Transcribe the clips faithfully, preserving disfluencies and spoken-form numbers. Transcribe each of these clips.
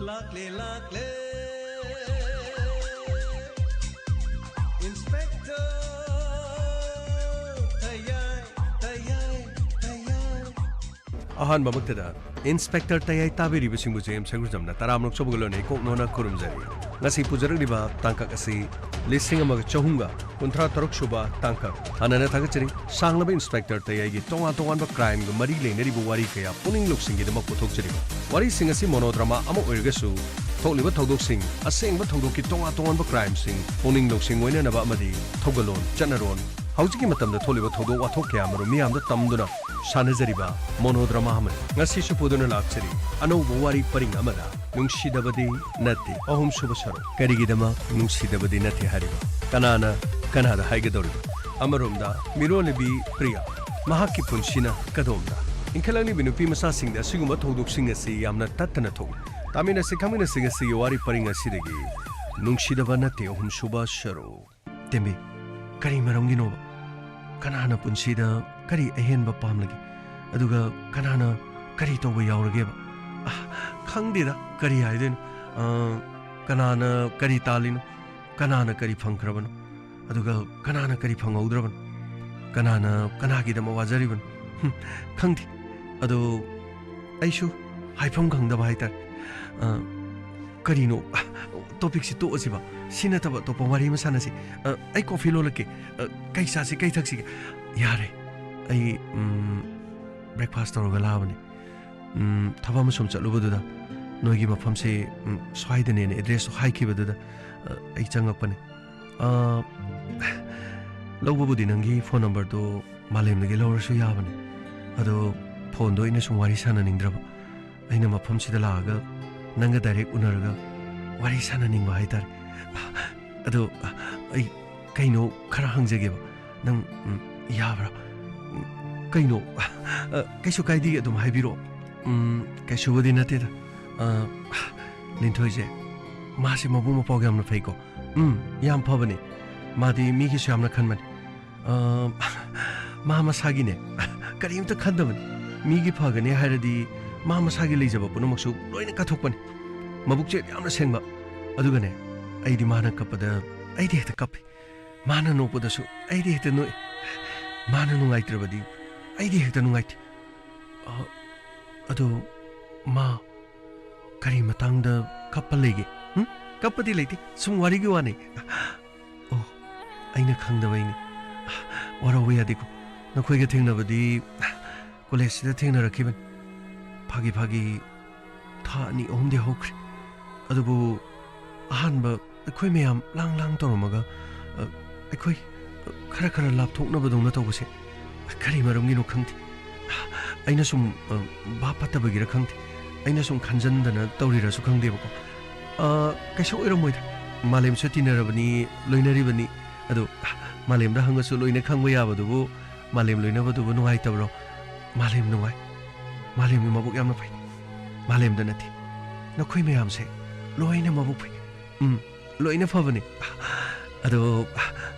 ꯂꯥꯛꯂꯦ, ꯂꯥꯛꯂꯦ꯫ Inspector ꯇꯌꯥꯏ, ꯇꯌꯥꯏ, ꯇꯌꯥꯏ꯫ ꯑꯍꯥꯟꯕꯃꯛꯇꯗ Inspector ꯇꯌꯥꯏ ꯇꯥꯕꯤꯔꯤꯕꯁꯤꯡꯕꯨ J M ꯁꯒꯨꯖꯝꯅ ꯇꯔꯥꯃꯔꯛ ꯁꯨꯕꯒ ꯂꯣꯟꯅ ꯏꯀꯣꯛ ꯅꯣꯟꯅ ꯈꯨꯔꯨꯝꯖꯔꯤ꯫ ꯉꯁꯤ ꯄꯨꯖꯔꯛꯂꯤꯕ ꯇꯥꯡꯀꯛ ꯑꯁꯤ ꯂꯤꯁꯤꯡ ꯑꯃꯒ ꯆꯍꯨꯝꯒ ꯀꯨꯟꯊ꯭ꯔꯥ ꯇꯔꯨꯛ ꯁꯨꯕ ꯇꯥꯡꯀꯛ꯫ ꯍꯥꯟꯅꯅ ꯊꯥꯒꯠꯆꯔꯤ꯫ ꯁꯥꯡꯂꯕ Inspector ꯇꯌꯥꯏꯒꯤ ꯇꯣꯉꯥꯟ ꯇꯣꯉꯥꯟꯕ crimeꯒ ꯃꯔꯤ ꯂꯩꯅꯔꯤꯕ ꯋꯥꯔꯤ ꯀꯌꯥ ꯄꯨꯛꯅꯤꯡ ꯂꯧꯁꯤꯡꯒꯤꯗꯃꯛ ꯄꯨꯊꯣꯛꯆꯔꯤꯕ ꯋꯥꯔꯤꯁꯤꯡ ꯑꯁꯤ monodrama ꯑꯃ ꯑꯣꯏꯔꯒꯁꯨ ꯊꯣꯛꯂꯤꯕ ꯊꯧꯗꯣꯛꯁꯤꯡ, ꯑꯁꯦꯡꯕ ꯊꯧꯗꯣꯛꯀꯤ ꯇꯣꯉꯥꯟ ꯇꯣꯉꯥꯟꯕ crimeꯁꯤꯡ ꯄꯨꯛꯅꯤꯡ ꯂꯧꯁꯤꯡ ꯑꯣꯏꯅꯅꯕ ꯑꯃꯗꯤ ꯊꯧꯒꯜꯂꯣꯟ, ꯆꯠꯅꯔꯣꯟ, ꯍꯧꯖꯤꯛꯀꯤ ꯃꯇꯝꯗ ꯊꯣꯛꯂꯤꯕ ꯊꯧꯗꯣꯛ ꯋꯥꯊꯣꯛ ꯀꯌꯥ ꯑꯃꯔꯣꯝ ꯃꯤꯌꯥꯝꯗ ꯇꯝꯗꯨꯅ ꯁꯥꯟꯅꯖꯔꯤꯕ monodrama ꯑꯃꯅꯤ꯫ ꯉꯁꯤꯁꯨ ꯄꯨꯗꯨꯅ ꯂꯥꯛꯆꯔꯤ ꯑꯅꯧꯕ ꯋꯥꯔꯤ ꯄꯔꯤꯡ ꯑꯃꯗ꯫ ꯅꯨꯡꯁꯤꯗꯕꯗꯤ ꯅꯠꯇꯦ꯫ ꯑꯍꯨꯝꯁꯨꯕ ꯁꯔꯨꯛ꯫ ꯀꯔꯤꯒꯤꯗꯃꯛ ꯅꯨꯡꯁꯤꯗꯕꯗꯤ ꯅꯠꯇꯦ ꯍꯥꯏꯔꯤꯕ? ꯀꯅꯥꯅ ꯀꯅꯥꯗ ꯍꯥꯏꯒꯗꯧꯔꯤꯕ? ꯑꯃꯔꯣꯝꯗ ꯃꯤꯔꯣꯜꯂꯤꯕꯤ ꯄ꯭ꯔꯤꯌꯥ, ꯃꯍꯥꯛꯀꯤ ꯄꯨꯟꯁꯤꯅ ꯀꯗꯣꯝꯗ? ꯏꯟꯈꯠꯂꯛꯂꯤꯕꯤ ꯅꯨꯄꯤ ꯃꯆꯥꯁꯤꯡꯗ ꯑꯁꯤꯒꯨꯝꯕ ꯊꯧꯗꯣꯛꯁꯤꯡ ꯑꯁꯤ ꯌꯥꯝꯅ ꯇꯠꯇꯅ ꯊꯣꯛꯏ꯫ ꯇꯥꯃꯤꯟꯅꯁꯤ, ꯈꯪꯃꯤꯟꯅꯁꯤ ꯉꯁꯤꯒꯤ ꯋꯥꯔꯤ ꯄꯔꯤꯡ ꯑꯁꯤꯗꯒꯤ꯫ ꯅꯨꯡꯁꯤꯗꯕ ꯅꯠꯇꯦ, ꯑꯍꯨꯝꯁꯨꯕ ꯁꯔꯨꯛ꯫ ꯇꯦꯝꯕꯤ, ꯀꯔꯤ ꯃꯔꯝꯒꯤꯅꯣꯕ? ꯀꯅꯥꯅ ꯄꯨꯟꯁꯤꯗ ꯀꯔꯤ ꯑꯍꯦꯟꯕ ꯄꯥꯝꯂꯒꯦ? ꯑꯗꯨꯒ ꯀꯅꯥꯅ ꯀꯔꯤ ꯇꯧꯕ ꯌꯥꯎꯔꯒꯦꯕ? ꯑ, ꯈꯪꯗꯦꯗ, ꯀꯔꯤ ꯍꯥꯏꯗꯣꯏꯅꯣ? ꯑ, ꯀꯅꯥꯅ ꯀꯔꯤ ꯇꯥꯜꯂꯤꯅꯣ? ꯀꯅꯥꯅ ꯀꯔꯤ ꯐꯪꯈ꯭ꯔꯕꯅꯣ? ꯑꯗꯨꯒ ꯀꯅꯥꯅ ꯀꯔꯤ ꯐꯪꯍꯧꯗ꯭ꯔꯕꯅꯣ? ꯀꯅꯥꯅ ꯀꯅꯥꯒꯤꯗꯃꯛ ꯋꯥꯖꯔꯤꯕꯅꯣ? ꯍꯨꯝ, ꯈꯪꯗꯦ꯫ ꯑꯗꯣ ꯑꯩꯁꯨ ꯍꯥꯏꯐꯝ ꯈꯪꯗꯕ ꯍꯥꯏꯇꯥꯔꯦ꯫ ꯑ, ꯀꯔꯤꯅꯣ? ꯇꯣꯄꯤꯛꯁꯤ ꯇꯣꯛꯑꯁꯤꯕ꯫ ꯁꯤ ꯅꯠꯇꯕ ꯑꯇꯣꯞꯄ ꯋꯥꯔꯤ ꯑꯃ ꯁꯥꯟꯅꯁꯤ꯫ ꯑ, ꯑꯩ ꯀꯣꯐꯤ ꯂꯣꯜꯂꯛꯀꯦ꯫ ꯑ, ꯀꯩ ꯆꯥꯁꯤ, ꯀꯩ ꯊꯛꯁꯤꯒꯦ? ꯌꯥꯔꯦ꯫ ꯑꯩ, ꯎꯝ, breakfast ꯇꯧꯔꯒ ꯂꯥꯛꯑꯕꯅꯦ꯫ ꯎꯝ, ꯊꯕꯛ ꯑꯃ ꯁꯨꯝ ꯆꯠꯂꯨꯕꯗꯨꯗ ꯅꯣꯏꯒꯤ ꯃꯐꯝꯁꯦ, ꯎꯝ, ꯁ꯭ꯋꯥꯏꯗꯅꯦꯅ address ꯇꯣ ꯍꯥꯏꯈꯤꯕꯗꯨꯗ, ꯑ, ꯑꯩ ꯆꯪꯉꯛꯄꯅꯦ꯫ ꯑ, ꯂꯧꯕꯕꯨꯗꯤ ꯅꯪꯒꯤ phone number ꯗꯣ ꯃꯥꯂꯦꯝꯗꯒꯤ ꯂꯧꯔꯁꯨ ꯌꯥꯕꯅꯦ꯫ ꯑꯗꯣ phone ꯗꯣ ꯑꯩꯅ ꯁꯨꯝ ꯋꯥꯔꯤ ꯁꯥꯟꯅꯅꯤꯡꯗ꯭ꯔꯕ꯫ ꯑꯩꯅ ꯃꯐꯝꯁꯤꯗ ꯂꯥꯛꯑꯒ ꯅꯪꯒ direct ꯎꯅꯔꯒ ꯋꯥꯔꯤ ꯁꯥꯟꯅꯅꯤꯡꯕ ꯍꯥꯏꯇꯥꯔꯦ꯫ ꯑꯗꯣ ꯑꯩ ꯀꯩꯅꯣ ꯈꯔ ꯍꯪꯖꯒꯦꯕ꯫ ꯅꯪ, ꯎꯝ, ꯌꯥꯕ꯭ꯔꯥ? ꯎꯝ, ꯀꯩꯅꯣ? ꯑ, ꯀꯩꯁꯨ ꯀꯥꯏꯗꯦ, ꯑꯗꯨꯝ ꯍꯥꯏꯕꯤꯔꯛꯑꯣ꯫ ꯎꯝ, ꯀꯩꯁꯨꯕꯨꯗꯤ ꯅꯠꯇꯦꯗ꯫ ꯑ, ꯂꯤꯟꯊꯣꯏꯁꯦ, ꯃꯥꯁꯦ ꯃꯕꯨꯛ ꯃꯄꯥꯎ ꯌꯥꯝꯅ ꯐꯩꯀꯣ꯫ ꯎꯝ, ꯌꯥꯝ ꯐꯕꯅꯦ꯫ ꯃꯥꯗꯤ ꯃꯤꯒꯤꯁꯨ ꯌꯥꯝꯅ ꯈꯟꯕꯅꯦ꯫ ꯑ, ꯃꯥ ꯃꯁꯥꯒꯤꯅꯦ, ꯀꯔꯤꯝꯇ ꯈꯟꯗꯕꯅꯤ꯫ ꯃꯤꯒꯤ ꯐꯒꯅꯤ ꯍꯥꯏꯔꯗꯤ ꯃꯥ ꯃꯁꯥꯒꯤ ꯂꯩꯖꯕ ꯄꯨꯝꯅꯃꯛꯁꯨ ꯂꯣꯏꯅ ꯀꯠꯊꯣꯛꯄꯅꯤ꯫ ꯃꯕꯨꯛꯆꯦꯜ ꯌꯥꯝꯅ ꯁꯦꯡꯕ꯫ ꯑꯗꯨꯒꯅꯦ, ꯑꯩꯗꯤ ꯃꯥꯅ ꯀꯞꯄꯗ ꯑꯩꯗꯤ ꯍꯦꯛꯇ ꯀꯞꯄꯤ꯫ ꯃꯥꯅ ꯅꯣꯛꯄꯗꯁꯨ ꯑꯩꯗꯤ ꯍꯦꯛꯇ ꯅꯣꯛꯏ꯫ ꯃꯥꯅ ꯅꯨꯡꯉꯥꯏꯇ꯭ꯔꯕꯗꯤ ꯑꯩꯗꯤ ꯍꯦꯛꯇ ꯅꯨꯡꯉꯥꯏꯇꯦ꯫ ꯑ, ꯑꯗꯣ ꯃꯥ ꯀꯔꯤ ꯃꯇꯥꯡꯗ ꯀꯞꯄ ꯂꯩꯒꯦ? ꯍꯨꯝ? ꯀꯞꯄꯗꯤ ꯂꯩꯇꯦ, ꯁꯨꯝ ꯋꯥꯔꯤꯒꯤ ꯋꯥꯅꯤ꯫ ꯑꯣ, ꯑꯩꯅ ꯈꯪꯗꯕꯩꯅꯤ꯫ ꯋꯥꯔꯧꯕ ꯌꯥꯗꯦꯀꯣ꯫ ꯅꯈꯣꯏꯒ ꯊꯦꯡꯅꯕꯗꯤ ꯀꯣꯂꯦꯖꯁꯤꯗ ꯊꯦꯡꯅꯔꯛꯈꯤꯕꯅꯤ꯫ ꯐꯥꯒꯤ ꯐꯥꯒꯤ ꯊꯥ ꯑꯅꯤ ꯑꯍꯨꯝꯗꯤ ꯍꯧꯈ꯭ꯔꯦ꯫ ꯑꯗꯨꯕꯨ ꯑꯍꯥꯟꯕ ꯑꯩꯈꯣꯏ ꯃꯌꯥꯝ ꯂꯥꯡ ꯂꯥꯡ ꯇꯧꯔꯝꯃꯒ, ꯑ, ꯑꯩꯈꯣꯏ, ꯑ, ꯈꯔ ꯈꯔ ꯂꯥꯞꯊꯣꯛꯅꯕꯗꯧꯅ ꯇꯧꯕꯁꯦ ꯀꯔꯤ ꯃꯔꯝꯒꯤꯅꯣ ꯈꯪꯗꯦ꯫ ꯑꯩꯅ ꯁꯨꯝ, ꯑ, ꯚꯥꯞ ꯐꯠꯇꯕꯒꯤꯔ ꯈꯪꯗꯦ꯫ ꯑꯩꯅ ꯁꯨꯝ ꯈꯟꯖꯟꯗꯅ ꯇꯧꯔꯤꯔꯁꯨ ꯈꯪꯗꯦꯕꯀꯣ꯫ ꯑ, ꯀꯩꯁꯨ ꯑꯣꯏꯔꯝꯃꯣꯏꯗ꯫ ꯃꯥꯂꯦꯝꯁꯨ ꯇꯤꯟꯅꯔꯕꯅꯤ, ꯂꯣꯏꯅꯔꯤꯕꯅꯤ꯫ ꯑꯗꯨ ꯃꯥꯂꯦꯝꯗ ꯍꯪꯉꯁꯨ ꯂꯣꯏꯅ ꯈꯪꯕ ꯌꯥꯕꯗꯨꯕꯨ, ꯃꯥꯂꯦꯝ ꯂꯣꯏꯅꯕꯗꯨꯕꯨ ꯅꯨꯡꯉꯥꯏꯇꯕ꯭ꯔꯣ? ꯃꯥꯂꯦꯝ ꯅꯨꯡꯉꯥꯏ꯫ ꯃꯥꯂꯦꯝꯒꯤ ꯃꯕꯨꯛ ꯌꯥꯝꯅ ꯐꯩ꯫ ꯃꯥꯂꯦꯝꯗ ꯅꯠꯇꯦ, ꯅꯈꯣꯏ ꯃꯌꯥꯝꯁꯦ ꯂꯣꯏꯅ ꯃꯕꯨꯛ ꯐꯩ꯫ ꯎꯝ, ꯂꯣꯏꯅ ꯐꯕꯅꯤ꯫ ꯑꯗꯣ,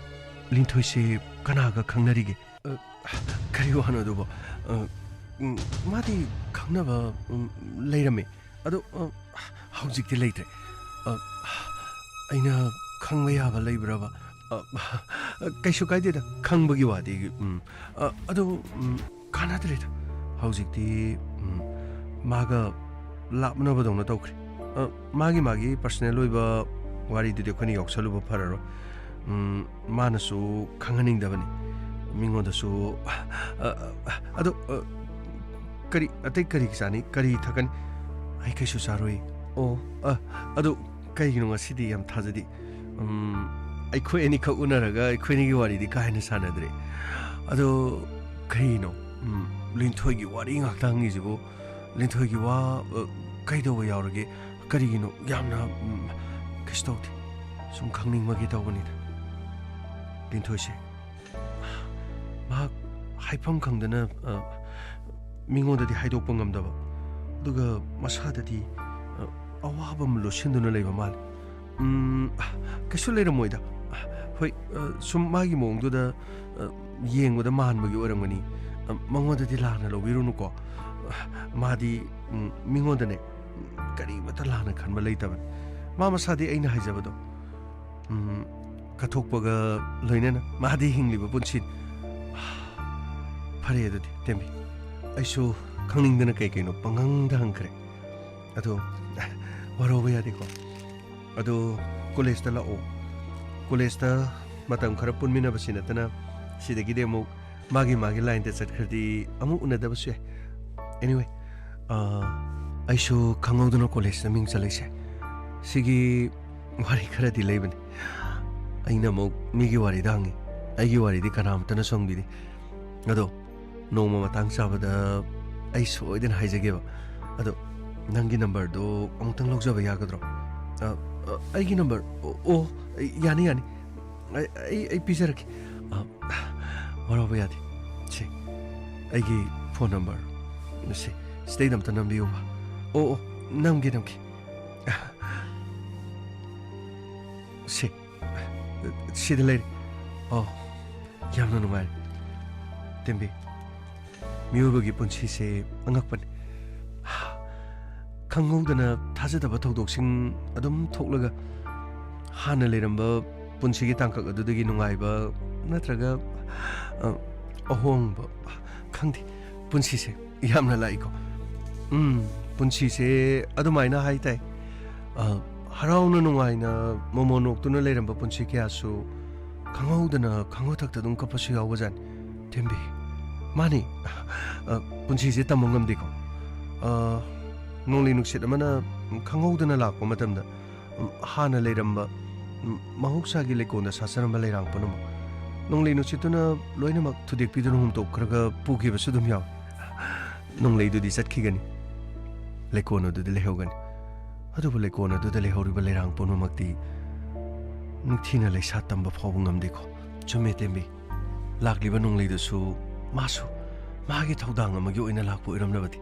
ꯂꯤꯟꯊꯣꯏꯁꯦ ꯀꯅꯥꯒ ꯈꯪꯅꯔꯤꯒꯦ? ꯑ, ꯀꯔꯤ ꯋꯥꯅꯣ ꯑꯗꯨꯕꯣ? ꯑ, ꯎꯝ, ꯃꯥꯗꯤ ꯈꯪꯅꯕ, ꯎꯝ, ꯂꯩꯔꯝꯃꯦ꯫ ꯑꯗꯣ, ꯑ, ꯍꯧꯖꯤꯛꯇꯤ ꯂꯩꯇ꯭ꯔꯦ꯫ ꯑ, ꯑꯩꯅ ꯈꯪꯕ ꯌꯥꯕ ꯂꯩꯕ꯭ꯔꯕ? ꯑ, ꯀꯩꯁꯨ ꯀꯥꯏꯗꯦꯗ, ꯈꯪꯕꯒꯤ ꯋꯥꯗꯤ꯫ ꯎꯝ, ꯑ, ꯑꯗꯣ, ꯎꯝ, ꯀꯥꯟꯅꯗ꯭ꯔꯦꯗ꯫ ꯍꯧꯖꯤꯛꯇꯤ, ꯎꯝ, ꯃꯥꯒ ꯂꯥꯞꯅꯕꯗꯧꯅ ꯇꯧꯈ꯭ꯔꯦ꯫ ꯑ, ꯃꯥꯒꯤ, ꯃꯥꯒꯤ personal ꯑꯣꯏꯕ ꯋꯥꯔꯤꯗꯨꯗꯤ ꯑꯩꯈꯣꯏꯅ ꯌꯥꯎꯁꯜꯂꯨꯕ ꯐꯔꯔꯣꯏ꯫ ꯎꯝ, ꯃꯥꯅꯁꯨ ꯈꯪꯍꯟꯅꯤꯡꯗꯕꯅꯤ ꯃꯤꯉꯣꯟꯗꯁꯨ꯫ ꯑ, ꯑ, ꯑꯗꯣ, ꯑ, ꯀꯔꯤ, ꯑꯇꯩ ꯀꯔꯤ ꯆꯥꯅꯤ? ꯀꯔꯤ ꯊꯛꯀꯅꯤ? ꯑꯩ ꯀꯩꯁꯨ ꯆꯥꯔꯣꯏ꯫ ꯑꯣ, ꯑ, ꯑꯗꯨ ꯀꯩꯒꯤꯅꯣ ꯉꯁꯤꯗꯤ ꯌꯥꯝ ꯊꯥꯖꯗꯦ? ꯎꯝ, ꯑꯩꯈꯣꯏ ꯑꯅꯤꯈꯛ ꯎꯅꯔꯒ ꯑꯩꯈꯣꯏ ꯑꯅꯤꯒꯤ ꯋꯥꯔꯤꯗꯤ ꯀꯥ ꯍꯦꯟꯅ ꯁꯥꯟꯅꯗ꯭ꯔꯦ꯫ ꯑꯗꯣ ꯀꯔꯤꯅꯣ? ꯎꯝ, ꯂꯤꯟꯊꯣꯏꯒꯤ ꯋꯥꯔꯤ ꯉꯥꯛꯇ ꯍꯪꯉꯤꯁꯤꯕꯨ? ꯂꯤꯟꯊꯣꯏꯒꯤ ꯋꯥ, ꯑ, ꯀꯩꯗꯧꯕ ꯌꯥꯎꯔꯒꯦ? ꯀꯔꯤꯒꯤꯅꯣ? ꯌꯥꯝꯅ, ꯎꯝ, ꯀꯩꯁꯨ ꯇꯧꯗꯦ꯫ ꯁꯨꯝ ꯈꯪꯅꯤꯡꯕꯒꯤ ꯇꯧꯕꯅꯤꯗ꯫ ꯂꯤꯟꯊꯣꯏꯁꯦ ꯃꯍꯥꯛ ꯍꯥꯏꯐꯝ ꯈꯪꯗꯅ, ꯑ, ꯃꯤꯉꯣꯟꯗꯗꯤ ꯍꯥꯏꯗꯣꯛꯄ ꯉꯝꯗꯕ, ꯑꯗꯨꯒ ꯃꯁꯥꯗꯗꯤ, ꯑ, ꯑꯋꯥꯕ ꯑꯃ ꯂꯣꯠꯁꯤꯟꯗꯨꯅ ꯂꯩꯕ ꯃꯥꯜꯂꯤ꯫ ꯎꯝ, ꯀꯩꯁꯨ ꯂꯩꯔꯝꯃꯣꯏꯗ꯫ ꯍꯣꯏ, ꯑ, ꯁꯨꯝ ꯃꯥꯒꯤ ꯃꯑꯣꯡꯗꯨꯗ, ꯑ, ꯌꯦꯡꯕꯗ ꯃꯥꯟꯕꯒꯤ ꯑꯣꯏꯔꯝꯒꯅꯤ꯫ ꯑ, ꯃꯉꯣꯟꯗꯗꯤ ꯂꯥꯟꯅ ꯂꯧꯕꯤꯔꯨꯅꯨꯀꯣ꯫ ꯃꯥꯗꯤ, ꯎꯝ, ꯃꯤꯉꯣꯟꯗꯅꯦ ꯀꯔꯤꯃꯇ ꯂꯥꯟꯅ ꯈꯟꯕ ꯂꯩꯇꯕꯅꯤ꯫ ꯃꯥ ꯃꯁꯥꯗꯤ ꯑꯩꯅ ꯍꯥꯏꯖꯕꯗꯣ, ꯎꯝ, ꯀꯠꯊꯣꯛꯄꯒ ꯂꯣꯏꯅꯅ ꯃꯥꯗꯤ ꯍꯤꯡꯂꯤꯕ ꯄꯨꯟꯁꯤꯅꯤ꯫ ꯐꯔꯦ ꯑꯗꯨꯗꯤ, ꯇꯦꯝꯕꯤ꯫ ꯑꯩꯁꯨ ꯈꯪꯅꯤꯡꯗꯅ ꯀꯩ ꯀꯩꯅꯣ ꯄꯪꯍꯪꯗ ꯍꯪꯈ꯭ꯔꯦ꯫ ꯑꯗꯣ, ꯋꯥꯔꯧꯕ ꯌꯥꯗꯦꯀꯣ꯫ ꯑꯗꯣ, ꯀꯣꯂꯦꯖꯇ ꯂꯥꯛꯑꯣ꯫ ꯀꯣꯂꯦꯖꯇ ꯃꯇꯝ ꯈꯔ ꯄꯨꯟꯃꯤꯟꯅꯕꯁꯤ ꯅꯠꯇꯅ, ꯁꯤꯗꯒꯤꯗꯤ ꯑꯃꯨꯛ ꯃꯥꯒꯤ ꯃꯥꯒꯤ ꯂꯥꯏꯟꯗ ꯆꯠꯈ꯭ꯔꯗꯤ ꯑꯃꯨꯛ ꯎꯅꯗꯕꯁꯨ ꯌꯥꯏ꯫ Anyway, ꯑ, ꯑꯩꯁꯨ ꯈꯪꯍꯧꯗꯅ ꯀꯣꯂꯦꯖꯇ ꯃꯤꯡ ꯆꯜꯂꯛꯏꯁꯦ꯫ ꯁꯤꯒꯤ ꯋꯥꯔꯤ ꯈꯔꯗꯤ ꯂꯩꯕꯅꯤ꯫ ꯑꯩꯅ ꯑꯃꯨꯛ ꯃꯤꯒꯤ ꯋꯥꯔꯤꯗ ꯍꯪꯉꯤ꯫ ꯑꯩꯒꯤ ꯋꯥꯔꯤꯗꯤ ꯀꯅꯥꯃꯠꯇꯅꯁꯨ ꯍꯪꯕꯤꯗꯦ꯫ ꯑꯗꯣ, ꯅꯣꯡꯃ ꯃꯇꯥꯡ ꯆꯥꯕꯗ ꯑꯩ ꯁꯣꯏꯗꯅ ꯍꯥꯏꯖꯒꯦꯕ꯫ ꯑꯗꯣ, ꯅꯪꯒꯤ ꯅꯝꯕꯔꯗꯣ ꯑꯃꯨꯛꯇꯪ ꯂꯧꯖꯕ ꯌꯥꯒꯗ꯭ꯔꯣ? ꯑ, ꯑ, ꯑꯩꯒꯤ ꯅꯝꯕꯔ? ꯑꯣ, ꯑꯣ, ꯌꯥꯅꯤ, ꯌꯥꯅꯤ꯫ ꯑꯩ, ꯑꯩ, ꯑꯩ ꯄꯤꯖꯔꯛꯀꯦ꯫ ꯑ, ꯋꯥꯔꯧꯕ ꯌꯥꯗꯦ꯫ ꯁꯦ, ꯑꯩꯒꯤ ꯐꯣꯟ ꯅꯝꯕꯔ꯫ ꯁꯦ, ꯁꯤꯗꯩꯗ ꯑꯝꯇ ꯅꯝꯕꯤꯌꯨꯕ꯫ ꯑꯣ, ꯑꯣ, ꯅꯝꯒꯦ, ꯅꯝꯒꯦ꯫ ꯁꯦ, ꯁꯤꯗ ꯂꯩꯔꯦ꯫ ꯑꯣ, ꯌꯥꯝꯅ ꯅꯨꯡꯉꯥꯏꯔꯦ꯫ ꯇꯦꯝꯕꯤ, ꯃꯤꯑꯣꯏꯕꯒꯤ ꯄꯨꯟꯁꯤꯁꯦ ꯑꯉꯛꯄꯅꯤ꯫ ꯈꯪꯍꯧꯗꯅ ꯊꯥꯖꯗꯕ ꯊꯧꯗꯣꯛꯁꯤꯡ ꯑꯗꯨꯝ ꯊꯣꯛꯂꯒ ꯍꯥꯟꯅ ꯂꯩꯔꯝꯕ ꯄꯨꯟꯁꯤꯒꯤ ꯇꯥꯡꯀꯛ ꯑꯗꯨꯗꯒꯤ ꯅꯨꯡꯉꯥꯏꯕ ꯅꯠꯇ꯭ꯔꯒ, ꯑ, ꯑꯍꯣꯡꯕ, ꯈꯪꯗꯦ, ꯄꯨꯟꯁꯤꯁꯦ ꯌꯥꯝꯅ ꯂꯥꯛꯏꯀꯣ꯫ ꯎꯝ, ꯄꯨꯟꯁꯤꯁꯦ ꯑꯗꯨꯃꯥꯏꯅ ꯍꯥꯏ ꯇꯥꯏ꯫ ꯑ, ꯍꯔꯥꯎꯅ ꯅꯨꯡꯉꯥꯏꯅ ꯃꯣꯃꯣꯟ ꯅꯣꯛꯇꯨꯅ ꯂꯩꯔꯝꯕ ꯄꯨꯟꯁꯤ ꯀꯌꯥꯁꯨ ꯈꯪꯍꯧꯗꯅ ꯈꯪꯍꯧꯊꯛꯇ ꯑꯗꯨꯝ ꯀꯞꯄꯁꯨ ꯌꯥꯎꯕꯖꯥꯠꯅꯤ꯫ ꯊꯦꯝꯕꯤ, ꯃꯥꯅꯤ, ꯑ, ꯄꯨꯟꯁꯤꯁꯦ ꯇꯝꯕ ꯉꯝꯗꯦꯀꯣ꯫ ꯑ, ꯅꯣꯡꯂꯩ ꯅꯨꯡꯁꯤꯠ ꯑꯃꯅ ꯈꯪꯍꯧꯗꯅ ꯂꯥꯛꯄ ꯃꯇꯝꯗ, ꯎꯝ, ꯍꯥꯟꯅ ꯂꯩꯔꯝꯕ, ꯎꯝ, ꯃꯍꯧꯁꯥꯒꯤ ꯂꯩꯀꯣꯜꯗ ꯁꯥꯠꯆꯔꯝꯕ ꯂꯩꯔꯥꯡ ꯄꯨꯝꯅꯃꯛ ꯅꯣꯡꯂꯩ ꯅꯨꯡꯁꯤꯠꯇꯨꯅ ꯂꯣꯏꯅꯃꯛ ꯊꯨꯗꯦꯛꯄꯤꯗꯨꯅ ꯍꯨꯝꯇꯣꯛꯈ꯭ꯔꯒ ꯄꯨꯈꯤꯕꯁꯨ ꯑꯗꯨꯝ ꯌꯥꯎꯏ꯫ ꯅꯣꯡꯂꯩꯗꯨꯗꯤ ꯆꯠꯈꯤꯒꯅꯤ, ꯂꯩꯀꯣꯜ ꯑꯗꯨꯗꯤ ꯂꯩꯍꯧꯒꯅꯤ꯫ ꯑꯗꯨꯕꯨ ꯂꯩꯀꯣꯜ ꯑꯗꯨꯗ ꯂꯩꯍꯧꯔꯤꯕ ꯂꯩꯔꯥꯡ ꯄꯨꯝꯅꯃꯛꯇꯤ ꯅꯤꯡꯊꯤꯅ ꯂꯩꯁꯥ ꯇꯝꯕ ꯐꯥꯎꯕ ꯉꯝꯗꯦꯀꯣ꯫ ꯆꯨꯝꯃꯦ, ꯇꯦꯝꯕꯤ꯫ ꯂꯥꯛꯂꯤꯕ ꯅꯣꯡꯂꯩꯗꯨꯁꯨ ꯃꯥꯁꯨ ꯃꯥꯒꯤ ꯊꯧꯗꯥꯡ ꯑꯃꯒꯤ ꯑꯣꯏꯅ ꯂꯥꯛꯄ ꯑꯣꯏꯔꯝꯂꯕꯗꯤ꯫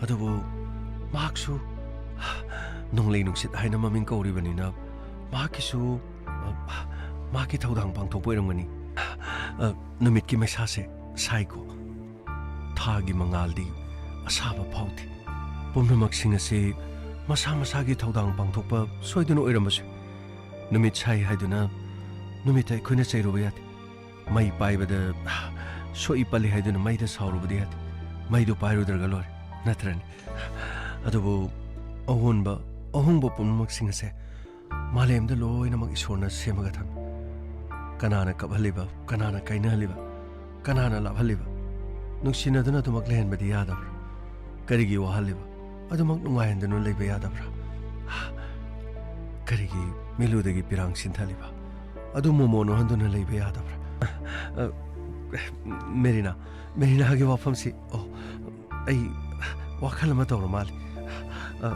ꯑꯗꯨꯕꯨ ꯃꯍꯥꯛꯁꯨ ꯅꯣꯡꯂꯩ ꯅꯨꯡꯁꯤꯠ ꯍꯥꯏꯅ ꯃꯃꯤꯡ ꯀꯧꯔꯤꯕꯅꯤꯅ ꯃꯍꯥꯛꯀꯤꯁꯨ, ꯑ, ꯃꯍꯥꯛꯀꯤ ꯊꯧꯗꯥꯡ ꯄꯥꯡꯊꯣꯛꯄ ꯑꯣꯏꯔꯝꯒꯅꯤ꯫ ꯑ, ꯅꯨꯃꯤꯠꯀꯤ ꯃꯩꯁꯥꯁꯦ ꯁꯥꯏꯀꯣ꯫ ꯊꯥꯒꯤ ꯃꯉꯥꯜꯗꯤ ꯑꯁꯥꯕ ꯐꯥꯎꯗꯦ꯫ ꯄꯨꯝꯅꯃꯛꯁꯤꯡ ꯑꯁꯤ ꯃꯁꯥ ꯃꯁꯥꯒꯤ ꯊꯧꯗꯥꯡ ꯄꯥꯡꯊꯣꯛꯄ ꯁꯣꯏꯗꯅ ꯑꯣꯏꯔꯝꯕꯁꯨ ꯌꯥꯏ꯫ ꯅꯨꯃꯤꯠ ꯁꯥꯏ ꯍꯥꯏꯗꯨꯅ ꯅꯨꯃꯤꯠꯇ ꯑꯩꯈꯣꯏꯅ ꯆꯩꯔꯨꯕ ꯌꯥꯗꯦ꯫ ꯃꯩ ꯄꯥꯏꯕꯗ ꯁꯣꯛꯏ ꯄꯜꯂꯤ ꯍꯥꯏꯗꯨꯅ ꯃꯩꯗ ꯁꯥꯎꯔꯨꯕꯗꯤ ꯌꯥꯗꯦ꯫ ꯃꯩꯗꯨ ꯄꯥꯏꯔꯨꯗ꯭ꯔꯒ ꯂꯣꯏꯔꯦ, ꯅꯠꯇ꯭ꯔꯅꯦ? ꯑꯗꯨꯕꯨ ꯑꯑꯣꯟꯕ, ꯑꯍꯣꯡꯕ ꯄꯨꯝꯅꯃꯛꯁꯤꯡ ꯑꯁꯦ ꯃꯥꯂꯦꯝꯗ ꯂꯣꯏꯅꯃꯛ ꯏꯁꯣꯔꯅ ꯁꯦꯝꯃꯒ ꯊꯝꯃꯤ꯫ ꯀꯅꯥꯅ ꯀꯞꯍꯜꯂꯤꯕ, ꯀꯅꯥꯅ ꯀꯥꯏꯅꯍꯜꯂꯤꯕ, ꯀꯅꯥꯅ ꯂꯥꯞꯍꯜꯂꯤꯕ? ꯅꯨꯡꯁꯤꯅꯗꯨꯅ ꯑꯗꯨꯃꯛ ꯂꯩꯍꯟꯕꯗꯤ ꯌꯥꯗꯕ꯭ꯔꯥ? ꯀꯔꯤꯒꯤ ꯋꯥꯍꯜꯂꯤꯕ? ꯑꯗꯨꯃꯛ ꯅꯨꯡꯉꯥꯏꯍꯟꯗꯨꯅ ꯂꯩꯕ ꯌꯥꯗꯕ꯭ꯔꯥ? ꯀꯔꯤꯒꯤ ꯃꯤꯠꯂꯨꯗꯒꯤ ꯄꯤꯔꯥꯡ ꯁꯤꯟꯊꯜꯂꯤꯕ? ꯑꯗꯨ ꯃꯣꯃꯣꯟ ꯑꯣꯟꯗꯨꯅ ꯂꯩꯕ ꯌꯥꯗꯕ꯭ꯔꯥ? ꯑ, ꯃꯦꯔꯤꯅꯥ, ꯃꯦꯔꯤꯅꯥꯒꯤ ꯋꯥꯐꯝꯁꯤ, ꯑꯣ, ꯑꯩ ꯋꯥꯈꯜ ꯑꯃ ꯇꯧꯔ ꯃꯥꯜꯂꯤ꯫ ꯑ,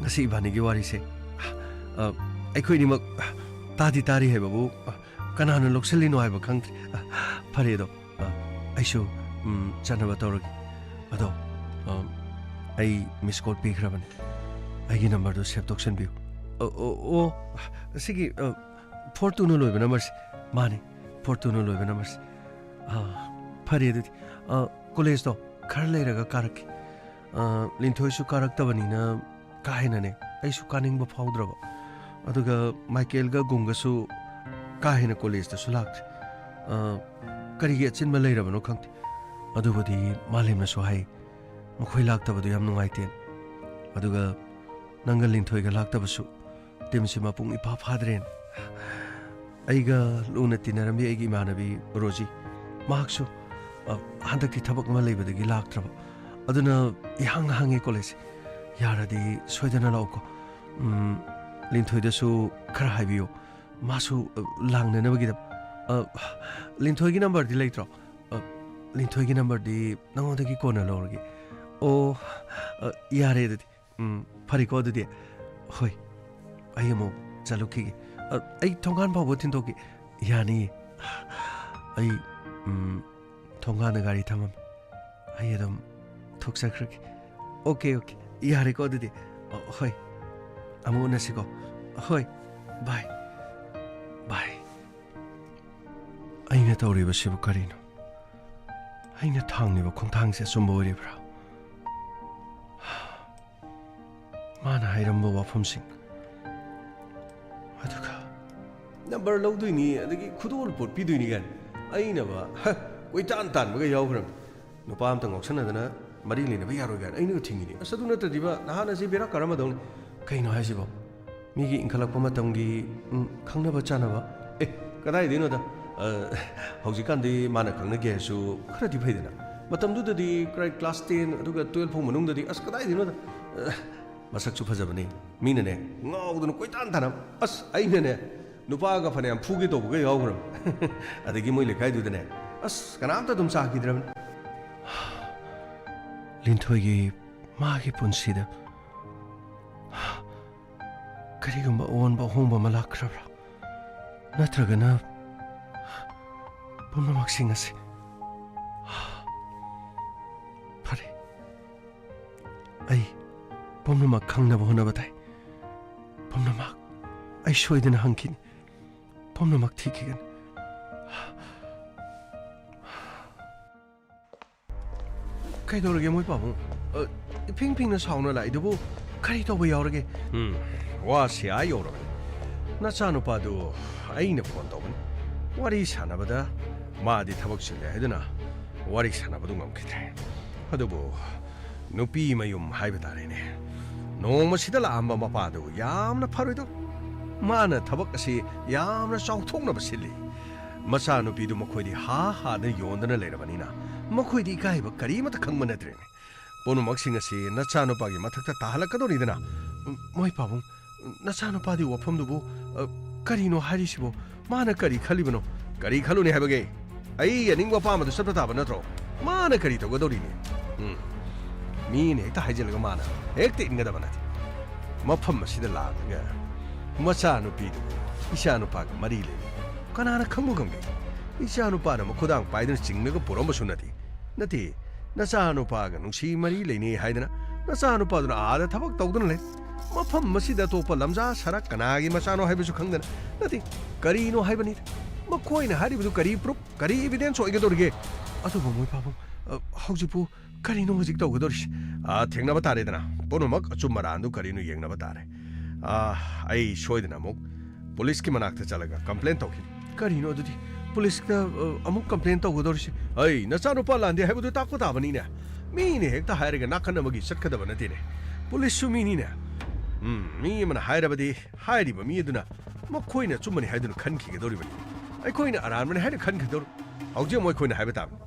ꯉꯁꯤ ꯏꯕꯥꯅꯤꯒꯤ ꯋꯥꯔꯤꯁꯦ, ꯑ, ꯑꯩꯈꯣꯏꯅꯤꯃꯛ ꯇꯥꯗꯤ ꯇꯥꯔꯤ ꯍꯥꯏꯕꯕꯨ, ꯀꯅꯥꯅ ꯂꯧꯁꯤꯜꯂꯤꯅꯣ ꯍꯥꯏꯕ ꯈꯪꯗ꯭ꯔꯦ꯫ ꯐꯔꯦ ꯑꯗꯣ, ꯑ, ꯑꯩꯁꯨ, ꯎꯝ, ꯆꯠꯅꯕ ꯇꯧꯔꯒꯦ꯫ ꯑꯗꯣ, ꯑ, ꯑꯩ ꯃꯤꯁ ꯀꯣꯜ ꯄꯤꯈ꯭ꯔꯕꯅꯤ꯫ ꯑꯩꯒꯤ ꯅꯝꯕꯔꯗꯨ ꯁꯦꯚ ꯇꯧꯁꯟꯕꯤꯌꯨ꯫ ꯑ, ꯑꯣ, ꯑꯣ, ꯑꯁꯤꯒꯤ, ꯑ, ꯐꯣꯔ ꯇꯨꯅ ꯂꯣꯏꯕ ꯅꯝꯕꯔꯁꯦ꯫ ꯃꯥꯅꯤ, ꯐꯣꯔ ꯇꯨꯅ ꯂꯣꯏꯕ ꯅꯝꯕꯔꯁꯦ꯫ ꯑ, ꯐꯔꯦ ꯑꯗꯨꯗꯤ꯫ ꯑ, ꯀꯣꯂꯦꯖꯇꯣ ꯈꯔ ꯂꯩꯔꯒ ꯀꯥꯔꯛꯀꯦ꯫ ꯑ, ꯂꯤꯟꯊꯣꯏꯁꯨ ꯀꯥꯔꯛꯇꯕꯅꯤꯅ ꯀꯥ ꯍꯦꯟꯅꯅꯦ ꯑꯩꯁꯨ ꯀꯥꯅꯤꯡꯕ ꯐꯥꯎꯗ꯭ꯔꯕ꯫ ꯑꯗꯨꯒ ꯃꯥꯏꯀꯦꯜꯒ ꯒꯨꯡꯒꯁꯨ ꯀꯥ ꯍꯦꯟꯅ ꯀꯣꯂꯦꯖꯇꯁꯨ ꯂꯥꯛꯇ꯭ꯔꯦ꯫ ꯑ, ꯀꯔꯤꯒꯤ ꯑꯆꯤꯟꯕ ꯂꯩꯔꯕꯅꯣ ꯈꯪꯗꯦ꯫ ꯑꯗꯨꯕꯨꯗꯤ ꯃꯥꯂꯦꯝꯅꯁꯨ ꯍꯥꯏ, ꯃꯈꯣꯏ ꯂꯥꯛꯇꯕꯗꯨ ꯌꯥꯝ ꯅꯨꯡꯉꯥꯏꯇꯦ꯫ ꯑꯗꯨꯒ ꯅꯪꯒ ꯂꯤꯟꯊꯣꯏꯒ ꯂꯥꯛꯇꯕꯁꯨ ꯇꯤꯝꯁꯤ ꯃꯄꯨꯡ ꯏꯐꯥ ꯐꯥꯗ꯭ꯔꯦꯅ꯫ ꯑꯩꯒ ꯂꯨꯅ ꯇꯤꯟꯅꯔꯝꯃꯤ ꯑꯩꯒꯤ ꯏꯃꯥꯟꯅꯕꯤ ꯔꯣꯖꯤ, ꯃꯍꯥꯛꯁꯨ, ꯑ, ꯍꯟꯗꯛꯇꯤ ꯊꯕꯛ ꯑꯃ ꯂꯩꯕꯗꯒꯤ ꯂꯥꯛꯇ꯭ꯔꯕ꯫ ꯑꯗꯨꯅ ꯏꯍꯥꯡ ꯍꯥꯡꯉꯦ ꯀꯣꯂꯦꯖꯁꯦ꯫ ꯌꯥꯔꯗꯤ ꯁꯣꯏꯗꯅ ꯂꯥꯛꯎꯀꯣ꯫ ꯎꯝ, ꯂꯤꯟꯊꯣꯏꯗꯁꯨ ꯈꯔ ꯍꯥꯏꯕꯤꯌꯨ꯫ ꯃꯥꯁꯨ, ꯑ, ꯂꯥꯡꯅꯅꯕꯒꯤꯗꯃꯛ꯫ ꯑ, ꯂꯤꯟꯊꯣꯏꯒꯤ ꯅꯝꯕꯔꯗꯤ ꯂꯩꯇ꯭ꯔꯣ? ꯑ, ꯂꯤꯟꯊꯣꯏꯒꯤ ꯅꯝꯕꯔꯗꯤ ꯅꯉꯣꯟꯗꯒꯤ ꯀꯣꯟꯅ ꯂꯧꯔꯒꯦ꯫ ꯑꯣ, ꯑ, ꯌꯥꯔꯦ ꯑꯗꯨꯗꯤ꯫ ꯎꯝ, ꯐꯔꯦꯀꯣ ꯑꯗꯨꯗꯤ꯫ ꯍꯣꯏ, ꯑꯩ ꯑꯃꯨꯛ ꯆꯠꯂꯨꯈꯤꯒꯦ꯫ ꯑ, ꯑꯩ ꯊꯣꯡꯒꯥꯟ ꯐꯥꯎꯕ ꯊꯤꯟꯗꯣꯛꯀꯦ꯫ ꯌꯥꯅꯤꯌꯦ꯫ ꯑꯩ, ꯎꯝ, ꯊꯣꯡꯒꯥꯟꯗ ꯒꯥꯔꯤ ꯊꯝꯃꯝꯃꯦ꯫ ꯑꯩ ꯑꯗꯨꯝ ꯊꯣꯛꯆꯈ꯭ꯔꯒꯦ꯫ Okay, okay. ꯌꯥꯔꯦꯀꯣ ꯑꯗꯨꯗꯤ꯫ ꯑ, ꯍꯣꯏ꯫ ꯑꯃꯨꯛ ꯎꯅꯁꯤꯀꯣ꯫ ꯍꯣꯏ꯫ ꯕꯥꯏ꯫ ꯕꯥꯏ꯫ ꯑꯩꯅ ꯇꯧꯔꯤꯕꯁꯤꯕꯨ ꯀꯔꯤꯅꯣ? ꯑꯩꯅ ꯊꯥꯡꯂꯤꯕ ꯈꯣꯡꯊꯥꯡꯁꯦ ꯑꯆꯨꯝꯕ ꯑꯣꯏꯔꯤꯕ꯭ꯔꯥ? ꯃꯥꯅ ꯍꯥꯏꯔꯝꯕ ꯋꯥꯐꯝꯁꯤꯡ ꯑꯗꯨꯒ ꯅꯝꯕꯔ ꯂꯧꯗꯣꯏꯅꯤ, ꯑꯗꯒꯤ ꯈꯨꯗꯣꯜꯄꯣꯠ ꯄꯤꯗꯣꯏꯅꯤ ꯀꯥꯏꯅ ꯑꯩꯅꯕ, ꯍ, ꯀꯣꯏꯇꯥꯟ ꯇꯥꯟꯕꯒ ꯌꯥꯎꯈ꯭ꯔꯕꯅꯤ꯫ ꯅꯨꯄꯥ ꯑꯝꯇ ꯉꯥꯎꯁꯟꯅꯗꯅ ꯃꯔꯤ ꯂꯩꯅꯕ ꯌꯥꯔꯣꯏ ꯀꯥꯏꯅ ꯑꯩꯅꯒ ꯊꯤꯡꯉꯤꯅꯤ꯫ ꯑꯁ, ꯑꯗꯨ ꯅꯠꯇ꯭ꯔꯗꯤꯕ ꯅꯍꯥꯟ ꯑꯁꯤ ꯕꯦꯔꯥ ꯀꯥꯔꯝꯃꯗꯧꯅꯤ꯫ ꯀꯩꯅꯣ ꯍꯥꯏꯁꯤꯕꯣ? ꯃꯤꯒꯤ ꯏꯟꯈꯠꯂꯛꯄ ꯃꯇꯝꯒꯤ, ꯎꯝ, ꯈꯪꯅꯕ ꯆꯥꯟꯅꯕ꯫ ꯑꯦ, ꯀꯗꯥꯏꯗꯩꯅꯣꯗ? ꯑ, ꯍꯧꯖꯤꯛꯀꯥꯟꯗꯤ ꯃꯥꯅ ꯈꯪꯅꯒꯦ ꯍꯥꯏꯔꯁꯨ ꯈꯔꯗꯤ ꯐꯩꯗꯅ꯫ ꯃꯇꯝꯗꯨꯗꯗꯤ ꯀ꯭ꯔꯥꯏ ꯀ꯭ꯂꯥꯁ ꯇꯦꯟ ꯑꯗꯨꯒ ꯇꯨꯌꯦꯜꯐ ꯐꯥꯎ ꯃꯅꯨꯡꯗꯗꯤ, ꯑꯁ, ꯀꯗꯥꯏꯗꯩꯅꯣꯗ? ꯑ, ꯃꯁꯛꯁꯨ ꯐꯖꯕꯅꯤ꯫ ꯃꯤꯅꯅꯦ, ꯉꯥꯎꯗꯅ ꯀꯣꯏꯇꯥꯟ ꯇꯥꯟꯅꯕ꯫ ꯑꯁ, ꯑꯩꯅꯅꯦ, ꯅꯨꯄꯥꯒ ꯐꯅꯌꯥꯝ ꯐꯨꯒꯦ ꯇꯧꯕꯒ ꯌꯥꯎꯈ꯭ꯔꯕꯅꯤ꯫ ꯑꯗꯒꯤ ꯃꯣꯏ ꯂꯩꯀꯥꯏꯗꯨꯗꯅꯦ, ꯑꯁ, ꯀꯅꯥꯝꯇ ꯑꯗꯨꯝ ꯆꯥꯈꯤꯗ꯭ꯔꯕꯅꯤ꯫ ꯂꯤꯟꯊꯣꯏꯒꯤ, ꯃꯥꯒꯤ ꯄꯨꯟꯁꯤꯗ ꯀꯔꯤꯒꯨꯝꯕ ꯑꯑꯣꯟꯕ ꯑꯍꯣꯡꯕ ꯑꯃ ꯂꯥꯛꯈ꯭ꯔꯕ꯭ꯔꯥ? ꯅꯠꯇ꯭ꯔꯒꯅ ꯄꯨꯝꯅꯃꯛꯁꯤꯡ ꯑꯁꯤ, ꯐꯔꯦ, ꯑꯩ ꯄꯨꯝꯅꯃꯛ ꯈꯪꯅꯕ ꯍꯣꯠꯅꯕ ꯇꯥꯏ꯫ ꯄꯨꯝꯅꯃꯛ ꯑꯩ ꯁꯣꯏꯗꯅ ꯍꯪꯈꯤꯅꯤ꯫ ꯄꯨꯝꯅꯃꯛ ꯊꯤꯈꯤꯒꯅꯤ꯫ ꯀꯩꯗꯧꯔꯒꯦ, ꯃꯣꯏ ꯄꯥꯕꯨꯡ? ꯑ, ꯏꯐꯤꯡ ꯐꯤꯡꯅ ꯁꯥꯎꯅ ꯂꯥꯛꯏꯗꯨꯕꯨ ꯀꯔꯤ ꯇꯧꯕ ꯌꯥꯎꯔꯒꯦ? ꯎꯝ, ꯋꯥꯁꯤ ꯑꯥ ꯌꯧꯔꯕꯅꯤ꯫ ꯅꯆꯥꯅꯨꯄꯥꯗꯨ ꯑꯩꯅ ꯐꯣꯟ ꯇꯧꯕꯅꯤ꯫ ꯋꯥꯔꯤ ꯁꯥꯟꯅꯕꯗ ꯃꯥꯗꯤ ꯊꯕꯛ ꯆꯤꯜꯂꯦ ꯍꯥꯏꯗꯨꯅ ꯋꯥꯔꯤ ꯁꯥꯟꯅꯕꯗꯨ ꯉꯝꯈꯤꯗ꯭ꯔꯦ꯫ ꯑꯗꯨꯕꯨ ꯅꯨꯄꯤ ꯃꯌꯨꯝ ꯍꯥꯏꯕ ꯇꯥꯔꯦꯅꯦ꯫ ꯅꯣꯡꯃꯁꯤꯗ ꯂꯥꯛꯑꯝꯕ ꯃꯄꯥꯗꯨ ꯌꯥꯝꯅ ꯐꯔꯣꯏꯗꯧ꯫ ꯃꯥꯅ ꯊꯕꯛ ꯑꯁꯤ ꯌꯥꯝꯅ ꯆꯥꯎꯊꯣꯛꯅꯕ ꯁꯤꯜꯂꯤ꯫ ꯃꯆꯥꯅꯨꯄꯤꯗꯨ ꯃꯈꯣꯏꯗꯤ ꯍꯥ ꯍꯥꯗ ꯌꯣꯟꯗꯅ ꯂꯩꯔꯕꯅꯤꯅ ꯃꯈꯣꯏꯗꯤ ꯏꯀꯥꯏꯕ ꯀꯔꯤꯃꯠꯇ ꯈꯪꯕ ꯅꯠꯇ꯭ꯔꯦꯅꯦ꯫ ꯄꯨꯝꯅꯃꯛꯁꯤꯡ ꯑꯁꯤ ꯅꯆꯥꯅꯨꯄꯥꯒꯤ ꯃꯊꯛꯇ ꯇꯥꯍꯜꯂꯛꯀꯗꯧꯔꯤꯗꯅ꯫ ꯃꯣꯏ ꯄꯥꯕꯨꯡ, ꯅꯆꯥꯅꯨꯄꯥꯗꯤ ꯋꯥꯐꯝꯗꯨꯕꯨ, ꯑ, ꯀꯔꯤꯅꯣ ꯍꯥꯏꯔꯤꯁꯤꯕꯣ? ꯃꯥꯅ ꯀꯔꯤ ꯈꯜꯂꯤꯕꯅꯣ? ꯀꯔꯤ ꯈꯜꯂꯨꯅꯤ ꯍꯥꯏꯕꯒꯦ? ꯑꯩ ꯑꯅꯤꯡꯕ ꯑꯄꯥꯝꯕꯗ ꯆꯠꯄ ꯇꯥꯕ ꯅꯠꯇ꯭ꯔꯣ? ꯃꯥꯅ ꯀꯔꯤ ꯇꯧꯒꯗꯧꯔꯤꯅꯤ? ꯎꯝ꯫ ꯃꯤꯅ ꯍꯦꯛꯇ ꯍꯥꯏꯖꯤꯜꯂꯒ ꯃꯥꯅ ꯍꯦꯛꯇ ꯏꯟꯒꯗꯕ ꯅꯠꯇꯦ꯫ ꯃꯐꯝ ꯑꯁꯤꯗ ꯂꯥꯛꯂꯒ ꯃꯆꯥꯅꯨꯄꯤꯗꯨꯕꯨ ꯏꯆꯥꯅꯨꯄꯥꯒ ꯃꯔꯤ ꯂꯩꯅꯩ꯫ ꯀꯅꯥꯅ ꯈꯪꯕ ꯉꯝꯒꯦ? ꯏꯆꯥꯅꯨꯄꯥꯅ ꯃꯈꯨꯗꯥꯡ ꯄꯥꯏꯗꯨꯅ ꯆꯤꯡꯂꯒ ꯄꯨꯔꯝꯕꯁꯨ ꯅꯠꯇꯦ꯫ ꯅꯠꯇꯦ, ꯅꯆꯥꯅꯨꯄꯥꯒ ꯅꯨꯡꯁꯤ ꯃꯔꯤ ꯂꯩꯅꯩ ꯍꯥꯏꯗꯅ ꯅꯆꯥꯅꯨꯄꯥꯗꯨꯅ ꯑꯥꯗ ꯊꯕꯛ ꯇꯧꯗꯨꯅ ꯂꯩ꯫ ꯃꯐꯝ ꯑꯁꯤꯗ ꯑꯇꯣꯞꯄ ꯂꯝꯖꯥ ꯁꯔꯥ ꯀꯅꯥꯒꯤ ꯃꯆꯥꯅꯣ ꯍꯥꯏꯕꯁꯨ ꯈꯪꯗꯅ꯫ ꯅꯠꯇꯦ, ꯀꯔꯤꯅꯣ ꯍꯥꯏꯕꯅꯤ? ꯃꯈꯣꯏꯅ ꯍꯥꯏꯔꯤꯕꯗꯨ ꯀꯔꯤ ꯄ꯭ꯔꯨꯐ, ꯀꯔꯤ ꯏꯚꯤꯗꯦꯟꯁ ꯑꯣꯏꯒꯗꯧꯔꯤꯒꯦ? ꯑꯗꯨꯕꯨ ꯃꯣꯏ ꯄꯥꯕꯨꯡ, ꯑ, ꯍꯧꯖꯤꯛꯄꯨ ꯀꯔꯤꯅꯣ ꯍꯧꯖꯤꯛ ꯇꯧꯒꯗꯧꯔꯤꯁꯤ? ꯑꯥ, ꯊꯦꯡꯅꯕ ꯇꯥꯔꯦꯗꯅ꯫ ꯄꯨꯝꯅꯃꯛ ꯑꯆꯨꯝ ꯑꯔꯥꯟꯗꯨ ꯀꯔꯤꯅꯣ ꯌꯦꯡꯅꯕ ꯇꯥꯔꯦ꯫ ꯑꯥ, ꯑꯩ ꯁꯣꯏꯗꯅ ꯑꯃꯨꯛ ꯄꯨꯂꯤꯁꯀꯤ ꯃꯅꯥꯛꯇ ꯆꯠꯂꯒ ꯀꯝꯄ꯭ꯂꯦꯟ ꯇꯧꯈꯤꯅꯤ꯫ ꯀꯔꯤꯅꯣ ꯑꯗꯨꯗꯤ? ꯄꯨꯂꯤꯁꯇ, ꯑ, ꯑꯃꯨꯛ ꯀꯝꯄ꯭ꯂꯦꯟ ꯇꯧꯒꯗꯧꯔꯤꯁꯤ? ꯑꯩ ꯅꯆꯥꯅꯨꯄꯥ ꯂꯥꯟꯗꯦ ꯍꯥꯏꯕꯗꯨ ꯇꯥꯛꯄ ꯇꯥꯕꯅꯤꯅꯦ꯫ ꯃꯤꯅ ꯍꯦꯛꯇ ꯍꯥꯏꯔꯒ ꯅꯥꯀꯟ ꯑꯃꯒꯤ ꯆꯠꯀꯗꯕ ꯅꯠꯇꯦꯅꯦ꯫ ꯄꯨꯂꯤꯁꯁꯨ ꯃꯤꯅꯤꯅꯦ꯫ ꯎꯝ, ꯃꯤ ꯑꯃꯅ ꯍꯥꯏꯔꯕꯗꯤ ꯍꯥꯏꯔꯤꯕ ꯃꯤ ꯑꯗꯨꯅ ꯃꯈꯣꯏꯅ ꯑꯆꯨꯝꯕꯅꯤ ꯍꯥꯏꯗꯨꯅ ꯈꯟꯈꯤꯒꯗꯧꯔꯤꯕꯅꯤ꯫ ꯑꯩꯈꯣꯏꯅ ꯑꯔꯥꯟꯕꯅꯤ ꯍꯥꯏꯅ ꯈꯟꯈꯤꯗꯧꯔꯤ꯫ ꯍꯧꯖꯤꯛ ꯑꯃꯨꯛ ꯑꯩꯈꯣꯏꯅ ꯍꯥꯏꯕ ꯇꯥꯕꯅꯤ꯫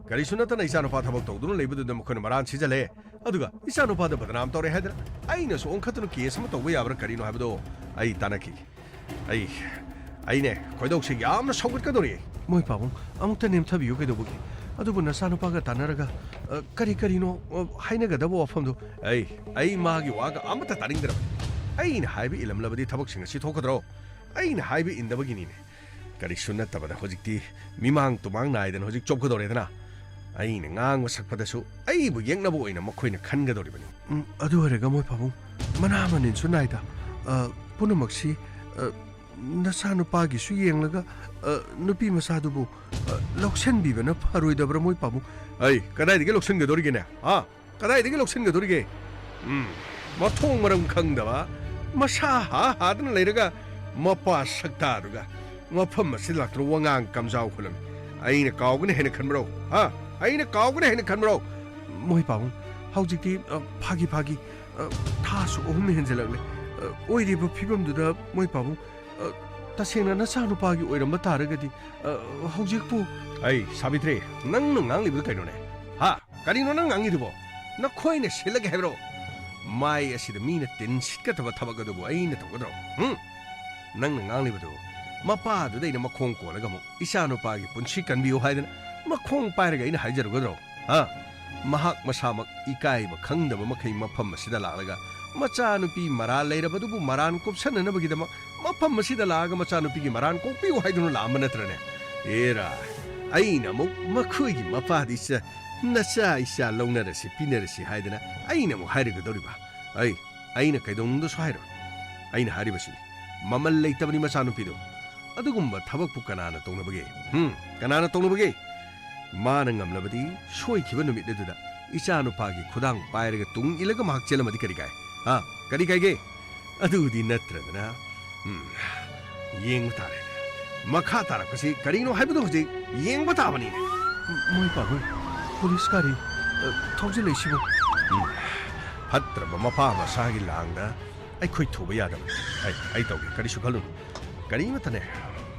ꯀꯔꯤꯁꯨ ꯅꯠꯇꯅ ꯏꯆꯥꯅꯨꯄꯥ ꯊꯕꯛ ꯇꯧꯗꯨꯅ ꯂꯩꯕꯗꯨꯗ ꯃꯈꯣꯏꯅ ꯃꯔꯥꯟ ꯁꯤꯖꯜꯂꯦ꯫ ꯑꯗꯨꯒ ꯏꯆꯥꯅꯨꯄꯥꯗ ꯕꯗꯅꯥꯝ ꯇꯧꯔꯦ ꯍꯥꯏꯗꯅ ꯑꯩꯅꯁꯨ ꯑꯣꯟꯈꯠꯇꯨꯅ ꯀꯦꯁ ꯑꯃ ꯇꯧꯕ ꯌꯥꯕ꯭ꯔꯥ ꯀꯔꯤꯅꯣ ꯍꯥꯏꯕꯗꯣ ꯑꯩ ꯇꯥꯟꯅꯈꯤꯒꯦ꯫ ꯑꯩ, ꯑꯩꯅꯦ, ꯈꯣꯏꯗꯧꯁꯦ ꯌꯥꯝꯅ ꯁꯧꯒꯠꯀꯗꯧꯔꯤ꯫ ꯃꯣꯏ ꯄꯥꯕꯨꯡ, ꯑꯃꯨꯛꯇ ꯅꯦꯝꯊꯕꯤꯌꯨ ꯀꯩꯗꯧꯕꯒꯤ? ꯑꯗꯨꯕꯨ ꯅꯆꯥꯅꯨꯄꯥꯒ ꯇꯥꯟꯅꯔꯒ, ꯑ, ꯀꯔꯤ ꯀꯔꯤꯅꯣ, ꯑ, ꯍꯥꯏꯅꯒꯗꯕ ꯋꯥꯐꯝꯗꯣ? ꯑꯩ, ꯑꯩ ꯃꯥꯒꯤ ꯋꯥꯒ ꯑꯃꯠꯇ ꯇꯥꯅꯤꯡꯗ꯭ꯔꯕꯅꯤ꯫ ꯑꯩꯅ ꯍꯥꯏꯕ ꯏꯜꯂꯝꯂꯕꯗꯤ ꯊꯕꯛꯁꯤꯡ ꯑꯁꯤ ꯊꯣꯛꯀꯗ꯭ꯔꯣ? ꯑꯩꯅ ꯍꯥꯏꯕ ꯏꯟꯗꯕꯒꯤꯅꯤꯅꯦ꯫ ꯀꯔꯤꯁꯨ ꯅꯠꯇꯕꯗ ꯍꯧꯖꯤꯛꯇꯤ ꯃꯤꯃꯥꯡ ꯇꯨꯃꯥꯡ ꯅꯥꯏꯗꯅ ꯍꯧꯖꯤꯛ ꯆꯣꯞꯀꯗꯧꯔꯦꯗꯅ꯫ ꯑꯩꯅ ꯉꯥꯡꯕ ꯁꯛꯄꯗꯁꯨ ꯑꯩꯕꯨ ꯌꯦꯛꯅꯕ ꯑꯣꯏꯅ ꯃꯈꯣꯏꯅ ꯈꯟꯒꯗꯧꯔꯤꯕꯅꯤ꯫ ꯎꯝ, ꯑꯗꯨ ꯑꯣꯏꯔꯒ ꯃꯣꯏ ꯄꯥꯕꯨꯡ, ꯃꯅꯥ ꯃꯅꯤꯟꯁꯨ ꯅꯥꯏꯗ, ꯑ, ꯄꯨꯝꯅꯃꯛꯁꯤ, ꯑ, ꯅꯆꯥꯅꯨꯄꯥꯒꯤꯁꯨ ꯌꯦꯡꯂꯒ, ꯑ, ꯅꯨꯄꯤ ꯃꯆꯥꯗꯨꯕꯨ, ꯑ, ꯂꯧꯁꯤꯟꯕꯤꯕꯅ ꯐꯔꯣꯏꯗꯕ꯭ꯔꯥ ꯃꯣꯏ ꯄꯥꯕꯨꯡ? ꯑꯩ ꯀꯗꯥꯏꯗꯒꯤ ꯂꯧꯁꯤꯟꯒꯗꯧꯔꯤꯒꯦꯅꯦ? ꯍꯥ? ꯀꯗꯥꯏꯗꯒꯤ ꯂꯧꯁꯤꯟꯒꯗꯧꯔꯤꯒꯦ? ꯎꯝ, ꯃꯊꯣꯡ ꯃꯔꯝ ꯈꯪꯗꯕ, ꯃꯁꯥ ꯍꯥ ꯍꯥꯗꯅ ꯂꯩꯔꯒ ꯃꯄꯥ ꯁꯛꯇꯥꯗꯨꯒ ꯃꯐꯝ ꯑꯁꯤꯗ ꯂꯥꯛꯇꯨꯅ ꯋꯥꯉꯥꯡ ꯀꯝꯖꯥꯎ ꯈꯨꯂꯝꯃꯤ꯫ ꯑꯩꯅ ꯀꯥꯎꯒꯅꯤ ꯍꯥꯏꯅ ꯈꯟꯕ꯭ꯔꯣ? ꯍꯥ? ꯑꯩꯅ ꯀꯥꯎꯒꯅꯤ ꯍꯥꯏꯅ ꯈꯟꯕ꯭ꯔꯣ? ꯃꯣꯏ ꯄꯥꯕꯨꯡ, ꯍꯧꯖꯤꯛꯇꯤ, ꯑ, ꯐꯥꯒꯤ ꯐꯥꯒꯤ, ꯑ, ꯊꯥꯁꯨ ꯑꯍꯨꯝ ꯍꯦꯟꯖꯜꯂꯛꯂꯦ꯫ ꯑ, ꯑꯣꯏꯔꯤꯕ ꯐꯤꯕꯝꯗꯨꯗ ꯃꯣꯏ ꯄꯥꯕꯨꯡ, ꯑ, ꯇꯁꯦꯡꯅ ꯅꯆꯥꯅꯨꯄꯥꯒꯤ ꯑꯣꯏꯔꯝꯕ ꯇꯥꯔꯒꯗꯤ, ꯑ, ꯍꯧꯖꯤꯛꯄꯨ ꯑꯩ, ꯁꯥꯕꯤꯇ꯭ꯔꯤ, ꯅꯪꯅ ꯉꯥꯡꯂꯤꯕꯗꯨ ꯀꯩꯅꯣꯅꯦ? ꯍꯥ? ꯀꯔꯤꯅꯣ ꯅꯪ ꯉꯥꯡꯉꯤꯗꯨꯕꯣ? ꯅꯈꯣꯏꯅ ꯁꯤꯜꯂꯒꯦ ꯍꯥꯏꯕ꯭ꯔꯣ? ꯃꯥꯏ ꯑꯁꯤꯗ ꯃꯤꯅ ꯇꯤꯟ ꯁꯤꯠꯀꯗꯕ ꯊꯕꯛ ꯑꯗꯨꯕꯨ ꯑꯩꯅ ꯇꯧꯒꯗ꯭ꯔꯣ? ꯍꯨꯝ? ꯅꯪꯅ ꯉꯥꯡꯂꯤꯕꯗꯨ ꯃꯄꯥꯗꯨꯗ ꯑꯩꯅ ꯃꯈꯣꯡ ꯀꯣꯜꯂꯒ ꯑꯃꯨꯛ ꯏꯆꯥꯅꯨꯄꯥꯒꯤ ꯄꯨꯟꯁꯤ ꯀꯟꯕꯤꯌꯨ ꯍꯥꯏꯗꯅ ꯃꯈꯣꯡ ꯄꯥꯏꯔꯒ ꯑꯩꯅ ꯍꯥꯏꯖꯔꯨꯒꯗ꯭ꯔꯣ? ꯍꯥ? ꯃꯍꯥꯛ ꯃꯁꯥꯃꯛ ꯏꯀꯥꯏꯕ ꯈꯪꯗꯕ ꯃꯈꯩ ꯃꯐꯝ ꯑꯁꯤꯗ ꯂꯥꯛꯂꯒ ꯃꯆꯥꯅꯨꯄꯤ ꯃꯔꯥꯜ ꯂꯩꯔꯕꯗꯨꯕꯨ ꯃꯔꯥꯟ ꯀꯨꯞꯁꯟꯅꯅꯕꯒꯤꯗꯃꯛ ꯃꯐꯝ ꯑꯁꯤꯗ ꯂꯥꯛꯑꯒ ꯃꯆꯥꯅꯨꯄꯤꯒꯤ ꯃꯔꯥꯟ ꯀꯣꯛꯄꯤꯌꯨ ꯍꯥꯏꯗꯨꯅ ꯂꯥꯛꯑꯝꯕ ꯅꯠꯇ꯭ꯔꯅꯦ? ꯑꯦꯔꯥ, ꯑꯩꯅ ꯑꯃꯨꯛ ꯃꯈꯣꯏꯒꯤ ꯃꯄꯥꯗꯤ ꯆ-, ꯅꯆꯥ ꯏꯆꯥ ꯂꯧꯅꯔꯁꯤ ꯄꯤꯅꯔꯁꯤ ꯍꯥꯏꯗꯅ ꯑꯩꯅ ꯑꯃꯨꯛ ꯍꯥꯏꯔꯒꯗꯧꯔꯤꯕ? ꯑꯩ, ꯑꯩꯅ ꯀꯩꯗꯧꯅꯨꯡꯗꯁꯨ ꯍꯥꯏꯔꯣꯏ꯫ ꯑꯩꯅ ꯍꯥꯏꯔꯤꯕꯁꯤꯅꯤ, ꯃꯃꯜ ꯂꯩꯇꯕꯅꯤ ꯃꯆꯥꯅꯨꯄꯤꯗꯨ꯫ ꯑꯗꯨꯒꯨꯝꯕ ꯊꯕꯛꯄꯨ ꯀꯅꯥꯅ ꯇꯧꯅꯕꯒꯦ? ꯍꯨꯝ, ꯀꯅꯥꯅ ꯇꯧꯅꯕꯒꯦ? ꯃꯥꯅ ꯉꯝꯂꯕꯗꯤ ꯁꯣꯏꯈꯤꯕ ꯅꯨꯃꯤꯠ ꯑꯗꯨꯗ ꯏꯆꯥꯅꯨꯄꯥꯒꯤ ꯈꯨꯗꯥꯡ ꯄꯥꯏꯔꯒ ꯇꯨꯡ ꯏꯜꯂꯒ ꯃꯍꯥꯛ ꯆꯦꯜꯂꯝꯃꯗꯤ ꯀꯔꯤ ꯀꯥꯏ? ꯍꯥ? ꯀꯔꯤ ꯀꯥꯏꯒꯦ? ꯑꯗꯨꯗꯤ ꯅꯠꯇ꯭ꯔꯗꯅ, ꯎꯝ, ꯌꯦꯡꯕ ꯇꯥꯔꯦ꯫ ꯃꯈꯥ ꯇꯥꯔꯛꯄꯁꯤ ꯀꯔꯤꯅꯣ ꯍꯥꯏꯕꯗꯨ ꯍꯧꯖꯤꯛ ꯌꯦꯡꯕ ꯇꯥꯕꯅꯤꯅꯦ꯫ ꯃꯣꯏ ꯄꯥꯕꯨꯡ, ꯄꯨꯂꯤꯁ ꯒꯥꯔꯤ, ꯑ, ꯊꯧꯖꯤꯜꯂꯛꯏꯁꯤꯕꯨ? ꯎꯝ, ꯐꯠꯇ꯭ꯔꯕ ꯃꯄꯥ ꯃꯆꯥꯒꯤ ꯂꯥꯡꯗ ꯑꯩꯈꯣꯏ ꯊꯨꯕ ꯌꯥꯗꯕꯅꯤ꯫ ꯑꯩ, ꯑꯩ ꯇꯧꯒꯦ, ꯀꯔꯤꯁꯨ ꯈꯜꯂꯨꯅꯨ꯫ ꯀꯔꯤꯃꯠꯇꯅꯦ,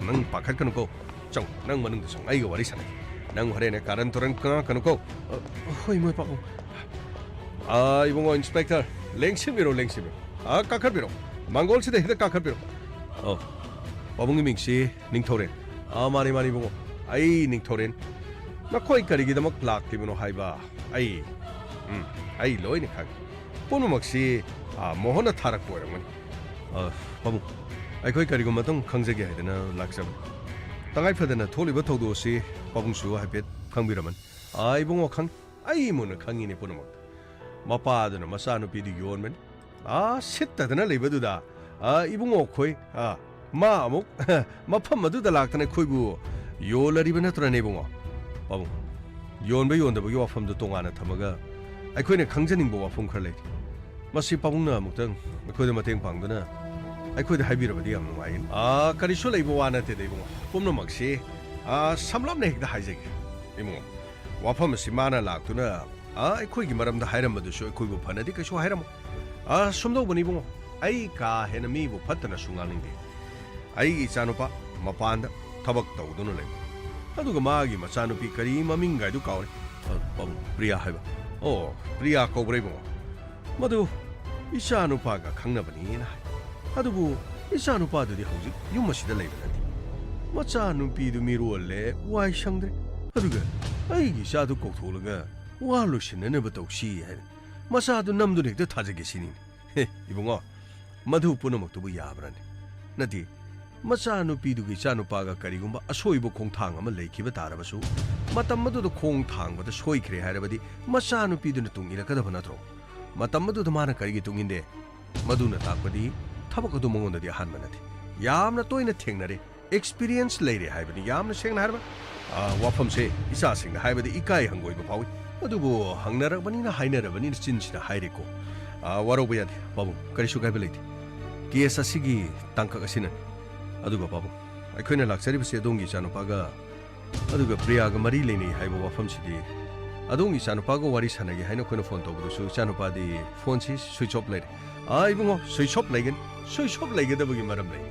ꯅꯪ ꯄꯥꯈꯠꯀꯅꯨꯀꯣ꯫ ꯆꯪꯉꯨ, ꯅꯪ ꯃꯅꯨꯡꯗ ꯆꯪꯉꯨ, ꯑꯩꯒ ꯋꯥꯔꯤ ꯁꯥꯟꯅꯒꯦ꯫ ꯅꯪ ꯍꯣꯔꯦꯟꯅꯦ ꯀꯥꯔꯟ ꯇꯨꯔꯟ ꯉꯥꯡꯉꯛꯀꯅꯨꯀꯣ꯫ ꯑ, ꯍꯣꯏ, ꯃꯣꯏ ꯄꯥꯕꯨꯡ꯫ ꯑ, ꯏꯕꯨꯡꯉꯣ ꯏꯟꯁꯄꯦꯛꯇꯔ, ꯂꯦꯡꯁꯤꯟꯕꯤꯔꯣ, ꯂꯦꯡꯁꯤꯟꯕꯤꯔꯣ꯫ ꯑ, ꯀꯥꯈꯠꯄꯤꯔꯣ꯫ ꯃꯥꯡꯒꯣꯜꯁꯤꯗ ꯍꯦꯛꯇ ꯀꯥꯈꯠꯄꯤꯔꯣ꯫ ꯑꯣ, ꯄꯥꯕꯨꯡꯒꯤ ꯃꯤꯡꯁꯤ ꯅꯤꯡꯊꯧꯔꯦꯟ꯫ ꯑ, ꯃꯥꯅꯤ, ꯃꯥꯅꯤ, ꯏꯕꯨꯡꯉꯣ꯫ ꯑꯩ ꯅꯤꯡꯊꯧꯔꯦꯟ꯫ ꯅꯈꯣꯏ ꯀꯔꯤꯒꯤꯗꯃꯛ ꯂꯥꯛꯂꯤꯕꯅꯣ ꯍꯥꯏꯕ ꯑꯩ, ꯎꯝ, ꯑꯩ ꯂꯣꯏꯅ ꯈꯪꯉꯤ꯫ ꯄꯨꯝꯅꯃꯛꯁꯤ, ꯑ, ꯃꯣꯍꯟꯅ ꯊꯥꯔꯛꯄ ꯑꯣꯏꯔꯝꯒꯅꯤ꯫ ꯑ, ꯄꯥꯕꯨꯡ, ꯑꯩꯈꯣꯏ ꯀꯔꯤꯒꯨꯝꯕ ꯑꯃꯇꯪ ꯈꯪꯖꯒꯦ ꯍꯥꯏꯗꯅ ꯂꯥꯛꯆꯕꯅꯤ꯫ ꯇꯉꯥꯏ ꯐꯗꯅ ꯊꯣꯛꯂꯤꯕ ꯊꯧꯗꯣꯛ ꯑꯁꯤ ꯄꯥꯕꯨꯡꯁꯨ ꯍꯥꯏꯐꯦꯠ ꯈꯪꯕꯤꯔꯝꯃꯅꯤ꯫ ꯑ, ꯏꯕꯨꯡꯉꯣ ꯈꯪ-, ꯑꯩ ꯃꯨꯟꯅ ꯈꯪꯉꯤꯅꯦ ꯄꯨꯝꯅꯃꯛ꯫ ꯃꯄꯥꯗꯨꯅ ꯃꯆꯥꯅꯨꯄꯤꯗꯨ ꯌꯣꯟꯕꯅꯤ꯫ ꯑꯥ, ꯁꯤꯠꯇꯗꯅ ꯂꯩꯕꯗꯨꯗ, ꯑꯥ, ꯏꯕꯨꯡꯉꯣ ꯑꯩꯈꯣꯏ, ꯑꯥ, ꯃꯥ ꯑꯃꯨꯛ ꯃꯐꯝ ꯑꯗꯨꯗ ꯂꯥꯛꯇꯅ ꯑꯩꯈꯣꯏꯕꯨ ꯌꯣꯜꯂꯔꯤꯕ ꯅꯠꯇ꯭ꯔꯅꯦ, ꯏꯕꯨꯡꯉꯣ? ꯄꯥꯕꯨꯡ, ꯌꯣꯟꯕ ꯌꯣꯟꯗꯕꯒꯤ ꯋꯥꯐꯝꯗꯨ ꯇꯣꯉꯥꯟꯅ ꯊꯝꯃꯒ, ꯑꯩꯈꯣꯏꯅ ꯈꯪꯖꯅꯤꯡꯕ ꯋꯥꯐꯝ ꯈꯔ ꯂꯩꯔꯤ꯫ ꯃꯁꯤ ꯄꯥꯕꯨꯡꯅ ꯑꯃꯨꯛꯇꯪ ꯑꯩꯈꯣꯏꯗ ꯃꯇꯦꯡ ꯄꯥꯡꯗꯨꯅ ꯑꯩꯈꯣꯏꯗ ꯍꯥꯏꯕꯤꯔꯕꯗꯤ ꯌꯥꯝ ꯅꯨꯡꯉꯥꯏꯒꯅꯤ꯫ ꯑꯥ, ꯀꯔꯤꯁꯨ ꯂꯩꯕ ꯋꯥ ꯅꯠꯇꯦꯗ, ꯏꯕꯨꯡꯉꯣ꯫ ꯄꯨꯝꯅꯃꯛꯁꯤ, ꯑꯥ, ꯁꯝꯂꯞꯅ ꯍꯦꯛꯇ ꯍꯥꯏꯖꯒꯦ, ꯏꯕꯨꯡꯉꯣ꯫ ꯋꯥꯐꯝ ꯑꯁꯤ ꯃꯥꯅ ꯂꯥꯛꯇꯨꯅ, ꯑꯥ, ꯑꯩꯈꯣꯏꯒꯤ ꯃꯔꯝꯗ ꯍꯥꯏꯔꯝꯕꯗꯨꯁꯨ ꯑꯩꯈꯣꯏꯕꯨ ꯐꯅꯗꯤ ꯀꯩꯁꯨ ꯍꯥꯏꯔꯝꯃꯣꯏ꯫ ꯑꯥ, ꯁꯨꯝꯗꯧꯕꯅꯤ ꯏꯕꯨꯡꯉꯣ, ꯑꯩ ꯀꯥ ꯍꯦꯟꯅ ꯃꯤꯕꯨ ꯐꯠꯇꯅꯁꯨ ꯉꯥꯡꯅꯤꯡꯗꯦ꯫ ꯑꯩꯒꯤ ꯏꯆꯥꯅꯨꯄꯥ ꯃꯄꯥꯟꯗ ꯊꯕꯛ ꯇꯧꯗꯨꯅ ꯂꯩ꯫ ꯑꯗꯨꯒ ꯃꯥꯒꯤ ꯃꯆꯥꯅꯨꯄꯤ ꯀꯔꯤ ꯃꯃꯤꯡꯒꯥꯏꯗꯨ ꯀꯥꯎꯔꯦ꯫ ꯑ, ꯄꯥꯕꯨꯡ, ꯄ꯭ꯔꯤꯌꯥ ꯍꯥꯏꯕ꯫ ꯑꯣ, ꯄ꯭ꯔꯤꯌꯥ ꯀꯧꯕ꯭ꯔꯥ ꯏꯕꯨꯡꯉꯣ? ꯃꯗꯨ ꯏꯆꯥꯅꯨꯄꯥꯒ ꯈꯪꯅꯕꯅꯤꯅ ꯍꯥꯏ꯫ ꯑꯗꯨꯕꯨ ꯏꯆꯥꯅꯨꯄꯥꯗꯨꯗꯤ ꯍꯧꯖꯤꯛ ꯌꯨꯝ ꯑꯁꯤꯗ ꯂꯩꯕ ꯅꯠꯇꯦ꯫ ꯃꯆꯥꯅꯨꯄꯤꯗꯨ ꯃꯤꯔꯣꯜꯂꯦ, ꯋꯥꯏ ꯁꯪꯗ꯭ꯔꯦ꯫ ꯑꯗꯨꯒ ꯑꯩꯒꯤ ꯏꯆꯥꯗꯨ ꯀꯧꯊꯣꯛꯂꯒ ꯋꯥ ꯂꯣꯏꯁꯤꯟꯅꯅꯕ ꯇꯧꯁꯤ ꯍꯥꯏꯅ ꯃꯆꯥꯗꯨ ꯅꯝꯗꯨꯅ ꯍꯦꯛꯇ ꯊꯥꯖꯒꯦ ꯁꯤꯅꯤꯅꯦ꯫ ꯍꯦ, ꯏꯕꯨꯡꯉꯣ, ꯃꯗꯨ ꯄꯨꯝꯅꯃꯛꯇꯨꯕꯨ ꯌꯥꯕ꯭ꯔꯅꯦ? ꯅꯠꯇꯦ, ꯃꯆꯥꯅꯨꯄꯤꯗꯨꯒꯤ ꯏꯆꯥꯅꯨꯄꯥꯒ ꯀꯔꯤꯒꯨꯝꯕ ꯑꯁꯣꯏꯕ ꯈꯣꯡꯊꯥꯡ ꯑꯃ ꯂꯩꯈꯤꯕ ꯇꯥꯔꯕꯁꯨ, ꯃꯇꯝ ꯑꯗꯨꯗ ꯈꯣꯡ ꯊꯥꯡꯕꯗ ꯁꯣꯏꯈ꯭ꯔꯦ ꯍꯥꯏꯔꯕꯗꯤ ꯃꯆꯥꯅꯨꯄꯤꯗꯨꯅ ꯇꯨꯡ ꯏꯜꯂꯛꯀꯗꯕ ꯅꯠꯇ꯭ꯔꯣ? ꯃꯇꯝ ꯑꯗꯨꯗ ꯃꯥꯅ ꯀꯔꯤꯒꯤ ꯇꯨꯡ ꯏꯟꯗꯦ? ꯃꯗꯨꯅ ꯇꯥꯛꯄꯗꯤ ꯊꯕꯛ ꯑꯗꯨ ꯃꯉꯣꯟꯗꯗꯤ ꯑꯍꯥꯟꯕ ꯅꯠꯇꯦ꯫ ꯌꯥꯝꯅ ꯇꯣꯏꯅ ꯊꯦꯡꯅꯔꯦ, ꯑꯦꯛꯁꯄꯤꯔꯤꯌꯦꯟꯁ ꯂꯩꯔꯦ ꯍꯥꯏꯕꯅꯤ꯫ ꯌꯥꯝꯅ ꯁꯦꯡꯅ ꯍꯥꯏꯔꯕ, ꯑ, ꯋꯥꯐꯝꯁꯦ ꯏꯆꯥꯁꯤꯡꯗ ꯍꯥꯏꯕꯗ ꯏꯀꯥꯏ ꯍꯪꯒꯣꯏꯕ ꯐꯥꯎꯏ꯫ ꯑꯗꯨꯕꯨ ꯍꯪꯅꯔꯕꯅꯤꯅ, ꯍꯥꯏꯅꯔꯕꯅꯤꯅ ꯆꯤꯟꯁꯤꯅ ꯍꯥꯏꯔꯦꯀꯣ꯫ ꯑꯥ, ꯋꯥꯔꯧꯕ ꯌꯥꯗꯦ ꯄꯥꯕꯨꯡ, ꯀꯔꯤꯁꯨ ꯀꯥꯏꯕ ꯂꯩꯇꯦ꯫ ꯀꯦꯁ ꯑꯁꯤꯒꯤ ꯇꯥꯡꯀꯛ ꯑꯁꯤꯅꯅꯤ꯫ ꯑꯗꯨꯒ ꯄꯥꯕꯨꯡ, ꯑꯩꯈꯣꯏꯅ ꯂꯥꯛꯆꯔꯤꯕꯁꯤ ꯑꯗꯣꯝꯒꯤ ꯏꯆꯥꯅꯨꯄꯥꯒ, ꯑꯗꯨꯒ ꯄ꯭ꯔꯤꯌꯥꯒ ꯃꯔꯤ ꯂꯩꯅꯩ ꯍꯥꯏꯕ ꯋꯥꯐꯝꯁꯤꯗꯤ꯫ ꯑꯗꯣꯝꯒꯤ ꯏꯆꯥꯅꯨꯄꯥꯒ ꯋꯥꯔꯤ ꯁꯥꯟꯅꯒꯦ ꯍꯥꯏꯅ ꯑꯩꯈꯣꯏꯅ ꯐꯣꯟ ꯇꯧꯕꯗꯁꯨ ꯏꯆꯥꯅꯨꯄꯥꯗꯤ ꯐꯣꯟꯁꯤ ꯁ꯭ꯋꯤꯆ ꯑꯣꯐ ꯂꯩꯔꯦ꯫ ꯑꯥ, ꯏꯕꯨꯡꯉꯣ, ꯁ꯭ꯋꯤꯆ ꯑꯣꯐ ꯂꯩꯒꯅꯤ꯫ ꯁ꯭ꯋꯤꯆ ꯑꯣꯐ ꯂꯩꯒꯗꯕꯒꯤ ꯃꯔꯝ ꯂꯩ꯫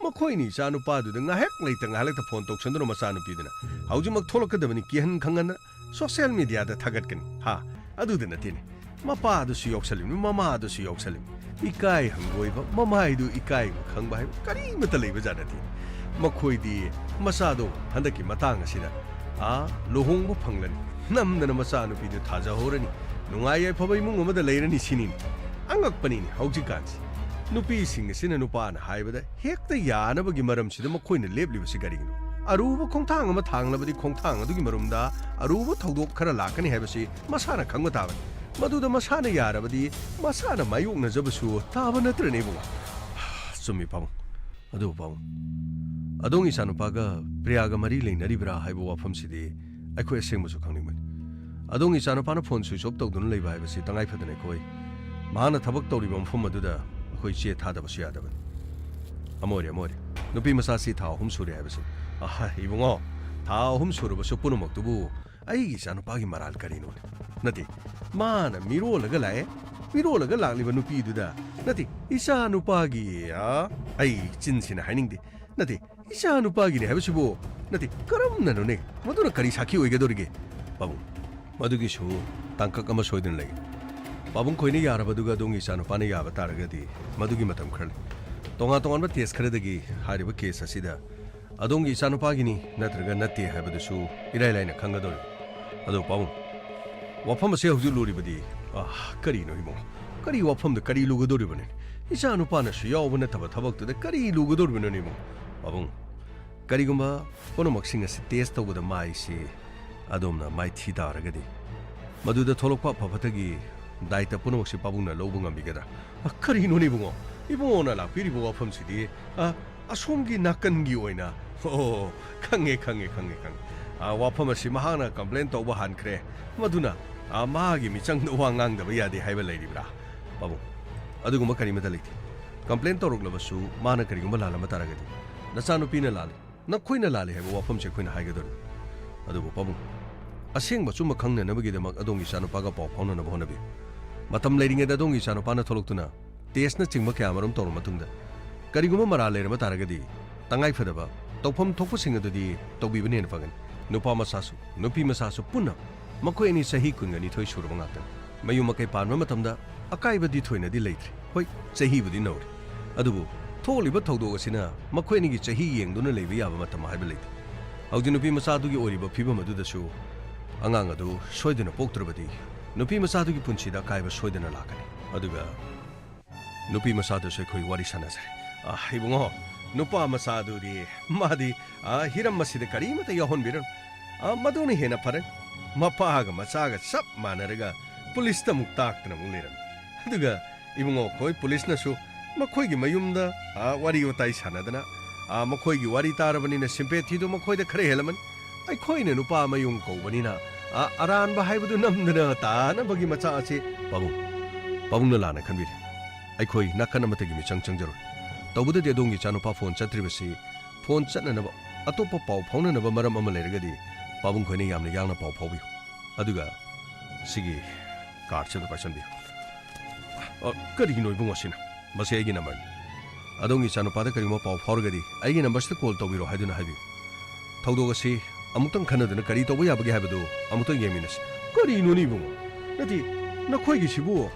ꯃꯈꯣꯏꯅ ꯏꯆꯥꯅꯨꯄꯥꯗꯨꯗ ꯉꯥꯏꯍꯥꯛ ꯂꯩꯇ ꯉꯥꯏꯍꯥꯛ ꯂꯩꯇ ꯐꯣꯟ ꯇꯧꯁꯟꯗꯨꯅ ꯃꯆꯥꯅꯨꯄꯤꯗꯨꯅ ꯍꯧꯖꯤꯛꯃꯛ ꯊꯣꯛꯂꯛꯀꯗꯕꯅꯤ, ꯀꯤꯍꯟ ꯈꯪꯍꯟꯗꯅ ꯁꯣꯁꯤꯌꯦꯜ ꯃꯤꯗꯤꯌꯥꯗ ꯊꯥꯒꯠꯀꯅꯤ꯫ ꯍꯥ? ꯑꯗꯨꯗ ꯅꯠꯇꯦꯅꯦ꯫ ꯃꯄꯥꯗꯨꯁꯨ ꯌꯥꯎꯁꯜꯂꯤꯕꯅꯤ, ꯃꯃꯥꯗꯨꯁꯨ ꯌꯥꯎꯁꯜꯂꯤꯕꯅꯤ꯫ ꯏꯀꯥꯏ ꯍꯪꯒꯣꯏꯕ, ꯃꯃꯥꯏꯗꯨ ꯏꯀꯥꯏꯕ ꯈꯪꯕ ꯍꯥꯏꯕ ꯀꯔꯤꯃꯠꯇ ꯂꯩꯕ ꯖꯥꯠ ꯅꯠꯇꯦ꯫ ꯃꯈꯣꯏꯗꯤ ꯃꯆꯥꯗꯣ ꯍꯟꯗꯛꯀꯤ ꯃꯇꯥꯡ ꯑꯁꯤꯗ, ꯑꯥ, ꯂꯨꯍꯣꯡꯕ ꯐꯪꯂꯅꯤ, ꯅꯝꯗꯅ ꯃꯆꯥꯅꯨꯄꯤꯗꯨ ꯊꯥꯖꯍꯧꯔꯅꯤ, ꯅꯨꯡꯉꯥꯏ ꯌꯥꯏꯐꯕ ꯏꯃꯨꯡ ꯑꯃꯗ ꯂꯩꯔꯅꯤ ꯁꯤꯅꯤꯅꯦ꯫ ꯑꯉꯛꯄꯅꯤꯅꯦ ꯍꯧꯖꯤꯛꯀꯥꯟꯁꯤ꯫ ꯅꯨꯄꯤꯁꯤꯡ ꯑꯁꯤꯅ ꯅꯨꯄꯥꯅ ꯍꯥꯏꯕꯗ ꯍꯦꯛꯇ ꯌꯥꯅꯕꯒꯤ ꯃꯔꯝꯁꯤꯗ ꯃꯈꯣꯏꯅ ꯂꯦꯞꯂꯤꯕꯁꯤ ꯀꯔꯤꯒꯤꯅꯣ? ꯑꯔꯨꯕ ꯈꯣꯡꯊꯥꯡ ꯑꯃ ꯊꯥꯡꯂꯕꯗꯤ ꯈꯣꯡꯊꯥꯡ ꯑꯗꯨꯒꯤ ꯃꯔꯨꯝꯗ ꯑꯔꯨꯕ ꯊꯧꯗꯣꯛ ꯈꯔ ꯂꯥꯛꯀꯅꯤ ꯍꯥꯏꯕꯁꯤ ꯃꯁꯥꯅ ꯈꯪꯕ ꯇꯥꯕꯅꯤ꯫ ꯃꯗꯨꯗ ꯃꯁꯥꯅ ꯌꯥꯔꯕꯗꯤ ꯃꯁꯥꯅ ꯃꯥꯌꯣꯛꯅꯖꯕꯁꯨ ꯇꯥꯕ ꯅꯠꯇ꯭ꯔꯅꯦ ꯏꯕꯨꯡꯉꯣ? ꯆꯨꯝꯃꯤ ꯄꯥꯕꯨꯡ꯫ ꯑꯗꯨꯕꯨ ꯄꯥꯕꯨꯡ, ꯑꯗꯣꯝꯒꯤ ꯏꯆꯥꯅꯨꯄꯥꯒ ꯄ꯭ꯔꯤꯌꯥꯒ ꯃꯔꯤ ꯂꯩꯅꯔꯤꯕ꯭ꯔꯥ ꯍꯥꯏꯕ ꯋꯥꯐꯝꯁꯤꯗꯤ ꯑꯩꯈꯣꯏ ꯑꯁꯦꯡꯕꯁꯨ ꯈꯪꯅꯤꯡꯕꯅꯤ꯫ ꯑꯗꯣꯝꯒꯤ ꯏꯆꯥꯅꯨꯄꯥꯅ ꯐꯣꯟ ꯁ꯭ꯋꯤꯆ ꯑꯣꯐ ꯇꯧꯗꯨꯅ ꯂꯩꯕ ꯍꯥꯏꯕꯁꯤ ꯇꯉꯥꯏ ꯐꯗꯅ ꯑꯩꯈꯣꯏ, ꯃꯍꯥꯛꯅ ꯊꯕꯛ ꯇꯧꯔꯤꯕ ꯃꯐꯝ ꯑꯗꯨꯗ ꯑꯩꯈꯣꯏ ꯆꯦ ꯊꯥꯗꯕꯁꯨ ꯌꯥꯗꯕꯅꯤ꯫ ꯑꯃ ꯑꯣꯏꯔꯦ, ꯑꯃ ꯑꯣꯏꯔꯦ꯫ ꯅꯨꯄꯤ ꯃꯆꯥꯁꯤ ꯊꯥ ꯑꯍꯨꯝ ꯁꯨꯔꯦ ꯍꯥꯏꯕꯁꯤ꯫ ꯑꯍ, ꯏꯕꯨꯡꯉꯣ, ꯊꯥ ꯑꯍꯨꯝ ꯁꯨꯔꯕꯁꯨ ꯄꯨꯝꯅꯃꯛꯇꯨꯕꯨ ꯑꯩꯒꯤ ꯏꯆꯥꯅꯨꯄꯥꯒꯤ ꯃꯔꯥꯜ ꯀꯔꯤꯅꯣꯅꯦ? ꯅꯠꯇꯦ, ꯃꯥꯅ ꯃꯤꯔꯣꯜꯂꯒ ꯂꯥꯛꯑꯦ꯫ ꯃꯤꯔꯣꯜꯂꯒ ꯂꯥꯛꯂꯤꯕ ꯅꯨꯄꯤꯗꯨꯗ, ꯅꯠꯇꯦ, ꯏꯆꯥꯅꯨꯄꯥꯒꯤ, ꯑ, ꯑꯩ ꯆꯤꯟꯁꯤꯅ ꯍꯥꯏꯅꯤꯡꯗꯦ꯫ ꯅꯠꯇꯦ, ꯏꯆꯥꯅꯨꯄꯥꯒꯤꯅꯦ ꯍꯥꯏꯕꯁꯤꯕꯨ, ꯅꯠꯇꯦ, ꯀꯔꯝꯅꯅꯣꯅꯦ? ꯃꯗꯨꯅ ꯀꯔꯤ ꯁꯥꯈꯤ ꯑꯣꯏꯒꯗꯧꯔꯤꯒꯦ? ꯄꯥꯕꯨꯡ, ꯃꯗꯨꯒꯤꯁꯨ ꯇꯥꯡꯀꯛ ꯑꯃ ꯁꯣꯏꯗꯅ ꯂꯩ꯫ ꯄꯥꯕꯨꯡ ꯈꯣꯏꯅ ꯌꯥꯔꯕꯗꯨꯒ ꯑꯗꯣꯝꯒꯤ ꯏꯆꯥꯅꯨꯄꯥꯅ ꯌꯥꯕ ꯇꯥꯔꯒꯗꯤ ꯃꯗꯨꯒꯤ ꯃꯇꯝ ꯈꯔ ꯂꯩ꯫ ꯇꯣꯉꯥꯟ ꯇꯣꯉꯥꯟꯕ ꯇꯦꯁ ꯈꯔꯗꯒꯤ ꯍꯥꯏꯔꯤꯕ ꯀꯦꯁ ꯑꯁꯤꯗ ꯑꯗꯣꯝꯒꯤ ꯏꯆꯥꯅꯨꯄꯥꯒꯤꯅꯤ ꯅꯠꯇ꯭ꯔꯒ ꯅꯠꯇꯦ ꯍꯥꯏꯕꯗꯨꯁꯨ ꯏꯔꯥꯏ ꯂꯥꯏꯅ ꯈꯪꯒꯗꯧꯔꯤꯕꯅꯤ꯫ ꯑꯗꯣ ꯄꯥꯕꯨꯡ, ꯋꯥꯐꯝ ꯑꯁꯤ ꯍꯧꯖꯤꯛ ꯂꯨꯔꯤꯕꯗꯤ, ꯑꯥ, ꯀꯔꯤꯅꯣ ꯏꯕꯨꯡ? ꯀꯔꯤ ꯋꯥꯐꯝꯗ ꯀꯔꯤ ꯂꯨꯒꯗꯧꯔꯤꯕꯅꯤ? ꯏꯆꯥꯅꯨꯄꯥꯅꯁꯨ ꯌꯥꯎꯕ ꯅꯠꯇꯕ ꯊꯕꯛꯇꯨꯗ ꯀꯔꯤ ꯂꯨꯒꯗꯧꯔꯤꯕꯅꯣꯅꯦ ꯏꯕꯨꯡ? ꯄꯥꯕꯨꯡ, ꯀꯔꯤꯒꯨꯝꯕ ꯄꯨꯝꯅꯃꯛꯁꯤꯡ ꯑꯁꯤ ꯇꯦꯁ ꯇꯧꯕꯗ ꯃꯥꯏꯁꯤ ꯑꯗꯣꯝꯅ ꯃꯥꯏꯊꯤ ꯇꯥꯔꯒꯗꯤ, ꯃꯗꯨꯗ ꯊꯣꯛꯂꯛꯄ ꯑꯐ ꯐꯠꯇꯒꯤ ꯗꯥꯏꯇ ꯄꯨꯝꯅꯃꯛꯁꯤ ꯄꯥꯕꯨꯡꯅ ꯂꯧꯕ ꯉꯝꯕꯤꯒꯗ꯭ꯔꯥ? ꯑ, ꯀꯔꯤꯅꯣꯅꯦ ꯏꯕꯨꯡꯉꯣ? ꯏꯕꯨꯡꯉꯣꯅ ꯂꯥꯛꯄꯤꯔꯤꯕ ꯋꯥꯐꯝꯁꯤꯗꯤ, ꯑ, ꯑꯁꯣꯝꯒꯤ ꯅꯥꯀꯟꯒꯤ ꯑꯣꯏꯅ, ꯑꯣ, ꯈꯪꯉꯦ, ꯈꯪꯉꯦ, ꯈꯪꯉꯦ, ꯈꯪꯉꯦ꯫ ꯑ, ꯋꯥꯐꯝ ꯑꯁꯤ ꯃꯍꯥꯛꯅ complain ꯇꯧꯕ ꯍꯟꯈ꯭ꯔꯦ, ꯃꯗꯨꯅ, ꯑ, ꯃꯥꯒꯤ ꯃꯤꯆꯪꯗ ꯋꯥ ꯉꯥꯡꯗꯕ ꯌꯥꯗꯦ ꯍꯥꯏꯕ ꯂꯩꯔꯤꯕ꯭ꯔꯥ? ꯄꯥꯕꯨꯡ, ꯑꯗꯨꯒꯨꯝꯕ ꯀꯔꯤꯃꯠꯇ ꯂꯩꯇꯦ꯫ Complain ꯇꯧꯔꯛꯂꯕꯁꯨ ꯃꯥꯅ ꯀꯔꯤꯒꯨꯝꯕ ꯂꯥꯜꯂꯝꯕ ꯇꯥꯔꯒꯗꯤ ꯅꯆꯥꯅꯨꯄꯤꯅ ꯂꯥꯜꯂꯤ, ꯅꯈꯣꯏꯅ ꯂꯥꯜꯂꯤ ꯍꯥꯏꯕ ꯋꯥꯐꯝꯁꯦ ꯑꯩꯈꯣꯏꯅ ꯍꯥꯏꯒꯗꯧꯔꯤꯕꯅꯤ꯫ ꯑꯗꯨꯕꯨ ꯄꯥꯕꯨꯡ, ꯑꯁꯦꯡꯕ ꯑꯆꯨꯝꯕ ꯈꯪꯅꯅꯕꯒꯤꯗꯃꯛ ꯑꯗꯣꯝꯒꯤ ꯏꯆꯥꯅꯨꯄꯥꯒ ꯄꯥꯎ ꯐꯥꯎꯅꯅꯕ ꯍꯣꯠꯅꯕꯤꯌꯨ꯫ ꯃꯇꯝ ꯂꯩꯔꯤꯉꯩꯗ ꯑꯗꯣꯝꯒꯤ ꯏꯆꯥꯅꯨꯄꯥꯅ ꯊꯣꯛꯂꯛꯇꯨꯅ testꯅꯆꯤꯡꯕ ꯀꯌꯥ ꯑꯃꯔꯣꯝ ꯇꯧꯔꯕ ꯃꯇꯨꯡꯗ ꯀꯔꯤꯒꯨꯝꯕ ꯃꯔꯥꯜ ꯂꯩꯔꯝꯕ ꯇꯥꯔꯒꯗꯤ ꯇꯉꯥꯏ ꯐꯗꯕ ꯇꯧꯐꯝ ꯊꯣꯛꯄꯁꯤꯡ ꯑꯗꯨꯗꯤ ꯇꯧꯕꯤꯕꯅ ꯍꯦꯟꯅ ꯐꯒꯅꯤ꯫ ꯅꯨꯄꯥ ꯃꯆꯥꯁꯨ, ꯅꯨꯄꯤ ꯃꯆꯥꯁꯨ ꯄꯨꯟꯅ ꯃꯈꯣꯏ ꯑꯅꯤ ꯆꯍꯤ ꯀꯨꯟꯒ ꯅꯤꯊꯣꯏ ꯁꯨꯔꯕ ꯉꯥꯛꯇꯅꯤ꯫ ꯃꯌꯨꯝ ꯃꯀꯩ ꯄꯥꯟꯕ ꯃꯇꯝꯗ ꯑꯀꯥꯏꯕꯗꯤ ꯊꯣꯏꯅꯗꯤ ꯂꯩꯇ꯭ꯔꯤ꯫ ꯍꯣꯏ, ꯆꯍꯤꯕꯨꯗꯤ ꯅꯧꯔꯤ, ꯑꯗꯨꯕꯨ ꯊꯣꯛꯂꯤꯕ ꯊꯧꯗꯣꯛ ꯑꯁꯤꯅ ꯃꯈꯣꯏ ꯑꯅꯤꯒꯤ ꯆꯍꯤ ꯌꯦꯡꯗꯨꯅ ꯂꯩꯕ ꯌꯥꯕ ꯃꯇꯝ ꯍꯥꯏꯕ ꯂꯩꯇꯦ꯫ ꯍꯧꯖꯤꯛ ꯅꯨꯄꯤ ꯃꯆꯥꯗꯨꯒꯤ ꯑꯣꯏꯔꯤꯕ ꯐꯤꯕꯝ ꯑꯗꯨꯗꯁꯨ ꯑꯉꯥꯡ ꯑꯗꯨ ꯁꯣꯏꯗꯅ ꯄꯣꯛꯇ꯭ꯔꯕꯗꯤ ꯅꯨꯄꯤ ꯃꯆꯥꯗꯨꯒꯤ ꯄꯨꯟꯁꯤꯗ ꯑꯀꯥꯏꯕ ꯁꯣꯏꯗꯅ ꯂꯥꯛꯀꯅꯤ꯫ ꯑꯗꯨꯒ ꯅꯨꯄꯤ ꯃꯆꯥꯗꯨꯁꯨ ꯑꯩꯈꯣꯏ ꯋꯥꯔꯤ ꯁꯥꯟꯅꯖꯔꯦ꯫ "ꯑ, ꯏꯕꯨꯡꯉꯣ, ꯅꯨꯄꯥ ꯃꯆꯥꯗꯨꯗꯤ ꯃꯥꯗꯤ, ꯑ, ꯍꯤꯔꯝ ꯑꯁꯤꯗ ꯀꯔꯤꯃꯠꯇ ꯌꯥꯎꯍꯟꯕꯤꯔꯅꯨ꯫ ꯑ, ꯃꯗꯨꯅ ꯍꯦꯟꯅ ꯐꯔꯦ꯫ ꯃꯄꯥꯒ ꯃꯆꯥꯒ ꯆꯞ ꯃꯥꯟꯅꯔꯒ ꯄꯨꯂꯤꯁꯇ ꯑꯃꯨꯛ ꯇꯥꯛꯇꯅ ꯑꯃꯨꯛ ꯂꯩꯔꯝꯃꯤ꯫ ꯑꯗꯨꯒ ꯏꯕꯨꯡꯉꯣ, ꯑꯩꯈꯣꯏ ꯄꯨꯂꯤꯁꯅꯁꯨ ꯃꯈꯣꯏꯒꯤ ꯃꯌꯨꯝꯗ, ꯑ, ꯋꯥꯔꯤ ꯋꯥꯇꯥꯏ ꯁꯥꯟꯅꯗꯅ, ꯑ, ꯃꯈꯣꯏꯒꯤ ꯋꯥꯔꯤ ꯇꯥꯔꯕꯅꯤꯅ sympathyꯗꯨ ꯃꯈꯣꯏꯗ ꯈꯔ ꯍꯦꯜꯂꯝꯃꯅꯤ꯫ ꯑꯩꯈꯣꯏꯅ ꯅꯨꯄꯥ ꯃꯌꯨꯝ ꯀꯧꯕꯅꯤꯅ, ꯑ, ꯑꯔꯥꯟꯕ ꯍꯥꯏꯕꯗꯨ ꯅꯝꯗꯅ ꯇꯥꯅꯕꯒꯤ ꯃꯆꯥꯛ ꯑꯁꯤ ꯄꯥꯕꯨꯡ, ꯄꯥꯕꯨꯡꯅ ꯂꯥꯟꯅ ꯈꯟꯕꯤꯔꯦ꯫ ꯑꯩꯈꯣꯏ ꯅꯥꯀꯟ ꯑꯃꯠꯇꯒꯤ ꯃꯤꯆꯪ ꯆꯪꯖꯔꯣꯏ꯫ ꯇꯧꯕꯗꯗꯤ ꯑꯗꯣꯝꯒꯤ ꯏꯆꯥꯅꯨꯄꯥ ꯐꯣꯟ ꯆꯠꯇ꯭ꯔꯤꯕꯁꯤ ꯐꯣꯟ ꯆꯠꯅꯅꯕ, ꯑꯇꯣꯞꯄ ꯄꯥꯎ ꯐꯥꯎꯅꯅꯕ ꯃꯔꯝ ꯑꯃ ꯂꯩꯔꯒꯗꯤ ꯄꯥꯕꯨꯡ ꯈꯣꯏꯅ ꯌꯥꯝꯅ ꯌꯥꯡꯅ ꯄꯥꯎ ꯐꯥꯎꯕꯤꯌꯨ꯫ ꯑꯗꯨꯒ ꯁꯤꯒꯤ cardꯁꯦ ꯑꯗꯨ ꯄꯥꯏꯁꯟꯕꯤꯌꯨ꯫ ꯑ, ꯀꯔꯤꯒꯤꯅꯣ ꯏꯕꯨꯡꯉꯣ ꯁꯤꯅ? ꯃꯁꯤ ꯑꯩꯒꯤ numberꯅꯤ꯫ ꯑꯗꯣꯝꯒꯤ ꯏꯆꯥꯅꯨꯄꯥꯗ ꯀꯔꯤꯒꯨꯝꯕ ꯄꯥꯎ ꯐꯥꯎꯔꯒꯗꯤ ꯑꯩꯒꯤ numberꯁꯤꯗ call ꯇꯧꯕꯤꯔꯣ ꯍꯥꯏꯗꯨꯅ ꯍꯥꯏꯕꯤꯌꯨ꯫ ꯊꯧꯗꯣꯛ ꯑꯁꯤ ꯑꯃꯨꯛꯇꯪ ꯈꯟꯅꯗꯨꯅ ꯀꯔꯤ ꯇꯧꯕ ꯌꯥꯕꯒꯦ ꯍꯥꯏꯕꯗꯨ ꯑꯃꯨꯛꯇꯪ ꯌꯦꯡꯃꯤꯟꯅꯁꯤ꯫ ꯀꯔꯤꯅꯣꯅꯦ ꯏꯕꯨꯡꯉꯣ? ꯅꯠꯇꯦ, ꯅꯈꯣꯏꯒꯤꯁꯤꯕꯨ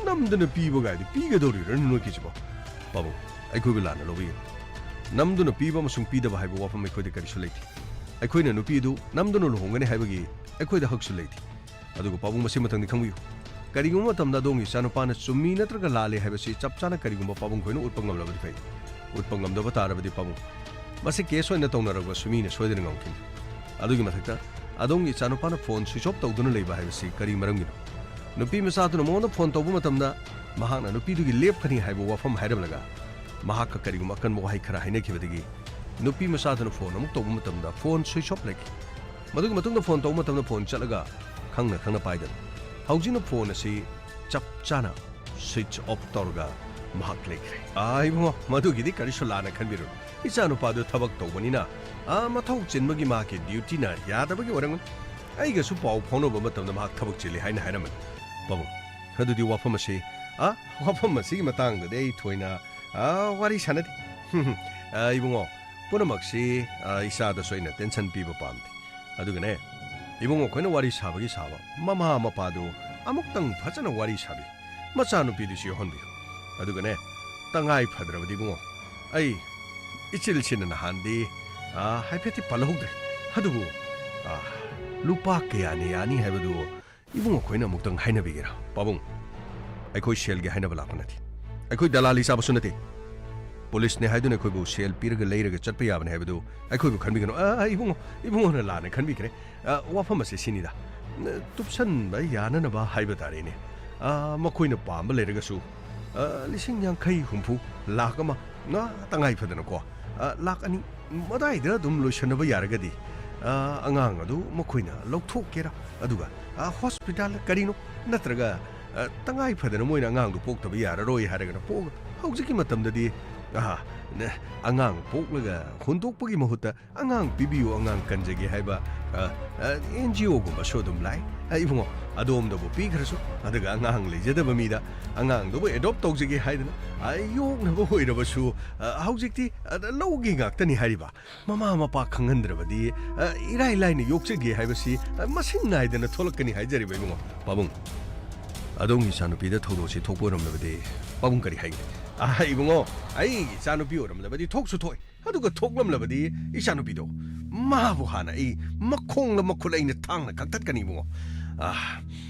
ꯅꯝꯗꯅ ꯄꯤꯕ ꯀꯥꯏꯗꯤ ꯄꯤꯒꯗꯧꯔꯤꯕ꯭ꯔꯥ ꯅꯣꯏꯒꯤꯁꯤꯕꯣ? ꯄꯥꯕꯨꯡ, ꯑꯩꯈꯣꯏꯕꯨ ꯂꯥꯟꯅ ꯂꯧꯕꯤꯒꯅꯨ꯫ ꯅꯝꯗꯨꯅ ꯄꯤꯕ ꯑꯃꯁꯨꯡ ꯄꯤꯗꯕ ꯍꯥꯏꯕ ꯋꯥꯐꯝ ꯑꯩꯈꯣꯏꯗ ꯀꯔꯤꯁꯨ ꯂꯩꯇꯦ꯫ ꯑꯩꯈꯣꯏꯅ ꯅꯨꯄꯤ ꯑꯗꯨ ꯅꯝꯗꯨꯅ ꯂꯨꯍꯣꯡꯒꯅꯤ ꯍꯥꯏꯕꯒꯤ ꯑꯩꯈꯣꯏꯗ ꯍꯛꯁꯨ ꯂꯩꯇꯦ꯫ ꯑꯗꯨꯒ ꯄꯥꯕꯨꯡ, ꯃꯁꯤ ꯃꯊꯪꯗꯤ ꯈꯪꯕꯤꯌꯨ, ꯀꯔꯤꯒꯨꯝꯕ ꯃꯇꯝꯗ ꯑꯗꯣꯝꯒꯤ ꯏꯆꯥꯅꯨꯄꯥꯅ ꯆꯨꯝꯃꯤ ꯅꯠꯇ꯭ꯔꯒ ꯂꯥꯜꯂꯤ ꯍꯥꯏꯕꯁꯤ ꯆꯞ ꯆꯥꯅ ꯀꯔꯤꯒꯨꯝꯕ ꯄꯥꯕꯨꯡ ꯈꯣꯏꯅ ꯎꯠꯄ ꯉꯝꯂꯕꯗꯤ ꯐꯩ꯫ ꯎꯠꯄ ꯉꯝꯗꯕ ꯇꯥꯔꯕꯗꯤ ꯄꯥꯕꯨꯡ, ꯃꯁꯤ case ꯑꯣꯏꯅ ꯇꯧꯅꯔꯛꯄꯁꯨ ꯃꯤꯅ ꯁꯣꯏꯗꯅ ꯉꯝꯈꯤꯅꯤ꯫ ꯑꯗꯨꯒꯤ ꯃꯊꯛꯇ ꯑꯗꯣꯝꯒꯤ ꯏꯆꯥꯅꯨꯄꯥꯅ phone switch off ꯇꯧꯗꯨꯅ ꯂꯩꯕ ꯍꯥꯏꯕꯁꯤ ꯀꯔꯤ ꯃꯔꯝꯒꯤꯅꯣ? ꯅꯨꯄꯤ ꯃꯆꯥꯗꯨꯅ ꯃꯉꯣꯟꯗ phone ꯇꯧꯕ ꯃꯇꯝꯗ ꯃꯍꯥꯛꯅ ꯅꯨꯄꯤꯗꯨꯒꯤ ꯂꯦꯞꯀꯅꯤ ꯍꯥꯏꯕ ꯋꯥꯐꯝ ꯍꯥꯏꯔꯝꯂꯒ ꯃꯍꯥꯛꯀ ꯀꯔꯤꯒꯨꯝꯕ ꯑꯀꯟꯕ ꯋꯥꯍꯩ ꯈꯔ ꯍꯥꯏꯅꯈꯤꯕꯗꯒꯤ ꯅꯨꯄꯤ ꯃꯆꯥꯗꯨꯅ phone ꯑꯃꯨꯛ ꯇꯧꯕ ꯃꯇꯝꯗ phone switch off ꯂꯩꯈꯤ꯫ ꯃꯗꯨꯒꯤ ꯃꯇꯨꯡꯗ ꯐꯣꯟ ꯇꯧꯕ ꯃꯇꯝꯗ ꯐꯣꯟ ꯆꯠꯂꯒ ꯈꯪꯅ ꯈꯪꯅ ꯄꯥꯏꯗꯅ꯫ ꯍꯧꯖꯤꯛꯅ ꯐꯣꯟ ꯑꯁꯤ ꯆꯞ ꯆꯥꯅ ꯁ꯭ꯋꯤꯆ ꯑꯣꯐ ꯇꯧꯔꯒ ꯃꯍꯥꯛ ꯂꯩꯈ꯭ꯔꯦ꯫ ꯑꯥ, ꯏꯕꯨꯡꯉꯣ, ꯃꯗꯨꯒꯤꯗꯤ ꯀꯔꯤꯁꯨ ꯂꯥꯟꯅ ꯈꯟꯕꯤꯔꯨꯅꯨ꯫ ꯏꯆꯥꯅꯨꯄꯥꯗꯨ ꯊꯕꯛ ꯇꯧꯕꯅꯤꯅ, ꯑꯥ, ꯃꯊꯧ ꯆꯤꯟꯕꯒꯤ ꯃꯍꯥꯛꯀꯤ ꯗ꯭ꯌꯨꯇꯤꯅ ꯌꯥꯗꯕꯒꯤ ꯑꯣꯏꯔꯝꯒꯅꯤ꯫ ꯑꯩꯒꯁꯨ ꯄꯥꯎ ꯐꯥꯎꯅꯕ ꯃꯇꯝꯗ ꯃꯍꯥꯛ ꯊꯕꯛ ꯆꯤꯜꯂꯤ ꯍꯥꯏꯅ ꯍꯥꯏꯔꯝꯃꯤ꯫ ꯄꯥꯕꯨꯡ, ꯑꯗꯨꯗꯤ ꯋꯥꯐꯝ ꯑꯁꯤ, ꯑꯥ, ꯋꯥꯐꯝ ꯑꯁꯤꯒꯤ ꯃꯇꯥꯡꯗꯗꯤ ꯑꯩ ꯊꯣꯏꯅ, ꯑꯥ, ꯋꯥꯔꯤ ꯁꯥꯟꯅꯗꯦ꯫ ꯑꯥ, ꯏꯕꯨꯡꯉꯣ, ꯄꯨꯝꯅꯃꯛꯁꯤ, ꯑꯥ, ꯏꯆꯥꯗꯁꯨ ꯑꯩꯅ ꯇꯦꯟꯁꯟ ꯄꯤꯕ ꯄꯥꯝꯗꯦ꯫ ꯑꯗꯨꯒꯅꯦ, ꯏꯕꯨꯡꯉꯣ ꯑꯩꯈꯣꯏꯅ ꯋꯥꯔꯤ ꯁꯥꯕꯒꯤ ꯁꯥꯕ, ꯃꯃꯥ ꯃꯄꯥꯗꯨ ꯑꯃꯨꯛꯇꯪ ꯐꯖꯅ ꯋꯥꯔꯤ ꯁꯥꯕꯤꯌꯨ꯫ ꯃꯆꯥꯅꯨꯄꯤꯗꯨꯁꯨ ꯌꯥꯎꯍꯟꯕꯤꯌꯨ꯫ ꯑꯗꯨꯒꯅꯦ, ꯇꯉꯥꯏ ꯐꯗ꯭ꯔꯕꯗꯤ ꯏꯕꯨꯡꯉꯣ, ꯑꯩ ꯏꯆꯤꯜꯁꯤꯅ ꯅꯍꯥꯟꯗꯤ, ꯑꯥ, ꯍꯥꯏꯐꯦꯠꯇꯤ ꯄꯜꯍꯧꯗ꯭ꯔꯦ꯫ ꯑꯗꯨꯕꯨ, ꯑꯥ, ꯂꯨꯄꯥ ꯀꯌꯥꯅ ꯌꯥꯅꯤ ꯍꯥꯏꯕꯗꯨ ꯏꯕꯨꯡꯉꯣ ꯑꯩꯈꯣꯏꯅ ꯑꯃꯨꯛꯇꯪ ꯍꯥꯏꯅꯕꯤꯒꯦꯔꯥ? ꯄꯥꯕꯨꯡ, ꯑꯩꯈꯣꯏ ꯁꯦꯜꯒꯤ ꯍꯥꯏꯅꯕ ꯂꯥꯛꯄ ꯅꯠꯇꯦ꯫ ꯑꯩꯈꯣꯏ ꯗꯂꯥꯂꯤ ꯆꯥꯕꯁꯨ ꯅꯠꯇꯦ꯫ ꯄꯨꯂꯤꯁꯅꯦ ꯍꯥꯏꯗꯨꯅ ꯑꯩꯈꯣꯏꯕꯨ ꯁꯦꯜ ꯄꯤꯔꯒ ꯂꯩꯔꯒ ꯆꯠꯄ ꯌꯥꯕꯅꯦ ꯍꯥꯏꯕꯗꯨ ꯑꯩꯈꯣꯏꯕꯨ ꯈꯟꯕꯤꯒꯅꯨ꯫ ꯑꯥ, ꯏꯕꯨꯡꯉꯣ, ꯏꯕꯨꯡꯉꯣꯅ ꯂꯥꯟꯅ ꯈꯟꯕꯤꯈ꯭ꯔꯦ꯫ ꯑꯥ, ꯋꯥꯐꯝ ꯑꯁꯦ ꯁꯤꯅꯤꯗ, ꯇꯨꯞꯁꯟꯕ ꯌꯥꯅꯅꯕ ꯍꯥꯏꯕ ꯇꯥꯔꯦꯅꯦ꯫ ꯑꯥ, ꯃꯈꯣꯏꯅ ꯄꯥꯝꯕ ꯂꯩꯔꯒꯁꯨ, ꯑꯥ, ꯂꯤꯁꯤꯡ ꯌꯥꯡꯈꯩ, ꯍꯨꯝꯐꯨ, ꯂꯥꯈ ꯑꯃ, ꯉꯥ ꯇꯉꯥꯏ ꯐꯗꯅꯀꯣ, ꯑꯥ, ꯂꯥꯈ ꯑꯅꯤ ꯃꯗꯥꯏꯗ ꯑꯗꯨꯝ ꯂꯣꯏꯁꯟꯅꯕ ꯌꯥꯔꯒꯗꯤ, ꯑꯥ, ꯑꯉꯥꯡ ꯑꯗꯨ ꯃꯈꯣꯏꯅ ꯂꯧꯊꯣꯛꯀꯦꯔꯥ, ꯑꯗꯨꯒ, ꯑꯥ, ꯍꯣꯁꯄꯤꯇꯥꯜ ꯀꯔꯤꯅꯣ, ꯅꯠꯇ꯭ꯔꯒ, ꯑꯥ, ꯇꯉꯥꯏ ꯐꯗꯅ ꯃꯣꯏꯅ ꯑꯉꯥꯡꯗꯨ ꯄꯣꯛꯇꯕ ꯌꯥꯔꯔꯣꯏ ꯍꯥꯏꯔꯒꯅ ꯄꯣꯛꯑꯒ, ꯍꯧꯖꯤꯛꯀꯤ ꯃꯇꯝꯗꯗꯤ, ꯑꯥ, ꯅ-, ꯑꯉꯥꯡ ꯄꯣꯛꯂꯒ ꯍꯨꯟꯗꯣꯛꯄꯒꯤ ꯃꯍꯨꯠꯇ ꯑꯉꯥꯡ ꯄꯤꯕꯤꯌꯨ, ꯑꯉꯥꯡ ꯀꯟꯖꯒꯦ ꯍꯥꯏꯕ, ꯑ, ꯑ, NGO ꯒꯨꯝꯕꯁꯨ ꯑꯗꯨꯝ ꯂꯥꯛꯏ꯫ ꯑ, ꯏꯕꯨꯡꯉꯣ, ꯑꯗꯣꯝꯗꯕꯨ ꯄꯤꯈ꯭ꯔꯁꯨ, ꯑꯗꯨꯒ ꯑꯉꯥꯡ ꯂꯩꯖꯗꯕ ꯃꯤꯗ ꯑꯉꯥꯡꯗꯨꯕꯨ adopt ꯇꯧꯖꯒꯦ ꯍꯥꯏꯗꯅ, ꯑ, ꯌꯣꯛꯅꯕ ꯑꯣꯏꯔꯕꯁꯨ, ꯑ, ꯍꯧꯖꯤꯛꯇꯤ, ꯑ, ꯂꯧꯒꯤ ꯉꯥꯛꯇꯅꯤ ꯍꯥꯏꯔꯤꯕ꯫ ꯃꯃꯥ ꯃꯄꯥ ꯈꯪꯍꯟꯗ꯭ꯔꯕꯗꯤ, ꯑ, ꯏꯔꯥꯏ ꯂꯥꯏꯅ ꯌꯣꯛꯆꯒꯦ ꯍꯥꯏꯕꯁꯤ, ꯑ, ꯃꯁꯤꯡ ꯅꯥꯏꯗꯅ ꯊꯣꯛꯂꯛꯀꯅꯤ ꯍꯥꯏꯖꯔꯤꯕ ꯏꯕꯨꯡꯉꯣ꯫ ꯄꯥꯕꯨꯡ, ꯑꯗꯣꯝꯒꯤ ꯏꯆꯥꯅꯨꯄꯤꯗ ꯊꯧꯗꯣꯛꯁꯤ ꯊꯣꯛꯄ ꯑꯣꯏꯔꯝꯂꯕꯗꯤ ꯄꯥꯕꯨꯡ ꯀꯔꯤ ꯍꯥꯏꯒꯅꯤ? ꯑ, ꯏꯕꯨꯡꯉꯣ, ꯑꯩꯒꯤ ꯏꯆꯥꯅꯨꯄꯤ ꯑꯣꯏꯔꯝꯂꯕꯗꯤ ꯊꯣꯛꯁꯨ ꯊꯣꯛꯑꯣꯏ꯫ ꯑꯗꯨꯒ ꯊꯣꯛꯂꯝꯂꯕꯗꯤ ꯏꯆꯥꯅꯨꯄꯤꯗꯣ, ꯃꯥꯕꯨ ꯍꯥꯟꯅ ꯑꯩ ꯃꯈꯣꯡꯂ ꯃꯈꯨꯠꯂ ꯑꯩꯅ ꯊꯥꯡꯅ ꯀꯛꯊꯠꯀꯅꯤ ꯏꯕꯨꯡꯉꯣ꯫ ꯑꯥ,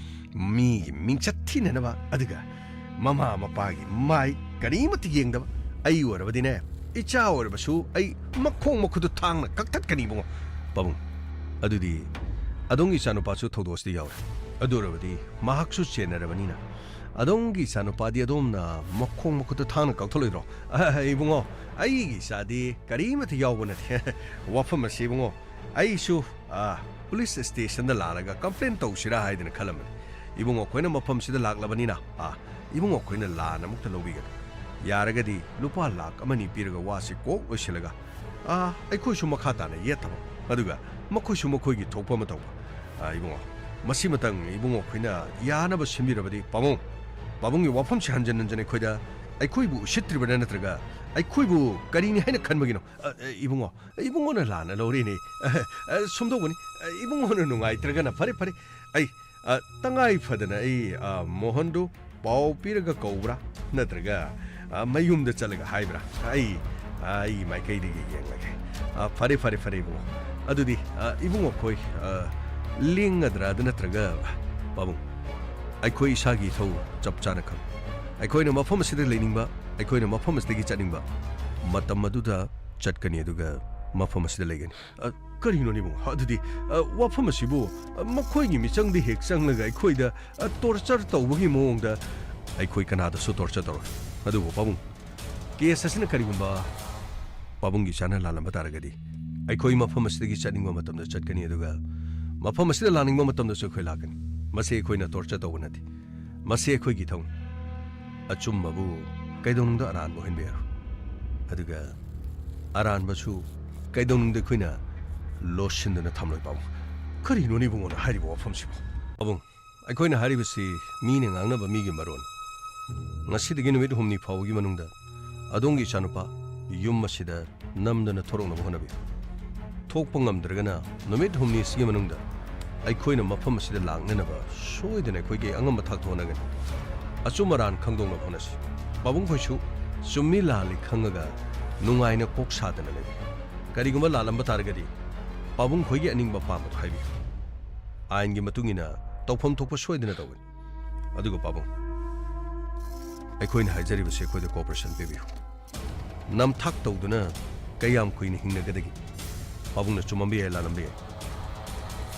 ꯃꯤꯒꯤ ꯃꯤꯡꯆꯠ ꯊꯤꯅꯅꯕ, ꯑꯗꯨꯒ ꯃꯃꯥ ꯃꯄꯥꯒꯤ ꯃꯥꯏ ꯀꯔꯤꯃꯠꯇ ꯌꯦꯡꯗꯕ ꯑꯩ ꯑꯣꯏꯔꯕꯗꯤꯅꯦ, ꯏꯆꯥ ꯑꯣꯏꯔꯕꯁꯨ ꯑꯩ ꯃꯈꯣꯡ ꯃꯈꯨꯠꯇꯨ ꯊꯥꯡꯅ ꯀꯛꯊꯠꯀꯅꯤ ꯏꯕꯨꯡꯉꯣ꯫ ꯄꯥꯕꯨꯡ, ꯑꯗꯨꯗꯤ ꯑꯗꯣꯝꯒꯤ ꯏꯆꯥꯅꯨꯄꯥꯁꯨ ꯊꯧꯗꯣꯛ ꯑꯁꯤꯗ ꯌꯥꯎꯔꯦ꯫ ꯑꯗꯨ ꯑꯣꯏꯔꯕꯗꯤ ꯃꯍꯥꯛꯁꯨ ꯆꯦꯟꯅꯔꯕꯅꯤꯅ, ꯑꯗꯣꯝꯒꯤ ꯏꯆꯥꯅꯨꯄꯥꯗꯤ ꯑꯗꯣꯝꯅ ꯃꯈꯣꯡ ꯃꯈꯨꯠꯇ ꯊꯥꯡꯅ ꯀꯛꯊꯠꯂꯣꯏꯗ꯭ꯔꯣ? ꯑ, ꯏꯕꯨꯡꯉꯣ, ꯑꯩꯒꯤ ꯏꯆꯥꯗꯤ ꯀꯔꯤꯃꯠꯇ ꯌꯥꯎꯕ ꯅꯠꯇꯦ꯫ ꯋꯥꯐꯝ ꯑꯁꯤ ꯏꯕꯨꯡꯉꯣ, ꯑꯩꯁꯨ ꯑꯥ, ꯄꯨꯂꯤꯁ ꯁ꯭ꯇꯦꯁꯟꯗ ꯂꯥꯛꯂꯒ ꯀꯝꯄ꯭ꯂꯦꯟ ꯇꯧꯁꯤꯔꯥ ꯍꯥꯏꯗꯅ ꯈꯜꯂꯝꯕꯅꯤ꯫ ꯏꯕꯨꯡꯉꯣ, ꯑꯩꯈꯣꯏꯅ ꯃꯐꯝꯁꯤꯗ ꯂꯥꯛꯂꯕꯅꯤꯅ, ꯑꯥ, ꯏꯕꯨꯡꯉꯣ, ꯑꯩꯈꯣꯏꯅ ꯂꯥꯟ ꯑꯃꯨꯛꯇ ꯂꯧꯕꯤꯒꯅꯨ꯫ ꯌꯥꯔꯒꯗꯤ ꯂꯨꯄꯥ ꯂꯥꯈ ꯑꯃꯅꯤ ꯄꯤꯔꯒ ꯋꯥꯁꯤ ꯀꯣꯛ ꯂꯣꯏꯁꯤꯜꯂꯒ, ꯑꯥ, ꯑꯩꯈꯣꯏꯁꯨ ꯃꯈꯥ ꯇꯥꯅ ꯌꯦꯠꯇꯕ, ꯑꯗꯨꯒ ꯃꯈꯣꯏꯁꯨ ꯃꯈꯣꯏꯒꯤ ꯊꯣꯛꯄ ꯑꯃ ꯇꯧꯕ꯫ ꯑꯥ, ꯏꯕꯨꯡꯉꯣ, ꯃꯁꯤꯃꯇꯪ ꯏꯕꯨꯡꯉꯣ ꯑꯩꯈꯣꯏꯅ ꯌꯥꯅꯕ ꯁꯤꯟꯕꯤꯔꯕꯗꯤ, ꯄꯥꯕꯨꯡ, ꯄꯥꯕꯨꯡꯒꯤ ꯋꯥꯐꯝꯁꯤ ꯍꯟꯖꯤꯟ ꯍꯟꯖꯤꯟ ꯑꯩꯈꯣꯏꯗ, ꯑꯩꯈꯣꯏꯕꯨ ꯎꯁꯤꯠꯇ꯭ꯔꯤꯕ꯭ꯔꯥ ꯅꯠꯇ꯭ꯔꯒ ꯑꯩꯈꯣꯏꯕꯨ ꯀꯔꯤꯅꯤ ꯍꯥꯏꯅ ꯈꯟꯕꯒꯤꯅꯣ? ꯑ, ꯑ, ꯏꯕꯨꯡꯉꯣ, ꯏꯕꯨꯡꯉꯣꯅ ꯂꯥꯟꯅ ꯂꯧꯔꯦꯅꯦ꯫ ꯑ, ꯑ, ꯁꯨꯝꯗꯧꯕꯅꯤ꯫ ꯑ, ꯏꯕꯨꯡꯉꯣꯅ ꯅꯨꯡꯉꯥꯏꯇ꯭ꯔꯒꯅ ꯐꯔꯦ, ꯐꯔꯦ꯫ ꯑꯩ, ꯑ, ꯇꯉꯥꯏ ꯐꯗꯅ ꯑꯩ, ꯑ, ꯃꯣꯍꯟꯗꯨ ꯄꯥꯎ ꯄꯤꯔꯒ ꯀꯧꯕ꯭ꯔꯥ? ꯅꯠꯇ꯭ꯔꯒ, ꯑ, ꯃꯌꯨꯝꯗ ꯆꯠꯂꯒ ꯍꯥꯏꯕ꯭ꯔꯥ? ꯑꯩ, ꯑ, ꯑꯩꯒꯤ ꯃꯥꯏꯀꯩꯗꯒꯤ ꯌꯦꯡꯂꯒꯦ꯫ ꯑ, ꯐꯔꯦ, ꯐꯔꯦ, ꯐꯔꯦ, ꯏꯕꯨꯡꯉꯣ꯫ ꯑꯗꯨꯗꯤ, ꯑ, ꯏꯕꯨꯡꯉꯣ ꯑꯩꯈꯣꯏ, ꯑ, ꯂꯦꯡꯒꯗ꯭ꯔꯥ? ꯑꯗꯨ ꯅꯠꯇ꯭ꯔꯒ, ꯄꯥꯕꯨꯡ, ꯑꯩꯈꯣꯏ ꯏꯁꯥꯒꯤ ꯏꯊꯧ ꯆꯞ ꯆꯥꯅ ꯈꯪ-, ꯑꯩꯈꯣꯏꯅ ꯃꯐꯝ ꯑꯁꯤꯗ ꯂꯩꯅꯤꯡꯕ, ꯑꯩꯈꯣꯏꯅ ꯃꯐꯝ ꯑꯁꯤꯗꯒꯤ ꯆꯠꯅꯤꯡꯕ ꯃꯇꯝ ꯑꯗꯨꯗ ꯆꯠꯀꯅꯤ, ꯑꯗꯨꯒ ꯃꯐꯝ ꯑꯁꯤꯗ ꯂꯩꯒꯅꯤ꯫ ꯑ, ꯀꯔꯤꯅꯣꯅꯦ ꯏꯕꯨꯡꯉꯣ? ꯑꯗꯨꯗꯤ, ꯑ, ꯋꯥꯐꯝ ꯑꯁꯤꯕꯨ, ꯑ, ꯃꯈꯣꯏꯒꯤ ꯃꯤꯆꯪꯗ ꯍꯦꯛ ꯆꯪꯂꯒ ꯑꯩꯈꯣꯏꯗ, ꯑ, ꯇꯣꯔꯆꯔ ꯇꯧꯕꯒꯤ ꯃꯑꯣꯡꯗ ꯑꯩꯈꯣꯏ ꯀꯅꯥꯗꯁꯨ ꯇꯣꯔꯆꯔ ꯇꯧꯔꯣꯏ꯫ ꯑꯗꯨꯕꯨ ꯄꯥꯕꯨꯡ, ꯀꯦꯁ ꯑꯁꯤꯅ ꯀꯔꯤꯒꯨꯝꯕ ꯄꯥꯕꯨꯡꯒꯤ ꯏꯆꯥꯅ ꯂꯥꯜꯂꯝꯕ ꯇꯥꯔꯒꯗꯤ, ꯑꯩꯈꯣꯏ ꯃꯐꯝ ꯑꯁꯤꯗꯒꯤ ꯆꯠꯅꯤꯡꯕ ꯃꯇꯝꯗ ꯆꯠꯀꯅꯤ, ꯑꯗꯨꯒ ꯃꯐꯝ ꯑꯁꯤꯗ ꯂꯥꯛꯅꯤꯡꯕ ꯃꯇꯝꯗꯁꯨ ꯑꯩꯈꯣꯏ ꯂꯥꯛꯀꯅꯤ꯫ ꯃꯁꯤ ꯑꯩꯈꯣꯏꯅ ꯇꯣꯔꯆꯔ ꯇꯧꯕ ꯅꯠꯇꯦ꯫ ꯃꯁꯤ ꯑꯩꯈꯣꯏꯒꯤ ꯊꯧꯅꯤ꯫ ꯑꯆꯨꯝꯕꯕꯨ ꯀꯩꯗꯧꯅꯨꯡꯗ ꯑꯔꯥꯟꯕ ꯑꯣꯏꯍꯟꯕ ꯌꯥꯔꯣꯏ꯫ ꯑꯗꯨꯒ ꯑꯔꯥꯟꯕꯁꯨ ꯀꯩꯗꯧꯅꯨꯡꯗ ꯑꯩꯈꯣꯏꯅ ꯂꯣꯠꯁꯤꯟꯗꯨꯅ ꯊꯝꯂꯣꯏ, ꯄꯥꯕꯨꯡ꯫ ꯀꯔꯤꯅꯣꯅꯦ ꯏꯕꯨꯡꯉꯣꯅ ꯍꯥꯏꯔꯤꯕ ꯋꯥꯐꯝꯁꯤꯕꯨ? ꯄꯥꯕꯨꯡ, ꯑꯩꯈꯣꯏꯅ ꯍꯥꯏꯔꯤꯕꯁꯤ ꯃꯤꯅ ꯉꯥꯡꯅꯕ ꯃꯤꯒꯤ ꯃꯔꯣꯟ꯫ ꯉꯁꯤꯗꯒꯤ ꯅꯨꯃꯤꯠ ꯍꯨꯝꯅꯤ ꯐꯥꯎꯕꯒꯤ ꯃꯅꯨꯡꯗ ꯑꯗꯣꯝꯒꯤ ꯏꯆꯥꯅꯨꯄꯥ ꯌꯨꯝ ꯑꯁꯤꯗ ꯅꯝꯗꯅ ꯊꯣꯔꯛꯅꯕ ꯍꯣꯠꯅꯕꯤꯌꯨ꯫ ꯊꯣꯛꯄ ꯉꯝꯗ꯭ꯔꯒꯅ ꯅꯨꯃꯤꯠ ꯍꯨꯝꯅꯤꯁꯤꯒꯤ ꯃꯅꯨꯡꯗ ꯑꯩꯈꯣꯏꯅ ꯃꯐꯝ ꯑꯁꯤꯗ ꯂꯥꯛꯅꯅꯕ ꯁꯣꯏꯗꯅ ꯑꯩꯈꯣꯏꯒꯤ ꯑꯉꯝꯕ ꯊꯥꯛꯇ ꯍꯣꯠꯅꯒꯅꯤ꯫ ꯑꯆꯨꯝ ꯑꯔꯥꯟ ꯈꯪꯗꯣꯛꯅꯕ ꯍꯣꯠꯅꯁꯤ꯫ ꯄꯥꯕꯨꯡ ꯈꯣꯏꯁꯨ ꯆꯨꯝꯃꯤ ꯂꯥꯜꯂꯤ ꯈꯪꯉꯒ ꯅꯨꯡꯉꯥꯏꯅ ꯀꯣꯛ ꯁꯥꯗꯅ ꯂꯩꯕꯤꯌꯨ꯫ ꯀꯔꯤꯒꯨꯝꯕ ꯂꯥꯜꯂꯝꯕ ꯇꯥꯔꯒꯗꯤ ꯄꯥꯕꯨꯡ ꯈꯣꯏꯒꯤ ꯑꯅꯤꯡꯕ ꯑꯄꯥꯝꯕꯗꯨ ꯍꯥꯏꯕꯤꯌꯨ꯫ ꯑꯥꯏꯟꯒꯤ ꯃꯇꯨꯡ ꯏꯟꯅ ꯇꯧꯐꯝ ꯊꯣꯛꯄ ꯁꯣꯏꯗꯅ ꯇꯧꯒꯅꯤ꯫ ꯑꯗꯨꯒ ꯄꯥꯕꯨꯡ, ꯑꯩꯈꯣꯏꯅ ꯍꯥꯏꯖꯔꯤꯕꯁꯤ ꯑꯩꯈꯣꯏꯗ ꯀꯣꯑꯣꯄꯔꯦꯁꯟ ꯄꯤꯕꯤꯌꯨ꯫ ꯅꯝꯊꯥꯛ ꯇꯧꯗꯨꯅ ꯀꯌꯥꯝ ꯀꯨꯏꯅ ꯍꯤꯡꯅꯒꯗꯒꯦ? ꯄꯥꯕꯨꯡꯅ ꯆꯨꯝꯃꯝꯕ ꯌꯥꯏ, ꯂꯥꯜꯂꯝꯕ ꯌꯥꯏ꯫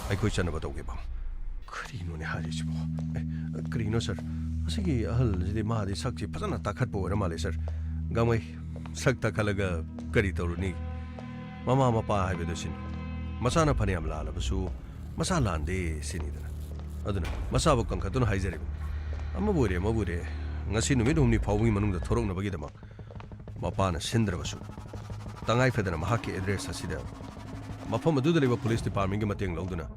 ꯑꯩꯈꯣꯏ ꯆꯠꯅꯕ ꯇꯧꯒꯦ, ꯄꯥꯕꯨꯡ꯫ ꯀꯔꯤꯅꯣꯅꯦ ꯍꯥꯏꯔꯤꯁꯤꯕꯣ? ꯑꯦ, ꯀꯔꯤꯅꯣ ꯁꯥꯔ? ꯑꯁꯤꯒꯤ ꯑꯍꯜꯁꯤꯗꯤ, ꯃꯥꯗꯤ ꯁꯛꯁꯤ ꯐꯖꯅ ꯇꯥꯈꯠꯄ ꯑꯣꯏꯔ ꯃꯥꯜꯂꯦ ꯁꯥꯔ꯫ ꯒꯥꯡꯃꯩ, ꯁꯛ ꯇꯥꯈꯠꯂꯒ ꯀꯔꯤ ꯇꯧꯔꯨꯅꯤ? ꯃꯃꯥ ꯃꯄꯥ ꯍꯥꯏꯕꯗꯨ ꯁꯤꯅꯤ꯫ ꯃꯆꯥꯅ ꯐꯅꯌꯥꯝ ꯂꯥꯜꯂꯕꯁꯨ ꯃꯆꯥ ꯂꯥꯟꯗꯦ ꯁꯤꯅꯤꯗꯅ꯫ ꯑꯗꯨꯅ ꯃꯆꯥꯕꯨ ꯀꯟꯈꯠꯇꯨꯅ ꯍꯥꯏꯖꯔꯤꯕꯅꯤ꯫ ꯑꯃꯕꯨ ꯑꯣꯏꯔꯦ, ꯑꯃꯕꯨ ꯑꯣꯏꯔꯦ, ꯉꯁꯤ ꯅꯨꯃꯤꯠ ꯍꯨꯝꯅꯤ ꯐꯥꯎꯕꯒꯤ ꯃꯅꯨꯡꯗ ꯊꯣꯔꯛꯅꯕꯒꯤꯗꯃꯛ ꯃꯄꯥꯅ ꯁꯤꯟꯗ꯭ꯔꯕꯁꯨ, ꯇꯉꯥꯏ ꯐꯗꯅ ꯃꯍꯥꯛꯀꯤ ꯑꯦꯗ꯭ꯔꯦꯁ ꯑꯁꯤꯗ ꯃꯐꯝ ꯑꯗꯨꯗ ꯂꯩꯕ ꯄꯨꯂꯤꯁ ꯗꯤꯄꯥꯔꯠꯃꯦꯟꯒꯤ ꯃꯇꯦꯡ ꯂꯧꯗꯨꯅ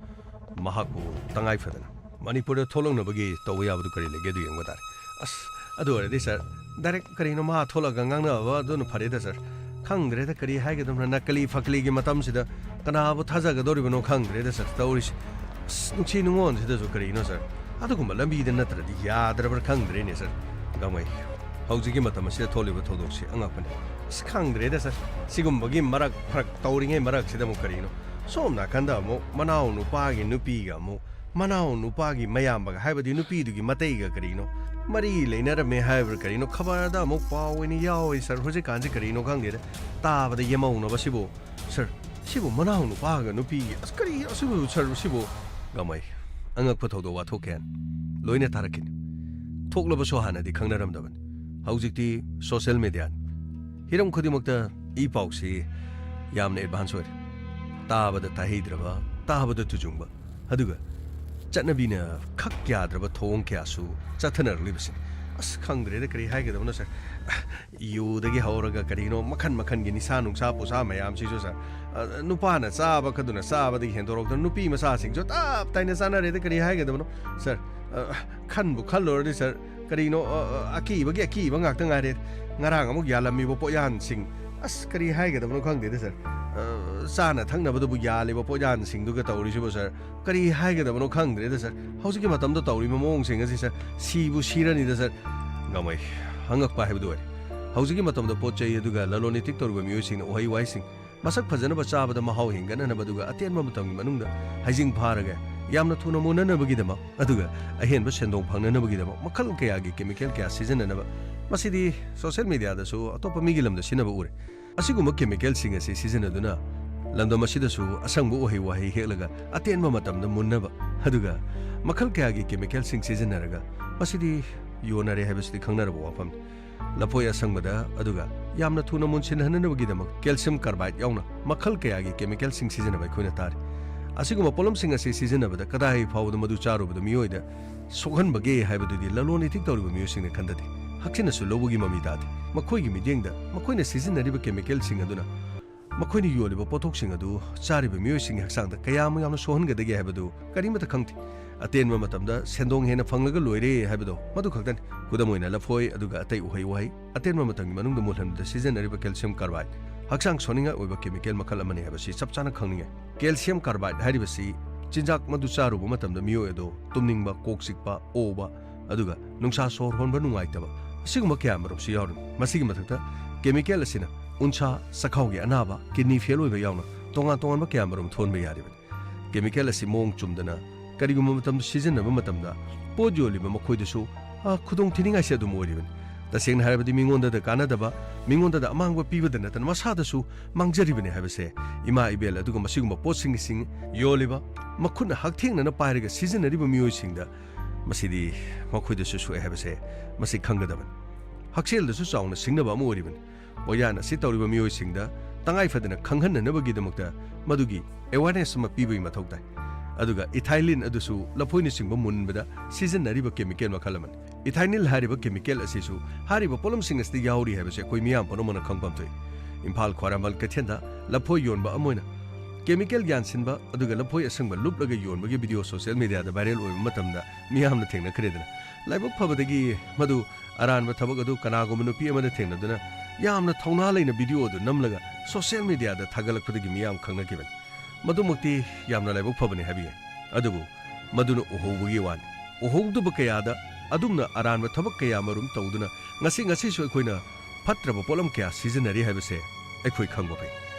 ꯃꯍꯥꯛꯄꯨ ꯇꯉꯥꯏ ꯐꯗꯅ ꯃꯅꯤꯄꯨꯔꯗ ꯊꯣꯛꯂꯛꯅꯕꯒꯤ ꯇꯧꯕ ꯌꯥꯕꯗꯨ ꯀꯔꯤ ꯂꯩꯒꯦ, ꯑꯗꯨ ꯌꯦꯡꯕ ꯇꯥꯔꯦ꯫ ꯑꯁ, ꯑꯗꯨ ꯑꯣꯏꯔꯗꯤ ꯁꯥꯔ, ꯗꯥꯏꯔꯦꯛ ꯀꯔꯤꯅꯣ ꯃꯥ ꯊꯣꯛꯂꯛꯑꯒ ꯉꯥꯡꯅꯕ ꯑꯗꯨꯅ ꯐꯔꯦꯗ ꯁꯥꯔ꯫ ꯈꯪꯗ꯭ꯔꯦꯗ, ꯀꯔꯤ ꯍꯥꯏꯒꯗꯕꯅꯣ, ꯅꯀꯂꯤ ꯐꯀꯂꯤꯒꯤ ꯃꯇꯝꯁꯤꯗ ꯀꯅꯥꯕꯨ ꯊꯥꯖꯒꯗꯧꯔꯤꯕꯅꯣ ꯈꯪꯗ꯭ꯔꯦꯗ ꯁꯥꯔ, ꯇꯧꯔꯤꯁꯦ꯫ ꯑꯁ, ꯅꯨꯡꯁꯤ ꯅꯨꯡꯉꯣꯟꯁꯤꯗꯁꯨ ꯀꯔꯤꯅꯣ ꯁꯥꯔ, ꯑꯗꯨꯒꯨꯝꯕ ꯂꯝꯕꯤꯗ ꯅꯠꯇ꯭ꯔꯗꯤ ꯌꯥꯗ꯭ꯔꯕ꯭ꯔꯥ ꯈꯪꯗ꯭ꯔꯦꯅꯦ ꯁꯥꯔ꯫ ꯒꯥꯡꯃꯩ, ꯍꯧꯖꯤꯛꯀꯤ ꯃꯇꯝ ꯑꯁꯤꯗ ꯊꯣꯛꯂꯤꯕ ꯊꯧꯗꯣꯛꯁꯤ ꯑꯉꯛꯄꯅꯤ꯫ ꯑꯁ, ꯈꯪꯗ꯭ꯔꯦꯗ ꯁꯥꯔ, ꯁꯤꯒꯨꯝꯕꯒꯤ ꯃꯔꯛ ꯐꯔꯛ ꯇꯧꯔꯤꯉꯩ ꯃꯔꯛꯁꯤꯗ ꯑꯃꯨꯛ ꯀꯔꯤꯅꯣ, ꯁꯣꯝ ꯅꯥꯀꯟꯗ ꯑꯃꯨꯛ ꯃꯅꯥꯎ ꯅꯨꯄꯥꯒꯤ ꯅꯨꯄꯤꯒ ꯑꯃꯨꯛ ꯃꯅꯥꯎ ꯅꯨꯄꯥꯒꯤ ꯃꯌꯥꯝꯕꯒ, ꯍꯥꯏꯕꯗꯤ ꯅꯨꯄꯤꯗꯨꯒꯤ ꯃꯇꯩꯒ ꯀꯔꯤꯅꯣ ꯃꯔꯤ ꯂꯩꯅꯔꯝꯃꯦ ꯍꯥꯏꯕ꯭ꯔꯥ ꯀꯔꯤꯅꯣ, ꯈꯕꯔꯗ ꯑꯃꯨꯛ ꯄꯥꯎ ꯑꯣꯏꯅ ꯌꯥꯎꯋꯦ ꯁꯥꯔ꯫ ꯍꯧꯖꯤꯛꯀꯥꯟꯁꯤ ꯀꯔꯤꯅꯣ ꯈꯪꯗꯦꯗ, ꯇꯥꯕꯗ ꯌꯦꯃꯧꯅꯕ ꯁꯤꯕꯨ꯫ ꯁꯥꯔ, ꯁꯤꯕꯨ ꯃꯅꯥꯎ ꯅꯨꯄꯥꯒ ꯅꯨꯄꯤꯒꯤ, ꯑꯁ, ꯀꯔꯤ ꯑꯁꯤꯕꯨ ꯁꯥꯔ, ꯁꯤꯕꯨ? ꯒꯥꯡꯃꯩ, ꯑꯉꯛꯄ ꯊꯧꯗꯣꯛ ꯋꯥꯊꯣꯛ ꯀꯌꯥꯅꯤ꯫ ꯂꯣꯏꯅ ꯇꯥꯔꯛꯈꯤꯅꯤ꯫ ꯊꯣꯛꯂꯕꯁꯨ ꯍꯥꯟꯅꯗꯤ ꯈꯪꯅꯔꯝꯗꯕꯅꯤ꯫ ꯍꯧꯖꯤꯛꯇꯤ ꯁꯣꯁꯦꯜ ꯃꯦꯗꯤꯌꯥꯅꯤ꯫ ꯍꯤꯔꯝ ꯈꯨꯗꯤꯡꯃꯛꯇ ꯏ ꯄꯥꯎꯁꯤ ꯌꯥꯝꯅ ꯑꯦꯗꯚꯥꯟꯁ ꯑꯣꯏꯔꯦ꯫ ꯇꯥꯕꯗ ꯇꯥꯍꯩꯗ꯭ꯔꯕ, ꯇꯥꯕꯗ ꯇꯨꯖꯨꯡꯕ, ꯑꯗꯨꯒ ꯆꯠꯅꯕꯤꯅ ꯈꯛ ꯌꯥꯗ꯭ꯔꯕ ꯊꯧꯑꯣꯡ ꯀꯌꯥꯁꯨ ꯆꯠꯊꯅꯔꯛꯂꯤꯕꯁꯤꯅꯤ꯫ ꯑꯁ, ꯈꯪꯗ꯭ꯔꯦꯗ, ꯀꯔꯤ ꯍꯥꯏꯒꯗꯕꯅꯣ ꯁꯥꯔ꯫ ꯌꯨꯗꯒꯤ ꯍꯧꯔꯒ ꯀꯔꯤꯅꯣ ꯃꯈꯟ ꯃꯈꯟꯒꯤ ꯅꯤꯁꯥ ꯅꯨꯡꯁꯥ ꯄꯨꯁꯥ ꯃꯌꯥꯝꯁꯤꯁꯨ ꯁꯥꯔ, ꯑ, ꯅꯨꯄꯥꯅ ꯆꯥꯕ ꯈꯛꯇꯨꯅ ꯆꯥꯕꯗꯒꯤ ꯍꯦꯟꯗꯣꯔꯛꯇꯅ ꯅꯨꯄꯤ ꯃꯆꯥꯁꯤꯡꯁꯨ ꯇꯞ ꯇꯥꯏꯅ ꯆꯥꯅꯔꯦꯗ, ꯀꯔꯤ ꯍꯥꯏꯒꯗꯕꯅꯣ ꯁꯥꯔ? ꯑ, ꯈꯟꯕꯨ ꯈꯜꯂꯨꯔꯗꯤ ꯁꯥꯔ, ꯀꯔꯤꯅꯣ, ꯑ, ꯑ, ꯑꯀꯤꯕꯒꯤ ꯑꯀꯤꯕ ꯉꯥꯛꯇ ꯉꯥꯏꯔꯦ꯫ ꯉꯔꯥꯡ ꯑꯃꯨꯛ ꯌꯥꯜꯂꯝꯃꯤꯕ ꯄꯣꯠꯌꯥꯟꯁꯤꯡ, ꯑꯁ, ꯀꯔꯤ ꯍꯥꯏꯒꯗꯕꯅꯣ ꯈꯪꯗꯦꯗ ꯁꯥꯔ꯫ ꯑ, ꯆꯥꯅ ꯊꯛꯅꯕꯗꯕꯨ ꯌꯥꯜꯂꯤꯕ ꯄꯣꯠꯌꯥꯟꯁꯤꯡꯗꯨꯒ ꯇꯧꯔꯤꯁꯤꯕꯨ ꯁꯥꯔ, ꯀꯔꯤ ꯍꯥꯏꯒꯗꯕꯅꯣ ꯈꯪꯗ꯭ꯔꯦꯗ ꯁꯥꯔ꯫ ꯍꯧꯖꯤꯛꯀꯤ ꯃꯇꯝꯗ ꯇꯧꯔꯤꯕ ꯃꯑꯣꯡꯁꯤꯡ ꯑꯁꯤ ꯁꯥꯔ, ꯁꯤꯕꯨ ꯁꯤꯔꯅꯤꯗ ꯁꯥꯔ꯫ ꯒꯥꯡꯃꯩ, ꯑꯉꯛꯄ ꯍꯥꯏꯕꯗꯨ ꯑꯣꯏꯔꯦ꯫ ꯍꯧꯖꯤꯛꯀꯤ ꯃꯇꯝꯗ ꯄꯣꯠ ꯆꯩ ꯑꯗꯨꯒ ꯂꯂꯣꯟ ꯏꯇꯤꯛ ꯇꯧꯔꯤꯕ ꯃꯤꯑꯣꯏꯁꯤꯡꯅ ꯎꯍꯩ ꯋꯥꯍꯩꯁꯤꯡ ꯃꯁꯛ ꯐꯖꯅꯕ ꯆꯥꯕꯗ ꯃꯍꯥꯎ ꯍꯦꯟꯒꯠꯅꯅꯕ, ꯑꯗꯨꯒ ꯑꯇꯦꯟꯕ ꯃꯇꯝꯒꯤ ꯃꯅꯨꯡꯗ ꯍꯩꯖꯤꯡ ꯐꯥꯔꯒ ꯌꯥꯝꯅ ꯊꯨꯅ ꯃꯨꯟꯅꯅꯕꯒꯤꯗꯃꯛ, ꯑꯗꯨꯒ ꯑꯍꯦꯟꯕ ꯁꯦꯟꯗꯣꯡ ꯐꯪꯅꯅꯕꯒꯤꯗꯃꯛ ꯃꯈꯜ ꯀꯌꯥꯒꯤ ꯀꯦꯃꯤꯀꯦꯜ ꯀꯌꯥ ꯁꯤꯖꯤꯟꯅꯅꯕ, ꯃꯁꯤꯗꯤ ꯁꯣꯁꯦꯜ ꯃꯦꯗꯤꯌꯥꯗꯁꯨ ꯑꯇꯣꯞꯄ ꯃꯤꯒꯤ ꯂꯝꯗ ꯁꯤꯖꯤꯟꯅꯕ ꯎꯔꯦ꯫ ꯑꯁꯤꯒꯨꯝꯕ ꯀꯦꯃꯤꯀꯦꯜꯁꯤꯡ ꯑꯁꯤ ꯁꯤꯖꯤꯟꯅꯗꯨꯅ ꯂꯝꯗꯝ ꯑꯁꯤꯗꯁꯨ ꯑꯁꯪꯕ ꯎꯍꯩ ꯋꯥꯍꯩ ꯍꯦꯛꯂꯒ ꯑꯇꯦꯟꯕ ꯃꯇꯝꯗ ꯃꯨꯟꯅꯕ, ꯑꯗꯨꯒ ꯃꯈꯜ ꯀꯌꯥꯒꯤ ꯀꯦꯃꯤꯀꯦꯜꯁꯤꯡ ꯁꯤꯖꯤꯟꯅꯔꯒ ꯃꯁꯤꯗꯤ ꯌꯣꯟꯅꯔꯦ ꯍꯥꯏꯕꯁꯤꯗꯤ ꯈꯪꯅꯔꯕ ꯋꯥꯐꯝꯅꯤ꯫ ꯂꯐꯣꯏ ꯑꯁꯪꯕꯗ, ꯑꯗꯨꯒ ꯌꯥꯝꯅ ꯊꯨꯅ ꯃꯨꯟꯁꯤꯟꯍꯟꯅꯕꯒꯤꯗꯃꯛ calcium carbide ꯌꯥꯎꯅ ꯃꯈꯜ ꯀꯌꯥꯒꯤ chemicalꯁꯤꯡ ꯁꯤꯖꯤꯟꯅꯕ ꯑꯩꯈꯣꯏꯅ ꯇꯥꯔꯤ꯫ ꯑꯁꯤꯒꯨꯝꯕ ꯄꯣꯠꯂꯝꯁꯤꯡ ꯑꯁꯤ ꯁꯤꯖꯤꯟꯅꯕꯗ ꯀꯗꯥꯏ ꯐꯥꯎꯕꯗ ꯃꯗꯨ ꯆꯥꯔꯨꯕꯗ ꯃꯤꯑꯣꯏꯗ ꯁꯣꯛꯍꯟꯕꯒꯦ ꯍꯥꯏꯕꯗꯨꯗꯤ ꯂꯂꯣꯟ ꯏꯇꯤꯛ ꯇꯧꯔꯤꯕ ꯃꯤꯑꯣꯏꯁꯤꯡꯅ ꯈꯟꯊꯗꯦ꯫ ꯍꯛꯆꯤꯟꯅꯁꯨ ꯂꯧꯕꯒꯤ ꯃꯃꯤ ꯇꯥꯗꯦ꯫ ꯃꯈꯣꯏꯒꯤ ꯃꯤꯠꯌꯦꯡꯗ ꯃꯈꯣꯏꯅ ꯁꯤꯖꯤꯟꯅꯔꯤꯕ chemicalꯁꯤꯡ ꯑꯗꯨꯅ ꯃꯈꯣꯏꯅ ꯌꯣꯜꯂꯤꯕ ꯄꯣꯠꯊꯣꯛꯁꯤꯡ ꯑꯗꯨ ꯆꯥꯔꯤꯕ ꯃꯤꯑꯣꯏꯁꯤꯡꯒꯤ ꯍꯛꯆꯥꯡꯗ ꯀꯌꯥꯃꯨꯛ ꯌꯥꯝꯅ ꯁꯣꯛꯍꯟꯒꯗꯒꯦ ꯍꯥꯏꯕꯗꯨ ꯀꯔꯤꯃꯠꯇ ꯈꯪꯗꯦ꯫ ꯑꯇꯦꯟꯕ ꯃꯇꯝꯗ ꯁꯦꯟꯗꯣꯡ ꯍꯦꯟꯅ ꯐꯪꯂꯒ ꯂꯣꯏꯔꯦ ꯍꯥꯏꯕꯗꯣ ꯃꯗꯨ ꯈꯛꯇꯅꯤ꯫ ꯈꯨꯗꯝ ꯑꯣꯏꯅ, ꯂꯐꯣꯏ ꯑꯗꯨꯒ ꯑꯇꯩ ꯎꯍꯩ ꯋꯥꯍꯩ ꯑꯇꯦꯟꯕ ꯃꯇꯝꯒꯤ ꯃꯅꯨꯡꯗ ꯃꯨꯜꯍꯟꯕꯗ ꯁꯤꯖꯤꯟꯅꯔꯤꯕ calcium carbide ꯍꯛꯆꯥꯡ ꯁꯣꯛꯅꯤꯡꯉꯥꯏ ꯑꯣꯏꯕ chemical ꯃꯈꯜ ꯑꯃꯅꯤ ꯍꯥꯏꯕꯁꯤ ꯆꯞ ꯆꯥꯅ ꯈꯪꯅꯤꯡꯉꯤ꯫ Calcium carbide ꯍꯥꯏꯔꯤꯕꯁꯤ ꯆꯤꯟꯖꯥꯛ ꯃꯗꯨ ꯆꯥꯔꯨꯕ ꯃꯇꯝꯗ ꯃꯤꯑꯣꯏ ꯑꯗꯨ ꯇꯨꯝꯅꯤꯡꯕ, ꯀꯣꯛ ꯆꯤꯛꯄ, ꯑꯣꯕ, ꯑꯗꯨꯒ ꯅꯨꯡꯁꯥ ꯁꯣꯔ ꯍꯣꯟꯕ ꯅꯨꯡꯉꯥꯏꯇꯕ, ꯑꯁꯤꯒꯨꯝꯕ ꯀꯌꯥ ꯑꯃꯔꯣꯝꯁꯨ ꯌꯥꯎꯔꯤ꯫ ꯃꯁꯤꯒꯤ ꯃꯊꯛꯇ chemical ꯑꯁꯤꯅ ꯎꯟꯁꯥ, ꯆꯈꯥꯎꯒꯤ ꯑꯅꯥꯕ, kidney fail ꯑꯣꯏꯕ ꯌꯥꯎꯅ ꯇꯣꯉꯥꯟ ꯇꯣꯉꯥꯟꯕ ꯀꯌꯥ ꯑꯃꯔꯣꯝ ꯊꯣꯛꯍꯟꯕ ꯌꯥꯔꯤꯕꯅꯤ꯫ Chemical ꯑꯁꯤ ꯃꯑꯣꯡ ꯆꯨꯝꯗꯅ ꯀꯔꯤꯒꯨꯝꯕ ꯃꯇꯝꯗ ꯁꯤꯖꯤꯟꯅꯕ ꯃꯇꯝꯗ ꯄꯣꯠ ꯌꯣꯜꯂꯤꯕ ꯃꯈꯣꯏꯗꯁꯨ, ꯑ, ꯈꯨꯗꯣꯡ ꯊꯤꯅꯤꯡꯉꯥꯏꯁꯤ ꯑꯗꯨꯝ ꯑꯣꯏꯔꯤꯕꯅꯤ꯫ ꯇꯁꯦꯡꯅ ꯍꯥꯏꯔꯕꯗꯤ ꯃꯤꯉꯣꯟꯗꯗ ꯀꯥꯟꯅꯗꯕ, ꯃꯤꯉꯣꯟꯗꯗ ꯑꯃꯥꯡꯕ ꯄꯤꯕꯗ ꯅꯠꯇꯅ ꯃꯁꯥꯗꯁꯨ ꯃꯥꯡꯖꯔꯤꯕꯅꯤ ꯍꯥꯏꯕꯁꯦ ꯏꯃꯥ ꯏꯕꯦꯜ ꯑꯗꯨꯒ ꯃꯁꯤꯒꯨꯝꯕ ꯄꯣꯠꯁꯤꯡꯁꯤꯡ ꯌꯣꯜꯂꯤꯕ, ꯃꯈꯨꯠꯅ ꯍꯛꯊꯦꯡꯅꯅ ꯄꯥꯏꯔꯒ ꯁꯤꯖꯤꯟꯅꯔꯤꯕ ꯃꯤꯑꯣꯏꯁꯤꯡꯗ ꯃꯁꯤꯗꯤ ꯃꯈꯣꯏꯗꯁꯨ ꯁꯣꯛꯑꯦ ꯍꯥꯏꯕꯁꯦ ꯃꯁꯤ ꯈꯪꯒꯗꯕꯅꯤ꯫ ꯍꯛꯁꯦꯜꯗꯁꯨ ꯆꯥꯎꯅ ꯁꯤꯡꯅꯕ ꯑꯃ ꯑꯣꯏꯔꯤꯕꯅꯤ꯫ ꯄꯣꯌꯥꯟ ꯑꯁꯤ ꯇꯧꯔꯤꯕ ꯃꯤꯑꯣꯏꯁꯤꯡꯗ ꯇꯉꯥꯏ ꯐꯗꯅ ꯈꯪꯍꯟꯅꯅꯕꯒꯤꯗꯃꯛꯇ ꯃꯗꯨꯒꯤ awareness ꯑꯃ ꯄꯤꯕꯒꯤ ꯃꯊꯧ ꯇꯥꯏ꯫ ꯑꯗꯨꯒ ethylene ꯑꯗꯨꯁꯨ ꯂꯐꯣꯏꯅꯆꯤꯡꯕ ꯃꯨꯟꯕꯗ ꯁꯤꯖꯤꯟꯅꯔꯤꯕ chemical ꯃꯈꯜ ꯑꯃꯅꯤ꯫ Ethynyl ꯍꯥꯏꯔꯤꯕ chemical ꯑꯁꯤꯁꯨ ꯍꯥꯏꯔꯤꯕ ꯄꯣꯠꯂꯝꯁꯤꯡ ꯑꯁꯤꯗ ꯌꯥꯎꯔꯤ ꯍꯥꯏꯕꯁꯤ ꯑꯩꯈꯣꯏ ꯃꯤꯌꯥꯝ ꯄꯨꯝꯅꯃꯛꯅ ꯈꯪꯐꯝ ꯊꯣꯛꯏ꯫ ꯏꯝꯐꯥꯜ ꯈ꯭ꯋꯥꯏꯔꯝꯕꯟ ꯀꯩꯊꯦꯜꯗ ꯂꯐꯣꯏ ꯌꯣꯟꯕ ꯑꯃ ꯑꯣꯏꯅ chemical ꯌꯥꯟꯁꯤꯟꯕ ꯑꯗꯨꯒ ꯂꯐꯣꯏ ꯑꯁꯪꯕ ꯂꯨꯞꯂꯒ ꯌꯣꯟꯕꯒꯤ video social mediaꯗ viral ꯑꯣꯏꯕ ꯃꯇꯝꯗ ꯃꯤꯌꯥꯝꯅ ꯊꯦꯡꯅꯈ꯭ꯔꯦꯗꯅ꯫ ꯂꯥꯏꯕꯛ ꯐꯕꯗꯒꯤ ꯃꯗꯨ ꯑꯔꯥꯟꯕ ꯊꯕꯛ ꯑꯗꯨ ꯀꯅꯥꯒꯨꯝꯕ ꯅꯨꯄꯤ ꯑꯃꯗ ꯊꯦꯡꯅꯗꯨꯅ ꯌꯥꯝꯅ ꯊꯧꯅꯥ ꯂꯩꯅ video ꯑꯗꯨ ꯅꯝꯂꯒ social mediaꯗ ꯊꯥꯒꯠꯂꯛꯄꯗꯒꯤ ꯃꯤꯌꯥꯝ ꯈꯪꯅꯈꯤꯕꯅꯤ꯫ ꯃꯗꯨꯃꯛꯇꯤ ꯌꯥꯝꯅ ꯂꯥꯏꯕꯛ ꯐꯕꯅꯤ ꯍꯥꯏꯕ ꯌꯥꯏ꯫ ꯑꯗꯨꯕꯨ ꯃꯗꯨꯅ ꯎꯍꯧꯕꯒꯤ ꯋꯥꯅꯤ꯫ ꯎꯍꯧꯗꯕ ꯀꯌꯥꯗ ꯑꯗꯨꯝꯅ ꯑꯔꯥꯟꯕ ꯊꯕꯛ ꯀꯌꯥ ꯑꯃꯔꯣꯝ ꯇꯧꯗꯨꯅ ꯉꯁꯤ ꯉꯁꯤꯁꯨ ꯑꯩꯈꯣꯏꯅ ꯐꯠꯇ꯭ꯔꯕ ꯄꯣꯠꯂꯝ ꯀꯌꯥ ꯁꯤꯖꯤꯟꯅꯔꯤ ꯍꯥꯏꯕꯁꯦ ꯑꯩꯈꯣꯏ ꯈꯪꯕ ꯐꯩ꯫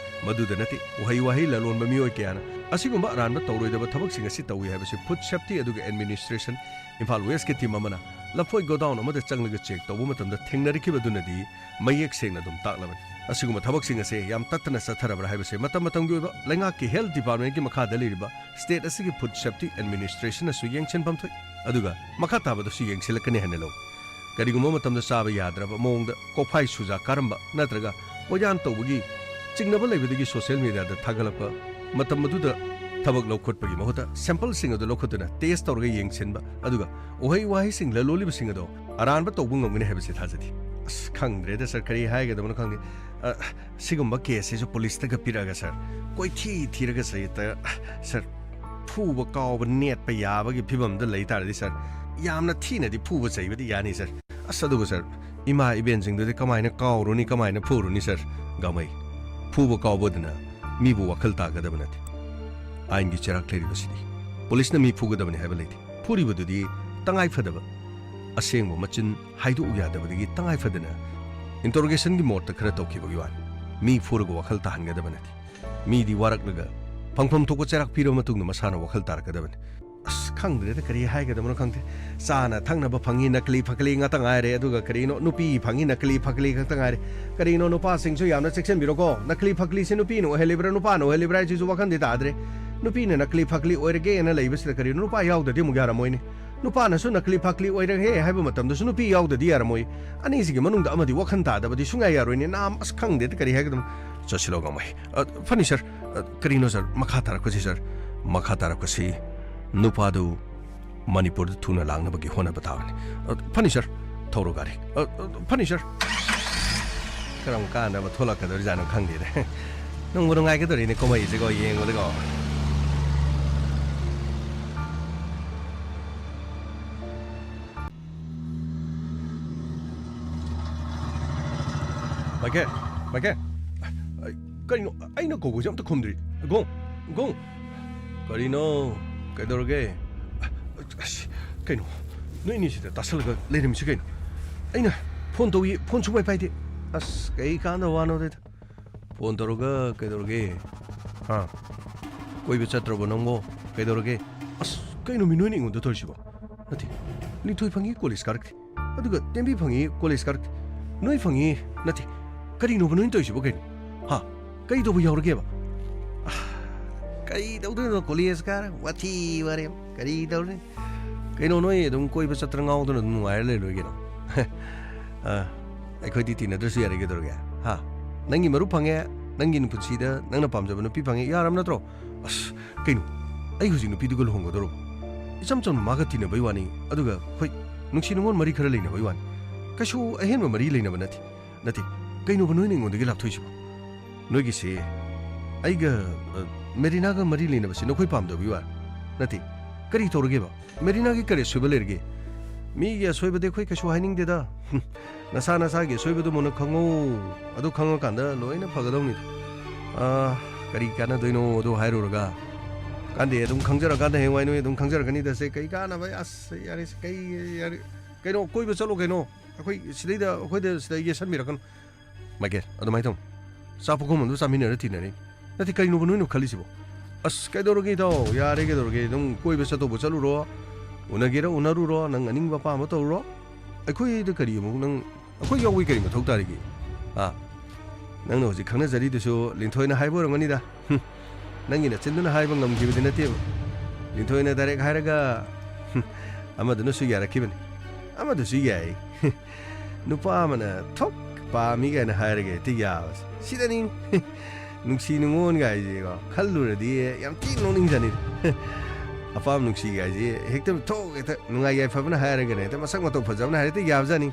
ꯃꯗꯨꯗ ꯅꯠꯇꯦ, ꯎꯍꯩ ꯋꯥꯍꯩ ꯂꯂꯣꯟꯕ ꯃꯤꯑꯣꯏ ꯀꯌꯥꯅ ꯑꯁꯤꯒꯨꯝꯕ ꯑꯔꯥꯟꯕ ꯇꯧꯔꯣꯏꯗꯕ ꯊꯕꯛꯁꯤꯡ ꯑꯁꯤ ꯇꯧꯏ ꯍꯥꯏꯕꯁꯤ Food Safety ꯑꯗꯨꯒ Administration, ꯏꯝꯐꯥꯜ Westꯀꯤ team ꯑꯃꯅ ꯂꯐꯣꯏ godown ꯑꯃꯗ ꯆꯪꯂꯒ check ꯇꯧꯕ ꯃꯇꯝꯗ ꯊꯦꯡꯅꯔꯛꯈꯤꯕꯗꯨꯅꯗꯤ ꯃꯌꯦꯛ ꯁꯦꯡꯅ ꯑꯗꯨꯝ ꯇꯥꯛꯂꯕꯅꯤ꯫ ꯑꯁꯤꯒꯨꯝꯕ ꯊꯕꯛꯁꯤꯡ ꯑꯁꯦ ꯌꯥꯝ ꯇꯠꯇꯅ ꯆꯠꯊꯔꯕ꯭ꯔꯥ ꯍꯥꯏꯕꯁꯦ ꯃꯇꯝ ꯃꯇꯝꯒꯤ ꯑꯣꯏꯕ ꯂꯩꯉꯥꯛꯀꯤ health departmentꯀꯤ ꯃꯈꯥꯗ ꯂꯩꯔꯤꯕ state ꯑꯁꯤꯒꯤ Food Safety Administrationꯅꯁꯨ ꯌꯦꯡꯁꯤꯟꯐꯝ ꯊꯣꯛꯏ꯫ ꯑꯗꯨꯒ ꯃꯈꯥ ꯇꯥꯕꯗꯁꯨ ꯌꯦꯡꯁꯤꯜꯂꯛꯀꯅꯤ ꯍꯥꯏꯅ ꯂꯧꯏ꯫ ꯀꯔꯤꯒꯨꯝꯕ ꯃꯇꯝꯗ ꯆꯥꯕ ꯌꯥꯗ꯭ꯔꯕ ꯃꯑꯣꯡꯗ ꯀꯣꯐꯥꯏ ꯁꯨꯖꯥ ꯀꯥꯔꯝꯕ ꯅꯠꯇ꯭ꯔꯒ ꯄꯣꯌꯥꯟ ꯇꯧꯕꯒꯤ ꯆꯤꯡꯅꯕ ꯂꯩꯕꯗꯒꯤ ꯁꯣꯁꯤꯌꯦꯜ ꯃꯤꯗꯤꯌꯥꯗ ꯊꯥꯒꯠꯂꯛꯄ ꯃꯇꯝ ꯑꯗꯨꯗ ꯊꯕꯛ ꯂꯧꯈꯠꯄꯒꯤ ꯃꯍꯨꯠꯇ ꯁꯦꯝꯄꯜꯁꯤꯡ ꯑꯗꯨ ꯂꯧꯈꯠꯇꯨꯅ ꯇꯦꯁ ꯇꯧꯔꯒ ꯌꯦꯡꯁꯤꯟꯕ, ꯑꯗꯨꯒ ꯎꯍꯩ ꯋꯥꯍꯩꯁꯤꯡ ꯂꯂꯣꯜꯂꯤꯕꯁꯤꯡ ꯑꯗꯣ ꯑꯔꯥꯟꯕ ꯇꯧꯕ ꯉꯝꯒꯅꯤ ꯍꯥꯏꯕꯁꯤ ꯊꯥꯖꯗꯦ꯫ ꯑꯁ, ꯈꯪꯗ꯭ꯔꯦꯗ ꯁꯥꯔ, ꯀꯔꯤ ꯍꯥꯏꯒꯗꯕꯅꯣ ꯈꯪꯗꯦ꯫ ꯑ, ꯁꯤꯒꯨꯝꯕ ꯀꯦꯁꯁꯤꯁꯨ ꯄꯨꯂꯤꯁꯇꯒ ꯄꯤꯔꯛꯑꯒ ꯁꯥꯔ, ꯀꯣꯏꯊꯤ ꯊꯤꯔꯒ ꯁꯥꯔ, ꯍꯦꯛꯇ, ꯁꯥꯔ, ꯐꯨꯕ ꯀꯥꯎꯕ ꯅꯦꯠꯄ ꯌꯥꯕꯒꯤ ꯐꯤꯕꯝꯗ ꯂꯩ ꯇꯥꯔꯗꯤ ꯁꯥꯔ, ꯌꯥꯝꯅ ꯊꯤꯅꯗꯤ ꯐꯨꯕ ꯆꯩꯕꯗꯤ ꯌꯥꯅꯤ ꯁꯥꯔ꯫ ꯑꯁ, ꯑꯗꯨꯕꯨ ꯁꯥꯔ, ꯏꯃꯥ ꯏꯕꯦꯟꯁꯤꯡꯗꯨꯗꯤ ꯀꯃꯥꯏꯅ ꯀꯥꯎꯔꯨꯅꯤ, ꯀꯃꯥꯏꯅ ꯐꯨꯔꯨꯅꯤ ꯁꯥꯔ? ꯒꯥꯃꯩ, ꯐꯨꯕ ꯀꯥꯎꯕꯗꯨꯅ ꯃꯤꯕꯨ ꯋꯥꯈꯜ ꯇꯥꯒꯗꯕ ꯅꯠꯇꯦ꯫ ꯑꯥꯏꯟꯒꯤ ꯆꯩꯔꯥꯛ ꯂꯩꯔꯤꯕꯁꯤꯗꯤ꯫ ꯄꯨꯂꯤꯁꯅ ꯃꯤ ꯐꯨꯒꯗꯕꯅꯤ ꯍꯥꯏꯕ ꯂꯩꯇꯦ꯫ ꯐꯨꯔꯤꯕꯗꯨꯗꯤ ꯇꯉꯥꯏ ꯐꯗꯕ, ꯑꯁꯦꯡꯕ ꯃꯆꯤꯟ ꯍꯥꯏꯗꯣꯛꯎ ꯌꯥꯗꯕꯗꯒꯤ ꯇꯉꯥꯏ ꯐꯗꯅ ꯏꯟꯇꯔꯣꯒꯦꯁꯟꯒꯤ ꯃꯣꯠꯇ ꯈꯔ ꯇꯧꯈꯤꯕꯒꯤ ꯋꯥꯅꯤ꯫ ꯃꯤ ꯐꯨꯔꯒ ꯋꯥꯈꯜ ꯇꯥꯍꯟꯒꯗꯕ ꯅꯠꯇꯦ꯫ ꯃꯤꯗꯤ ꯋꯥꯔꯛꯂꯒ ꯐꯪꯐꯝ ꯊꯣꯛꯄ ꯆꯩꯔꯥꯛ ꯄꯤꯔꯕ ꯃꯇꯨꯡꯗ ꯃꯁꯥꯅ ꯋꯥꯈꯜ ꯇꯥꯔꯛꯀꯗꯕꯅꯤ꯫ ꯑꯁ, ꯈꯪꯗ꯭ꯔꯦꯗ, ꯀꯔꯤ ꯍꯥꯏꯒꯗꯕꯅꯣ ꯈꯪꯗꯦ꯫ ꯆꯥꯅ ꯊꯛꯅꯕ ꯐꯪꯉꯤ, ꯅꯀꯂꯤ ꯐꯀꯂꯤ ꯉꯥꯛꯇ ꯉꯥꯏꯔꯦ, ꯑꯗꯨꯒ ꯀꯔꯤꯅꯣ, ꯅꯨꯄꯤ ꯐꯪꯉꯤ, ꯅꯀꯂꯤ ꯐꯀꯂꯤ ꯉꯥꯛꯇ ꯉꯥꯏꯔꯦ꯫ ꯀꯔꯤꯅꯣ, ꯅꯨꯄꯥꯁꯤꯡꯁꯨ ꯌꯥꯝꯅ ꯆꯦꯛꯁꯤꯟꯕꯤꯔꯣꯀꯣ꯫ ꯅꯀꯂꯤ ꯐꯀꯂꯤꯁꯦ ꯅꯨꯄꯤꯅ ꯑꯣꯏꯍꯜꯂꯤꯕ꯭ꯔꯥ, ꯅꯨꯄꯥꯅ ꯑꯣꯏꯍꯜꯂꯤꯕ꯭ꯔꯥ ꯍꯥꯏꯁꯤꯁꯨ ꯋꯥꯈꯜꯗꯤ ꯇꯥꯗ꯭ꯔꯦ꯫ ꯅꯨꯄꯤꯅ ꯅꯀꯂꯤ ꯐꯀꯂꯤ ꯑꯣꯏꯔꯒꯦꯅ ꯂꯩꯕꯁꯤꯗ ꯀꯔꯤꯅꯣ, ꯅꯨꯄꯥ ꯌꯥꯎꯗꯗꯤ ꯑꯃꯨꯛ ꯌꯥꯔꯝꯃꯣꯏꯅꯦ꯫ ꯅꯨꯄꯥꯅꯁꯨ ꯅꯀꯂꯤ ꯐꯀꯂꯤ ꯑꯣꯏꯔꯒꯦ ꯍꯥꯏꯕ ꯃꯇꯝꯗꯁꯨ ꯅꯨꯄꯤ ꯌꯥꯎꯗꯗꯤ ꯌꯥꯔꯝꯃꯣꯏ꯫ ꯑꯅꯤꯁꯤꯒꯤ ꯃꯅꯨꯡꯗ ꯑꯃꯗꯤ ꯋꯥꯈꯜ ꯇꯥꯗꯕꯗꯤ ꯁꯨꯡꯌꯥ ꯌꯥꯔꯣꯏꯅꯦ꯫ ꯅꯥꯝ, ꯑꯁ, ꯈꯪꯗꯦꯗ, ꯀꯔꯤ ꯍꯥꯏꯒꯗꯕꯅꯣ꯫ ꯆꯠꯁꯤꯜꯂꯣ, ꯒꯥꯃꯩ꯫ ꯑ, ꯐꯅꯤ ꯁꯥꯔ꯫ ꯑ, ꯀꯔꯤꯅꯣ ꯁꯥꯔ? ꯃꯈꯥ ꯇꯥꯔꯛꯄꯁꯤ ꯁꯥꯔ, ꯃꯈꯥ ꯇꯥꯔꯛꯄꯁꯤ ꯅꯨꯄꯥꯗꯨ ꯃꯅꯤꯄꯨꯔꯗ ꯊꯨꯅ ꯂꯥꯛꯅꯕꯒꯤ ꯍꯣꯠꯅꯕ ꯇꯥꯕꯅꯤ꯫ ꯑ, ꯐꯅꯤ ꯁꯥꯔ, ꯊꯧꯔꯣ ꯒꯥꯔꯤ꯫ ꯑ, ꯑ, ꯐꯅꯤ ꯁꯥꯔ꯫ ꯀꯔꯝ ꯀꯥꯟꯗ ꯑꯃ ꯊꯣꯛꯂꯛꯀꯗꯧꯔꯤꯖꯥꯠꯅꯣ ꯈꯪꯗꯦꯅꯦ꯫ ꯅꯨꯡꯕꯨ ꯅꯨꯡꯉꯥꯏꯒꯗꯧꯔꯤꯅꯦ ꯀꯨꯝꯍꯩꯁꯤꯀꯣ, ꯌꯦꯡꯕꯗꯀꯣ꯫ ꯃꯥꯏꯀꯦꯜ, ꯃꯥꯏꯀꯦꯜ, ꯑꯩ, ꯀꯩꯅꯣ, ꯑꯩꯅ ꯀꯧꯕꯁꯦ ꯑꯝꯇ ꯈꯨꯝꯗ꯭ꯔꯤ꯫ ꯒꯣꯡ, ꯒꯣꯡ꯫ ꯀꯔꯤꯅꯣ? ꯀꯩꯗꯧꯔꯒꯦ? ꯑꯁ, ꯀꯩꯅꯣ? ꯅꯣꯏ ꯑꯅꯤꯁꯤꯗ ꯇꯥꯁꯜꯂꯒ ꯂꯩꯔꯝꯃꯤꯁꯤ ꯀꯩꯅꯣ? ꯑꯩꯅ ꯐꯣꯟ ꯇꯧꯏ, ꯐꯣꯟ ꯁꯨꯡꯄꯥꯏ ꯄꯥꯏꯗꯦ꯫ ꯑꯁ, ꯀꯩ ꯀꯥꯟꯗ ꯋꯥꯅꯣꯗ? ꯐꯣꯟ ꯇꯧꯔꯒ ꯀꯩꯗꯧꯔꯒꯦ? ꯍꯥ? ꯀꯣꯏꯕ ꯆꯠꯇ꯭ꯔꯕꯣ ꯅꯪꯕꯣ? ꯀꯩꯗꯧꯔꯒꯦ? ꯑꯁ, ꯀꯩꯅꯣ ꯃꯤ ꯅꯣꯏꯅ ꯑꯩꯉꯣꯟꯗ ꯇꯧꯔꯤꯁꯤꯕꯣ? ꯅꯠꯇꯦ, ꯂꯤꯟꯊꯣꯏ ꯐꯪꯉꯤ ꯀꯣꯂꯦꯖ ꯀꯥꯔꯛꯇꯦ꯫ ꯑꯗꯨꯒ ꯇꯦꯝꯕꯤ ꯐꯪꯉꯤ ꯀꯣꯂꯦꯖ ꯀꯥꯔꯛꯇꯦ꯫ ꯅꯣꯏ ꯐꯪꯉꯤ, ꯅꯠꯇꯦ, ꯀꯔꯤꯅꯣꯕ ꯅꯣꯏꯅ ꯇꯧꯔꯤꯁꯤꯕꯣ ꯀꯩꯅꯣ? ꯍꯥ? ꯀꯔꯤ ꯇꯧꯕ ꯌꯥꯎꯔꯒꯦꯕ? ꯑꯥ, ꯀꯔꯤ ꯇꯧꯗꯣꯏꯅꯣ? ꯀꯣꯂꯦꯖ ꯀꯥꯔ ꯋꯥꯊꯤ ꯋꯥꯔꯦꯝ ꯀꯔꯤ ꯇꯧꯔꯨꯅꯤ? ꯀꯩꯅꯣ ꯅꯣꯏ ꯑꯗꯨꯝ ꯀꯣꯏꯕ ꯆꯠꯇꯅ ꯉꯥꯎꯗꯅ ꯑꯗꯨꯝ ꯅꯨꯡꯉꯥꯏꯔ ꯂꯩ ꯂꯣꯏ ꯀꯩꯅꯣ? ꯑ, ꯑꯩꯈꯣꯏꯗꯤ ꯇꯤꯟꯅꯗ꯭ꯔꯁꯨ ꯌꯥꯔꯦ, ꯀꯩꯗꯧꯔꯒꯦ? ꯍꯥ? ꯅꯪꯒꯤ ꯃꯔꯨꯞ ꯐꯪꯉꯦ, ꯅꯪꯒꯤ ꯄꯨꯟꯁꯤꯗ ꯅꯪꯅ ꯄꯥꯝꯖꯕ ꯅꯨꯄꯤ ꯐꯪꯉꯦ, ꯌꯥꯔꯕ ꯅꯠꯇ꯭ꯔꯣ? ꯑꯁ, ꯀꯩꯅꯣ? ꯑꯩ ꯍꯧꯖꯤꯛ ꯅꯨꯄꯤꯗꯨꯒ ꯂꯨꯍꯣꯡꯒꯗꯧꯔꯕ? ꯏꯆꯝ ꯆꯝꯅ ꯃꯥꯒ ꯇꯤꯟꯅꯕꯩ ꯋꯥꯅꯤ, ꯑꯗꯨꯒ ꯍꯣꯏ, ꯅꯨꯡꯁꯤ ꯅꯨꯡꯉꯣꯟ ꯃꯔꯤ ꯈꯔ ꯂꯩꯅꯕꯩ ꯋꯥꯅꯤ꯫ ꯀꯩꯁꯨ ꯑꯍꯦꯟꯕ ꯃꯔꯤ ꯂꯩꯅꯕ ꯅꯠꯇꯦ꯫ ꯅꯠꯇꯦ, ꯀꯩꯅꯣꯕ ꯅꯣꯏꯅ ꯑꯩꯉꯣꯟꯗꯒꯤ ꯂꯥꯞꯊꯣꯛꯏꯁꯤꯕꯣ? ꯅꯣꯏꯒꯤꯁꯤ ꯑꯩꯒ, ꯑ, ꯃꯦꯔꯤꯅꯥꯒ ꯃꯔꯤ ꯂꯩꯅꯕꯁꯤ ꯅꯈꯣꯏ ꯄꯥꯝꯗꯕꯒꯤ ꯋꯥꯔ? ꯅꯠꯇꯦ, ꯀꯔꯤ ꯇꯧꯔꯒꯦꯕ? ꯃꯦꯔꯤꯅꯥꯒꯤ ꯀꯔꯤ ꯑꯁꯣꯏꯕ ꯂꯩꯔꯒꯦ? ꯃꯤꯒꯤ ꯑꯁꯣꯏꯕꯗꯤ ꯑꯩꯈꯣꯏ ꯀꯩꯁꯨ ꯍꯥꯏꯅꯤꯡꯗꯦꯗ꯫ ꯍꯨꯝ, ꯅꯁꯥ ꯅꯁꯥꯒꯤ ꯑꯁꯣꯏꯕꯗꯨ ꯃꯨꯟꯅ ꯈꯪꯉꯣ꯫ ꯑꯗꯨ ꯈꯪꯉꯀꯥꯟꯗ ꯂꯣꯏꯅ ꯐꯒꯗꯧꯅꯤꯗ꯫ ꯑ, ꯀꯔꯤ ꯀꯥꯟꯅꯗꯣꯏꯅꯣ ꯑꯗꯨ ꯍꯥꯏꯔꯨꯔꯒ? ꯀꯥꯟꯗꯦ, ꯑꯗꯨꯝ ꯈꯪꯖꯔꯀꯥꯟꯗ ꯍꯌꯦꯡꯋꯥꯏ ꯅꯣꯏ ꯑꯗꯨꯝ ꯈꯪꯖꯔꯛꯀꯅꯤꯗꯁꯦ꯫ ꯀꯩ ꯀꯥꯟꯅꯕ? ꯑꯁ, ꯌꯥꯔꯦꯁꯦ, ꯀꯩ, ꯌꯥꯔꯦ꯫ ꯀꯩꯅꯣ, ꯀꯣꯏꯕ ꯆꯠꯂꯣ ꯀꯩꯅꯣ꯫ ꯑꯩꯈꯣꯏ ꯁꯤꯗꯩꯗ, ꯑꯩꯈꯣꯏꯗ ꯁꯤꯗ ꯌꯦꯠꯁꯟꯕꯤꯔꯛꯀꯅꯨ꯫ ꯃꯥꯏꯀꯦꯜ, ꯑꯗꯨꯃꯥꯏꯅ ꯇꯧ꯫ ꯆꯥꯛ ꯄꯨꯈꯝ ꯑꯃꯗ ꯆꯥꯃꯤꯟꯅꯔ ꯇꯤꯟꯅꯔꯤ꯫ ꯅꯠꯇꯦ, ꯀꯔꯤꯅꯣꯕ ꯅꯣꯏꯅ ꯈꯜꯂꯤꯁꯤꯕꯣ? ꯑꯁ, ꯀꯩꯗꯧꯔꯒꯦ ꯏꯇꯥꯎ? ꯌꯥꯔꯦ, ꯀꯩꯗꯧꯔꯒꯦ? ꯑꯗꯨꯝ ꯀꯣꯏꯕ ꯆꯠꯇꯧꯕ ꯆꯠꯂꯨꯔꯣ꯫ ꯎꯅꯒꯦꯔ ꯎꯅꯔꯨꯔꯣ꯫ ꯅꯪ ꯑꯅꯤꯡꯕ ꯑꯄꯥꯝꯕ ꯇꯧꯔꯨꯔꯣ꯫ ꯑꯩꯈꯣꯏꯗ ꯀꯔꯤ ꯑꯃꯨꯛ ꯅꯪ, ꯑꯩꯈꯣꯏ ꯌꯥꯎꯕꯩ ꯀꯔꯤ ꯃꯊꯧ ꯇꯥꯔꯤꯒꯦ? ꯑꯥ, ꯅꯪꯅ ꯍꯧꯖꯤꯛ ꯈꯪꯅꯖꯔꯤꯗꯨꯁꯨ ꯂꯤꯟꯊꯣꯏꯅ ꯍꯥꯏꯕ ꯑꯣꯏꯔꯝꯒꯅꯤꯗ꯫ ꯍꯨꯝ, ꯅꯪꯒꯤ ꯅꯆꯤꯟꯗꯨꯅ ꯍꯥꯏꯕ ꯉꯝꯈꯤꯕꯗꯤ ꯅꯠꯇꯦꯕ꯫ ꯂꯤꯟꯊꯣꯏꯅ direct ꯍꯥꯏꯔꯒ, ꯍꯨꯝ, ꯑꯃꯗꯨꯅꯁꯨ ꯌꯥꯔꯛꯈꯤꯕꯅꯤ꯫ ꯑꯃꯗꯨꯁꯨ ꯌꯥꯏ꯫ ꯅꯨꯄꯥ ꯑꯃꯅ ꯊꯣꯛ ꯄꯥꯝꯃꯤ ꯀꯥꯏꯅ ꯍꯥꯏꯔꯒ ꯍꯦꯛꯇ ꯌꯥꯕꯁꯦ꯫ ꯁꯤꯗꯅꯤ꯫ ꯅꯨꯡꯁꯤ ꯅꯨꯡꯉꯣꯟꯒ ꯍꯥꯏꯁꯦꯀꯣ, ꯈꯜꯂꯨꯔꯗꯤ ꯌꯥꯝ ꯊꯤꯅ ꯅꯣꯛꯅꯤꯡꯖꯥꯠꯅꯤ꯫ ꯑꯄꯥꯝ ꯅꯨꯡꯁꯤꯒ ꯍꯥꯏꯁꯦ ꯍꯦꯛꯇ ꯊꯣꯛ, ꯍꯦꯛꯇ ꯅꯨꯡꯉꯥꯏ ꯌꯥꯏꯐꯕꯅ ꯍꯥꯏꯔꯒꯅꯦ, ꯍꯦꯛꯇ ꯃꯁꯛ ꯃꯇꯧ ꯐꯖꯕꯅ ꯍꯥꯏꯔꯒ ꯍꯦꯛꯇ ꯌꯥꯕꯖꯥꯠꯅꯤ꯫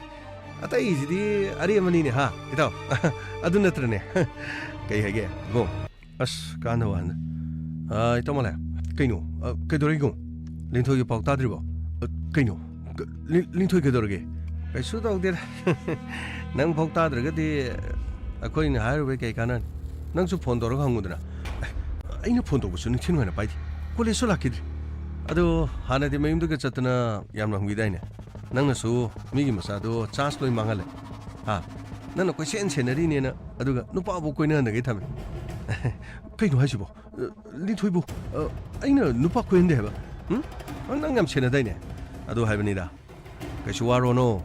ꯑꯇꯩꯁꯤꯗꯤ ꯑꯔꯦꯝꯕꯅꯤꯅꯦ, ꯍꯥ, ꯏꯇꯥꯎ? ꯑꯗꯨ ꯅꯠꯇ꯭ꯔꯅꯦ? ꯀꯩ ꯍꯥꯏꯒꯦ, ꯏꯕꯨꯡ? ꯑꯁ, ꯀꯥꯟꯅꯕ ꯋꯥꯅꯤꯗ꯫ ꯑ, ꯏꯇꯥꯎ ꯃꯂꯥꯏ, ꯀꯩꯅꯣ? ꯑ, ꯀꯩꯗꯧꯔꯒꯦ? ꯂꯤꯟꯊꯣꯏꯒꯤ ꯄꯥꯎ ꯇꯥꯗ꯭ꯔꯤꯕꯣ? ꯑ, ꯀꯩꯅꯣ? ꯀ-, ꯂꯤ-, ꯂꯤꯟꯊꯣꯏ ꯀꯩꯗꯧꯔꯒꯦ? ꯀꯩꯁꯨ ꯇꯧꯗꯦꯗ꯫ ꯅꯪ ꯐꯥꯎ ꯇꯥꯗ꯭ꯔꯒꯗꯤ ꯑꯩꯈꯣꯏꯅ ꯍꯥꯏꯔꯨꯕꯩ ꯀꯩ ꯀꯥꯟꯅꯅꯤ? ꯅꯪꯁꯨ phone ꯇꯧꯔꯒ ꯍꯪꯉꯨꯗꯅ꯫ ꯑꯦ, ꯑꯩꯅ phone ꯇꯧꯕꯁꯨ ꯅꯤꯡꯊꯤ ꯅꯨꯡꯉꯥꯏꯅ ꯄꯥꯏꯗꯦ꯫ College ꯁꯨ ꯂꯥꯛꯈꯤꯗ꯭ꯔꯦ꯫ ꯑꯗꯣ ꯍꯥꯟꯅꯗꯤ ꯃꯌꯨꯝꯗꯒ ꯆꯠꯇꯅ ꯌꯥꯝ ꯂꯥꯛꯍꯧꯈꯤꯗꯥꯏꯅꯦ? ꯅꯪꯅꯁꯨ ꯃꯤꯒꯤ ꯃꯆꯥꯗꯣ chance ꯂꯣꯏ ꯃꯥꯡꯍꯜꯂꯦ꯫ ꯍꯥ? ꯅꯪꯅ ꯀꯣꯏꯁꯦꯟ ꯁꯦꯟꯅꯔꯤꯅꯦꯅ, ꯑꯗꯨꯒ ꯅꯨꯄꯥꯕꯨ ꯀꯣꯏꯅꯍꯟꯗꯒꯦ ꯊꯝꯃꯦ꯫ ꯀꯩꯅꯣ ꯍꯥꯏꯁꯤꯕꯣ? ꯑ, ꯂꯤꯟꯊꯣꯏꯕꯨ, ꯑ, ꯑꯩꯅ ꯅꯨꯄꯥ ꯀꯣꯏꯍꯟꯗꯦ ꯍꯥꯏꯕ? ꯎꯝ? ꯑ, ꯅꯪ ꯌꯥꯝ ꯁꯦꯟꯅꯗꯥꯏꯅꯦ? ꯑꯗꯨ ꯍꯥꯏꯕꯅꯤꯗ꯫ ꯀꯩꯁꯨ ꯋꯥꯔꯣꯅꯣ꯫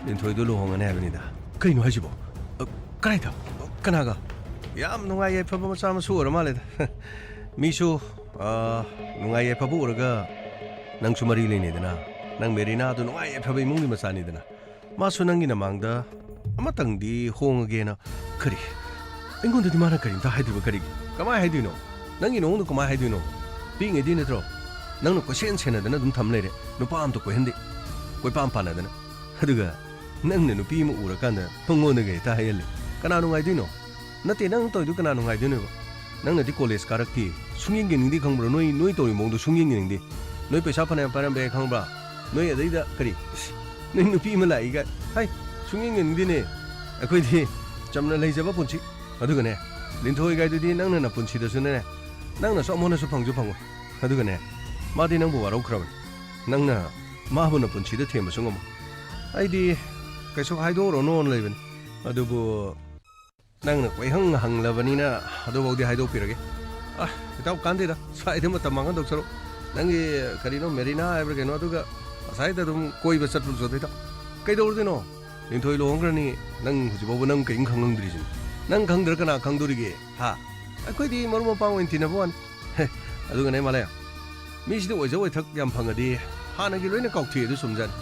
ꯂꯤꯟꯊꯣꯏꯗꯣ ꯂꯨꯍꯣꯡꯉꯅꯤ ꯍꯥꯏꯕꯅꯤꯗ꯫ ꯀꯩꯅꯣ ꯍꯥꯏꯁꯤꯕꯣ? ꯑ, ꯀꯗꯥꯏꯗ? ꯑ, ꯀꯅꯥꯒ? ꯌꯥꯝ ꯅꯨꯡꯉꯥꯏ ꯌꯥꯏꯐꯕ ꯃꯆꯥ ꯃꯁꯨ ꯑꯣꯏꯔ ꯃꯥꯜꯂꯦꯗ꯫ ꯃꯤꯁꯨ, ꯑ, ꯅꯨꯡꯉꯥꯏ ꯌꯥꯏꯐꯕ ꯎꯔꯒ ꯅꯪꯁꯨ ꯃꯔꯤ ꯂꯩꯅꯩꯗꯅ꯫ ꯅꯪ ꯃꯦꯔꯤꯅꯥꯗꯣ ꯅꯨꯡꯉꯥꯏ ꯌꯥꯏꯐꯕ ꯏꯃꯨꯡꯒꯤ ꯃꯆꯥꯅꯤꯗꯅ꯫ ꯃꯥꯁꯨ ꯅꯪꯒꯤ ꯅꯃꯥꯡꯗ ꯑꯃꯇꯪꯗꯤ ꯍꯣꯡꯉꯒꯦꯅ꯫ ꯀꯔꯤ? ꯑꯩꯉꯣꯟꯗꯗꯤ ꯃꯥꯅ ꯀꯔꯤꯝꯇ ꯍꯥꯏꯗ꯭ꯔꯤꯕ ꯀꯔꯤꯒꯤ? ꯀꯃꯥꯏ ꯍꯥꯏꯗꯣꯏꯅꯣ? ꯅꯪꯒꯤ ꯅꯑꯣꯡꯗꯣ ꯀꯃꯥꯏ ꯍꯥꯏꯗꯣꯏꯅꯣ? ꯄꯤꯛꯏꯉꯩꯗꯤ ꯅꯠꯇ꯭ꯔꯣ? ꯅꯪꯅ ꯀꯣꯏꯁꯦꯟ ꯁꯦꯟꯅꯗꯅ ꯑꯗꯨꯝ ꯊꯝ ꯂꯩꯔꯦ꯫ ꯅꯨꯄꯥ ꯑꯝꯇ ꯀꯣꯏꯍꯟꯗꯦ꯫ ꯀꯣꯏꯄꯥꯝ ꯄꯥꯟꯅꯗꯅ꯫ ꯑꯗꯨꯒ ꯅꯪꯅ ꯅꯨꯄꯤ ꯑꯃ ꯎꯔꯀꯥꯟꯗ ꯃꯉꯣꯟꯗꯒ ꯍꯦꯛꯇ ꯍꯥꯏꯍꯜꯂꯦ꯫ ꯀꯅꯥ ꯅꯨꯡꯉꯥꯏꯗꯣꯏꯅꯣ? ꯅꯠꯇꯦ, ꯅꯪ ꯇꯧꯔꯤꯗꯨ ꯀꯅꯥ ꯅꯨꯡꯉꯥꯏꯗꯣꯏꯅꯣꯕ? ꯅꯪꯅꯗꯤ ꯀꯣꯂꯦꯖ ꯀꯥꯔꯛꯇꯦ꯫ ꯁꯨꯡꯌꯦꯡ ꯌꯦꯡꯅꯤꯡꯗꯦ ꯈꯪꯕ꯭ꯔꯣ? ꯅꯣꯏ, ꯅꯣꯏ ꯇꯧꯔꯤ ꯃꯑꯣꯡꯗꯣ ꯁꯨꯡꯌꯦꯡ ꯌꯦꯡꯅꯤꯡꯗꯦ꯫ ꯅꯣꯏ ꯄꯩꯁꯥ ꯐꯅꯌꯥꯝ ꯄꯥꯏꯔꯝꯕ ꯌꯥꯏ ꯈꯪꯕ꯭ꯔꯥ? ꯅꯣꯏ ꯑꯗꯩꯗ ꯀꯔꯤ? ꯏꯁ, ꯅꯣꯏ ꯅꯨꯄꯤ ꯑꯃ ꯂꯥꯛꯏꯒ꯫ ꯍꯥꯏ, ꯁꯨꯡꯌꯦꯡ ꯌꯦꯡꯅꯤꯡꯗꯦꯅꯦ꯫ ꯑꯩꯈꯣꯏꯗꯤ ꯆꯝꯅ ꯂꯩꯖꯕ ꯄꯨꯟꯁꯤ꯫ ꯑꯗꯨꯒꯅꯦ, ꯂꯤꯟꯊꯣꯏꯒꯥꯏꯗꯨꯗꯤ ꯅꯪꯅ ꯅꯄꯨꯟꯁꯤꯗꯁꯨꯅꯦ, ꯅꯪꯅꯁꯨ ꯑꯃꯨꯛ ꯍꯟꯅꯁꯨ ꯐꯪꯁꯨ ꯐꯪꯉꯣꯏ꯫ ꯑꯗꯨꯒꯅꯦ, ꯃꯥꯗꯤ ꯅꯪꯕꯨ ꯋꯥꯔꯧꯈ꯭ꯔꯕꯅꯤ꯫ ꯅꯪꯅ ꯃꯥꯕꯨ ꯅꯄꯨꯟꯁꯤꯗ ꯊꯦꯝꯕꯁꯨ ꯉꯝꯃꯣꯏ꯫ ꯑꯩꯗꯤ ꯀꯩꯁꯨ ꯍꯥꯏꯗꯣꯛꯎꯔꯅꯣꯅ ꯂꯩꯕꯅꯤ꯫ ꯑꯗꯨꯕꯨ ꯅꯪꯅ ꯀꯣꯏꯍꯪ ꯍꯪꯂꯕꯅꯤꯅ ꯑꯗꯨꯐꯥꯎꯗꯤ ꯍꯥꯏꯗꯣꯛꯄꯤꯔꯒꯦ꯫ ꯑ, ꯏꯇꯥꯎ, ꯀꯥꯟꯗꯦꯗ, ꯁ꯭ꯋꯥꯏꯗ ꯃꯇꯝ ꯃꯥꯡꯍꯟꯗꯧ ꯁꯔꯨꯛ꯫ ꯅꯪꯒꯤ ꯀꯔꯤꯅꯣ, ꯃꯦꯔꯤꯅꯥ ꯍꯥꯏꯕ꯭ꯔꯥ ꯀꯩꯅꯣ, ꯑꯗꯨꯒ ꯑꯁ꯭ꯋꯥꯏꯗ ꯑꯗꯨꯝ ꯀꯣꯏꯕ ꯆꯠꯄꯗꯨ ꯆꯠꯊꯣꯛ ꯏꯇꯥꯎ꯫ ꯀꯩꯗꯧꯔꯨꯗꯣꯏꯅꯣ? ꯂꯤꯟꯊꯣꯏ ꯂꯨꯍꯣꯡꯈ꯭ꯔꯅꯤ, ꯅꯪ ꯍꯧꯖꯤꯛ ꯐꯥꯎꯕ ꯅꯪ ꯀꯔꯤꯝ ꯈꯪꯉꯝꯗ꯭ꯔꯤꯁꯤꯅꯤ꯫ ꯅꯪ ꯈꯪꯗ꯭ꯔ ꯀꯅꯥ ꯈꯪꯗꯣꯔꯤꯒꯦ? ꯍꯥ? ꯑꯩꯈꯣꯏꯗꯤ ꯃꯔꯨꯞ ꯃꯄꯥꯡ ꯑꯣꯏꯅ ꯇꯤꯟꯅꯕ ꯋꯥꯅꯤ꯫ ꯍꯦ, ꯑꯗꯨꯒꯅꯦ ꯃꯥꯂꯦ, ꯃꯤꯁꯤꯗ ꯑꯣꯏꯖ ꯑꯣꯏꯊꯛ ꯌꯥꯝ ꯐꯪꯉꯗꯤ ꯍꯥꯟꯅꯒꯤ ꯂꯣꯏꯅ ꯀꯥꯎꯊꯣꯛꯑꯦ ꯑꯗꯨ ꯆꯨꯝꯖꯥꯠꯅꯤ꯫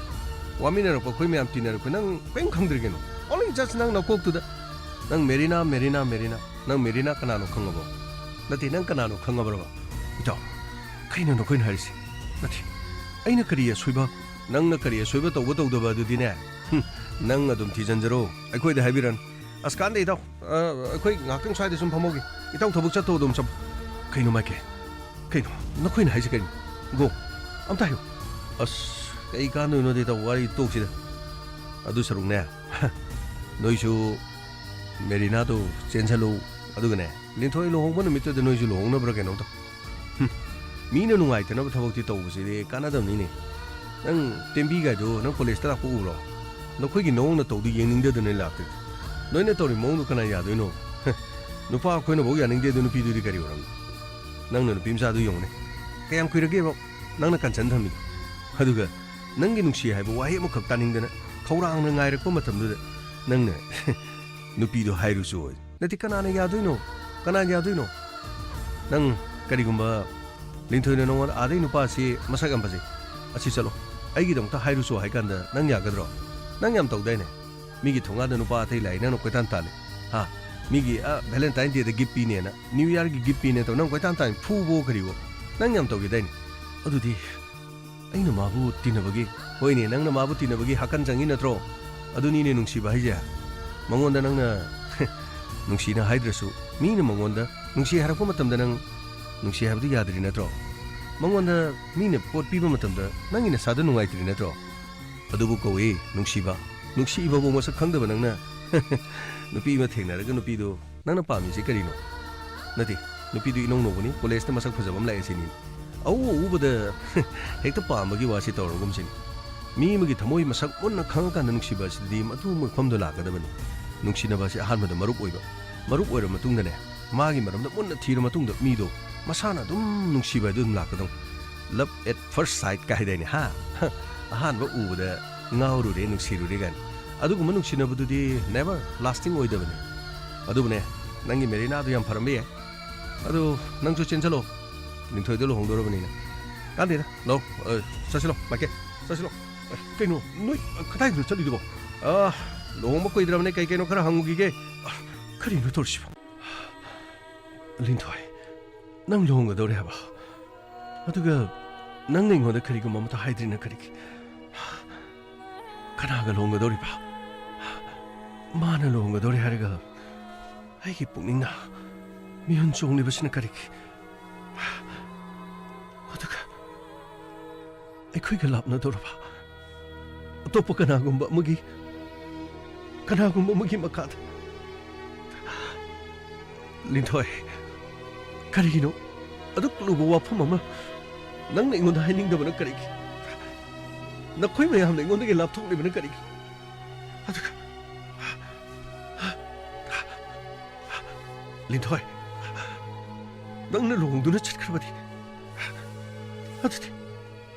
ꯋꯥꯃꯤꯟꯅꯔꯛꯄ ꯑꯩꯈꯣꯏ ꯃꯌꯥꯝ ꯇꯤꯟꯅꯔꯛꯄ ꯅꯪ ꯀꯔꯤꯝ ꯈꯪꯗ꯭ꯔꯤ ꯀꯩꯅꯣ? Only just ꯅꯪ ꯅꯀꯣꯛꯇꯨꯗ ꯅꯪ ꯃꯦꯔꯤꯅꯥ, ꯃꯦꯔꯤꯅꯥ, ꯃꯦꯔꯤꯅꯥ, ꯅꯪ ꯃꯦꯔꯤꯅꯥ ꯀꯅꯥꯅꯣ ꯈꯪꯉꯕꯣ? ꯅꯠꯇꯦ, ꯅꯪ ꯀꯅꯥꯅꯣ ꯈꯪꯉꯕ꯭ꯔꯕ? ꯏꯇꯥꯎ, ꯀꯩꯅꯣ ꯅꯈꯣꯏꯅ ꯍꯥꯏꯔꯤꯁꯦ? ꯅꯠꯇꯦ, ꯑꯩꯅ ꯀꯔꯤ ꯑꯁꯣꯏꯕ? ꯅꯪꯅ ꯀꯔꯤ ꯑꯁꯣꯏꯕ ꯇꯧꯕ ꯇꯧꯗꯕ ꯑꯗꯨꯗꯤꯅꯦ, ꯍꯨꯝ, ꯅꯪ ꯑꯗꯨꯝ ꯊꯤꯖꯤꯟꯖꯔꯣ, ꯑꯩꯈꯣꯏꯗ ꯍꯥꯏꯕꯤꯔꯅꯨ꯫ ꯑꯁ, ꯀꯥꯟꯗꯦ ꯏꯇꯥꯎ, ꯑ, ꯑꯩꯈꯣꯏ ꯉꯥꯏꯍꯥꯛꯇꯪ ꯁ꯭ꯋꯥꯏꯗ ꯁꯨꯝ ꯐꯝꯍꯧꯒꯦ꯫ ꯏꯇꯥꯎ ꯊꯕꯛ ꯆꯠꯊꯣꯛ ꯑꯗꯨꯝ ꯆꯠ-, ꯀꯩꯅꯣ ꯃꯥꯏꯀꯦꯜ? ꯀꯩꯅꯣ? ꯅꯈꯣꯏꯅ ꯍꯥꯏꯁꯦ ꯀꯩꯅꯣ? ꯒꯣ, ꯑꯝꯇ ꯍꯥꯏꯌꯨ꯫ ꯑꯁ, ꯀꯩ ꯀꯥꯟꯗꯣꯏꯅꯣꯗ ꯏꯇꯥꯎ, ꯋꯥꯔꯤ ꯇꯣꯛꯁꯤꯗ꯫ ꯑꯗꯨ ꯁꯔꯨꯛꯅꯦ, ꯅꯣꯏꯁꯨ ꯃꯦꯔꯤꯅꯥꯗꯣ ꯆꯦꯟꯁꯜꯂꯨ, ꯑꯗꯨꯒꯅꯦ, ꯂꯤꯟꯊꯣꯏ ꯂꯨꯍꯣꯡꯕ ꯅꯨꯃꯤꯠꯇꯨꯗ ꯅꯣꯏꯁꯨ ꯂꯨꯍꯣꯡꯅꯕ꯭ꯔꯥ ꯀꯩꯅꯣꯝ ꯇꯧ꯫ ꯍꯨꯝ, ꯃꯤꯅ ꯅꯨꯡꯉꯥꯏꯇꯅꯕ ꯊꯕꯛꯇꯤ ꯇꯧꯕꯁꯤꯗꯤ ꯀꯥꯟꯅꯗꯕꯅꯤꯅꯦ꯫ ꯅꯪ ꯇꯦꯝꯕꯤꯒꯥꯏꯗꯣ ꯅꯪ ꯀꯣꯂꯦꯖꯇ ꯂꯥꯛꯄ ꯎꯕ꯭ꯔꯣ? ꯅꯈꯣꯏꯒꯤ ꯅꯑꯣꯡ ꯅꯇꯧꯗꯨ ꯌꯦꯡꯅꯤꯡꯗꯗꯅ ꯂꯥꯛꯇꯣꯏꯅꯤ꯫ ꯅꯣꯏꯅ ꯇꯧꯔꯤ ꯃꯑꯣꯡꯗꯣ ꯀꯅꯥ ꯌꯥꯗꯣꯏꯅꯣ? ꯍꯦ, ꯅꯨꯄꯥ ꯑꯩꯈꯣꯏꯅꯐꯥꯎ ꯌꯥꯅꯤꯡꯗꯦ ꯑꯗꯨ ꯅꯨꯄꯤꯗꯨꯗꯤ ꯀꯔꯤ ꯑꯣꯏꯔꯝꯅꯤ? ꯅꯪꯅ ꯅꯨꯄꯤ ꯃꯆꯥꯗꯨ ꯌꯦꯡꯉꯨꯅꯦ꯫ ꯀꯌꯥꯝ ꯀꯨꯏꯔꯒꯦꯕ ꯅꯪꯅ ꯀꯟꯁꯟ ꯊꯝꯃꯤꯗꯣ? ꯑꯗꯨꯒ ꯅꯪꯒꯤ ꯅꯨꯡꯁꯤ ꯍꯥꯏꯕ ꯋꯥꯍꯩ ꯑꯃꯈꯛ ꯇꯥꯅꯤꯡꯗꯅ ꯈꯧꯔꯥꯡꯅ ꯉꯥꯏꯔꯛꯄ ꯃꯇꯝꯗꯨꯗ ꯅꯪꯅ ꯅꯨꯄꯤꯗꯣ ꯍꯥꯏꯔꯨꯆꯣ꯫ ꯅꯠꯇꯦ, ꯀꯅꯥꯅ ꯌꯥꯗꯣꯏꯅꯣ? ꯀꯅꯥꯅ ꯌꯥꯗꯣꯏꯅꯣ? ꯅꯪ ꯀꯔꯤꯒꯨꯝꯕ ꯂꯤꯟꯊꯣꯏꯅ ꯅꯉꯣꯟꯗ "ꯑꯥꯗꯩ ꯅꯨꯄꯥꯁꯤ ꯃꯁꯛ ꯌꯥꯝ ꯐꯖꯩ, ꯑꯁꯤ ꯆꯠꯂꯣ, ꯑꯩꯒꯤꯗꯃꯛꯇ ꯍꯥꯏꯔꯨꯆꯣ" ꯍꯥꯏ ꯀꯥꯟꯗ ꯅꯪ ꯌꯥꯒꯗ꯭ꯔꯣ? ꯅꯪ ꯌꯥꯝ ꯇꯧꯗꯥꯏꯅꯦ? ꯃꯤꯒꯤ ꯊꯣꯡꯒꯥꯟꯗ ꯅꯨꯄꯥ ꯑꯇꯩ ꯂꯥꯛꯏ, ꯅꯪꯅ ꯀꯣꯏꯇꯥꯟ ꯇꯥꯜꯂꯤ꯫ ꯍꯥ? ꯃꯤꯒꯤ, ꯑ, Valentine Day ꯗ gift ꯄꯤꯅꯦꯅ, New Year ꯒꯤ gift ꯄꯤꯅꯦ ꯇꯧ, ꯅꯪ ꯀꯣꯏꯇꯥꯟ ꯇꯥꯜꯂꯤ, ꯐꯨꯕꯣ ꯀꯔꯤꯕꯣ? ꯅꯪ ꯌꯥꯝ ꯇꯧꯈꯤꯗꯥꯏꯅꯦ? ꯑꯗꯨꯗꯤ ꯑꯩꯅ ꯃꯥꯕꯨ ꯇꯤꯟꯅꯕꯒꯤ, ꯍꯣꯏꯅꯦ, ꯅꯪꯅ ꯃꯥꯕꯨ ꯇꯤꯟꯅꯕꯒꯤ ꯍꯥꯀꯟ ꯆꯪꯉꯤ ꯅꯠꯇ꯭ꯔꯣ? ꯑꯗꯨꯅꯤꯅꯦ ꯅꯨꯡꯁꯤꯕ ꯍꯥꯏꯁꯦ꯫ ꯃꯉꯣꯟꯗ ꯅꯪꯅ ꯅꯨꯡꯁꯤꯅ ꯍꯥꯏꯗ꯭ꯔꯁꯨ, ꯃꯤꯅ ꯃꯉꯣꯟꯗ ꯅꯨꯡꯁꯤ ꯍꯥꯏꯔꯛꯄ ꯃꯇꯝꯗ ꯅꯪ ꯅꯨꯡꯁꯤ ꯍꯥꯏꯕꯗꯨ ꯌꯥꯗ꯭ꯔꯤ ꯅꯠꯇ꯭ꯔꯣ? ꯃꯉꯣꯟꯗ ꯃꯤꯅ ꯄꯣꯠ ꯄꯤꯕ ꯃꯇꯝꯗ ꯅꯪꯒꯤ ꯅꯁꯥꯗ ꯅꯨꯡꯉꯥꯏꯇ꯭ꯔꯤ ꯅꯠꯇ꯭ꯔꯣ? ꯑꯗꯨꯕꯨ ꯀꯧꯏ ꯅꯨꯡꯁꯤꯕ꯫ ꯅꯨꯡꯁꯤꯕꯕꯨ ꯃꯁꯛ ꯈꯪꯗꯕ ꯅꯪꯅ ꯅꯨꯄꯤ ꯑꯃ ꯊꯦꯡꯅꯔꯒ ꯅꯨꯄꯤꯗꯨ ꯅꯪꯅ ꯄꯥꯝꯃꯤꯁꯦ ꯀꯔꯤꯅꯣ? ꯅꯠꯇꯦ, ꯅꯨꯄꯤꯗꯨ ꯏꯅꯧ ꯅꯧꯕꯅꯤ, ꯀꯣꯂꯦꯖꯇ ꯃꯁꯛ ꯐꯖꯕ ꯑꯃ ꯂꯥꯛꯑꯦ ꯁꯤꯅꯤ꯫ ꯑꯎ ꯑꯎꯕꯗ ꯍꯦꯛꯇ ꯄꯥꯝꯕꯒꯤ ꯋꯥꯁꯤ ꯇꯧꯔꯒꯨꯝꯁꯤꯅꯤ꯫ ꯃꯤ ꯑꯃꯒꯤ ꯊꯃꯣꯏ ꯃꯁꯛ ꯃꯨꯟꯅ ꯈꯪꯉꯀꯥꯟꯗ ꯅꯨꯡꯁꯤꯕ ꯑꯁꯤꯗꯤ ꯃꯗꯨ ꯃꯐꯝꯗꯣ ꯂꯥꯛꯀꯗꯕꯅꯤ꯫ ꯅꯨꯡꯁꯤꯅꯕ ꯑꯁꯤ ꯑꯍꯥꯟꯕꯗ ꯃꯔꯨꯞ ꯑꯣꯏꯕ, ꯃꯔꯨꯞ ꯑꯣꯏꯔꯕ ꯃꯇꯨꯡꯗꯅꯦ, ꯃꯥꯒꯤ ꯃꯔꯝꯗ ꯃꯨꯟꯅ ꯊꯤꯔ ꯃꯇꯨꯡꯗ ꯃꯤꯗꯣ ꯃꯁꯥꯅ ꯑꯗꯨꯝ ꯅꯨꯡꯁꯤꯕ ꯍꯥꯏꯗꯨ ꯑꯗꯨꯝ ꯂꯥꯛꯀꯗꯧꯅꯤ꯫ Love at first sight ꯀꯥꯏꯗꯥꯏꯅꯦ, ꯍꯥ? ꯑꯍꯥꯟꯕ ꯎꯕꯗ ꯉꯥꯎꯔꯨꯔꯦ, ꯅꯨꯡꯁꯤꯔꯨꯔꯦ ꯀꯥꯏꯅ꯫ ꯑꯗꯨꯒꯨꯝꯕ ꯅꯨꯡꯁꯤꯅꯕꯗꯨꯗꯤ never lasting ꯑꯣꯏꯗꯕꯅꯤ꯫ ꯑꯗꯨꯕꯨꯅꯦ, ꯅꯪꯒꯤ ꯃꯦꯔꯤꯅꯥꯗꯣ ꯌꯥꯝ ꯐꯔꯝꯕ ꯌꯥꯏ꯫ ꯑꯗꯣ ꯅꯪꯁꯨ ꯆꯦꯟꯁꯜꯂꯣ, ꯂꯤꯟꯊꯣꯏꯗꯣ ꯂꯨꯍꯣꯡꯗꯧꯔꯕꯅꯤꯅ꯫ ꯀꯥꯟꯗꯦꯗ, ꯂꯧ, ꯑ, ꯆꯠꯁꯤꯜꯂꯣ, ꯃꯥꯏꯀꯦ, ꯆꯠꯁꯤꯜꯂꯣ꯫ ꯑ, ꯀꯩꯅꯣ, ꯅꯣꯏ, ꯑ, ꯀꯗꯥꯏꯗꯅꯣ ꯆꯠꯂꯤꯗꯨꯕꯣ? ꯑ, ꯂꯨꯍꯣꯡꯕ ꯀꯨꯏꯗ꯭ꯔꯕꯅꯦ, ꯀꯩ ꯀꯩꯅꯣ ꯈꯔ ꯍꯪꯉꯨꯈꯤꯒꯦ꯫ ꯑ, ꯀꯔꯤꯅꯣ ꯇꯧꯔꯤꯁꯤꯕꯣ? ꯂꯤꯟꯊꯣꯏ, ꯅꯪ ꯂꯨꯍꯣꯡꯒꯗꯧꯔꯦ ꯍꯥꯏꯕ? ꯑꯗꯨꯒ ꯅꯪꯅ ꯑꯩꯉꯣꯟꯗ ꯀꯔꯤꯒꯨꯝꯕ ꯑꯃꯠꯇ ꯍꯥꯏꯗ꯭ꯔꯤꯅ ꯀꯔꯤꯒꯤ? ꯀꯅꯥꯒ ꯂꯨꯍꯣꯡꯒꯗꯧꯔꯤꯕ? ꯃꯥꯅ ꯂꯨꯍꯣꯡꯒꯗꯧꯔꯦ ꯍꯥꯏꯔꯒ ꯑꯩꯒꯤ ꯄꯨꯛꯅꯤꯡꯅ ꯃꯤꯍꯨꯟ ꯆꯣꯡꯂꯤꯕꯁꯤꯅ ꯀꯔꯤꯒꯤ? ꯑꯗꯨꯒ ꯑꯩꯈꯣꯏꯒ ꯂꯥꯞꯅꯗꯧꯔꯕ ꯑꯇꯣꯞꯄ ꯀꯅꯥꯒꯨꯝꯕ ꯑꯃꯒꯤ, ꯀꯅꯥꯒꯨꯝꯕ ꯑꯃꯒꯤ ꯃꯈꯥꯗ? ꯂꯤꯟꯊꯣꯏ, ꯀꯔꯤꯒꯤꯅꯣ ꯑꯗꯨꯛ ꯂꯨꯕ ꯋꯥꯐꯝ ꯑꯃ ꯅꯪꯅ ꯑꯩꯉꯣꯟꯗ ꯍꯥꯏꯅꯤꯡꯗꯕꯅ ꯀꯔꯤꯒꯤ? ꯅꯈꯣꯏ ꯃꯌꯥꯝꯅ ꯑꯩꯉꯣꯟꯗꯒꯤ ꯂꯥꯞꯊꯣꯛꯂꯤꯕꯅ ꯀꯔꯤꯒꯤ? ꯑꯗꯨꯒ, ꯂꯤꯟꯊꯣꯏ, ꯅꯪꯅ ꯂꯨꯍꯣꯡꯗꯨꯅ ꯆꯠꯈ꯭ꯔꯕꯗꯤ, ꯑꯗꯨꯗꯤ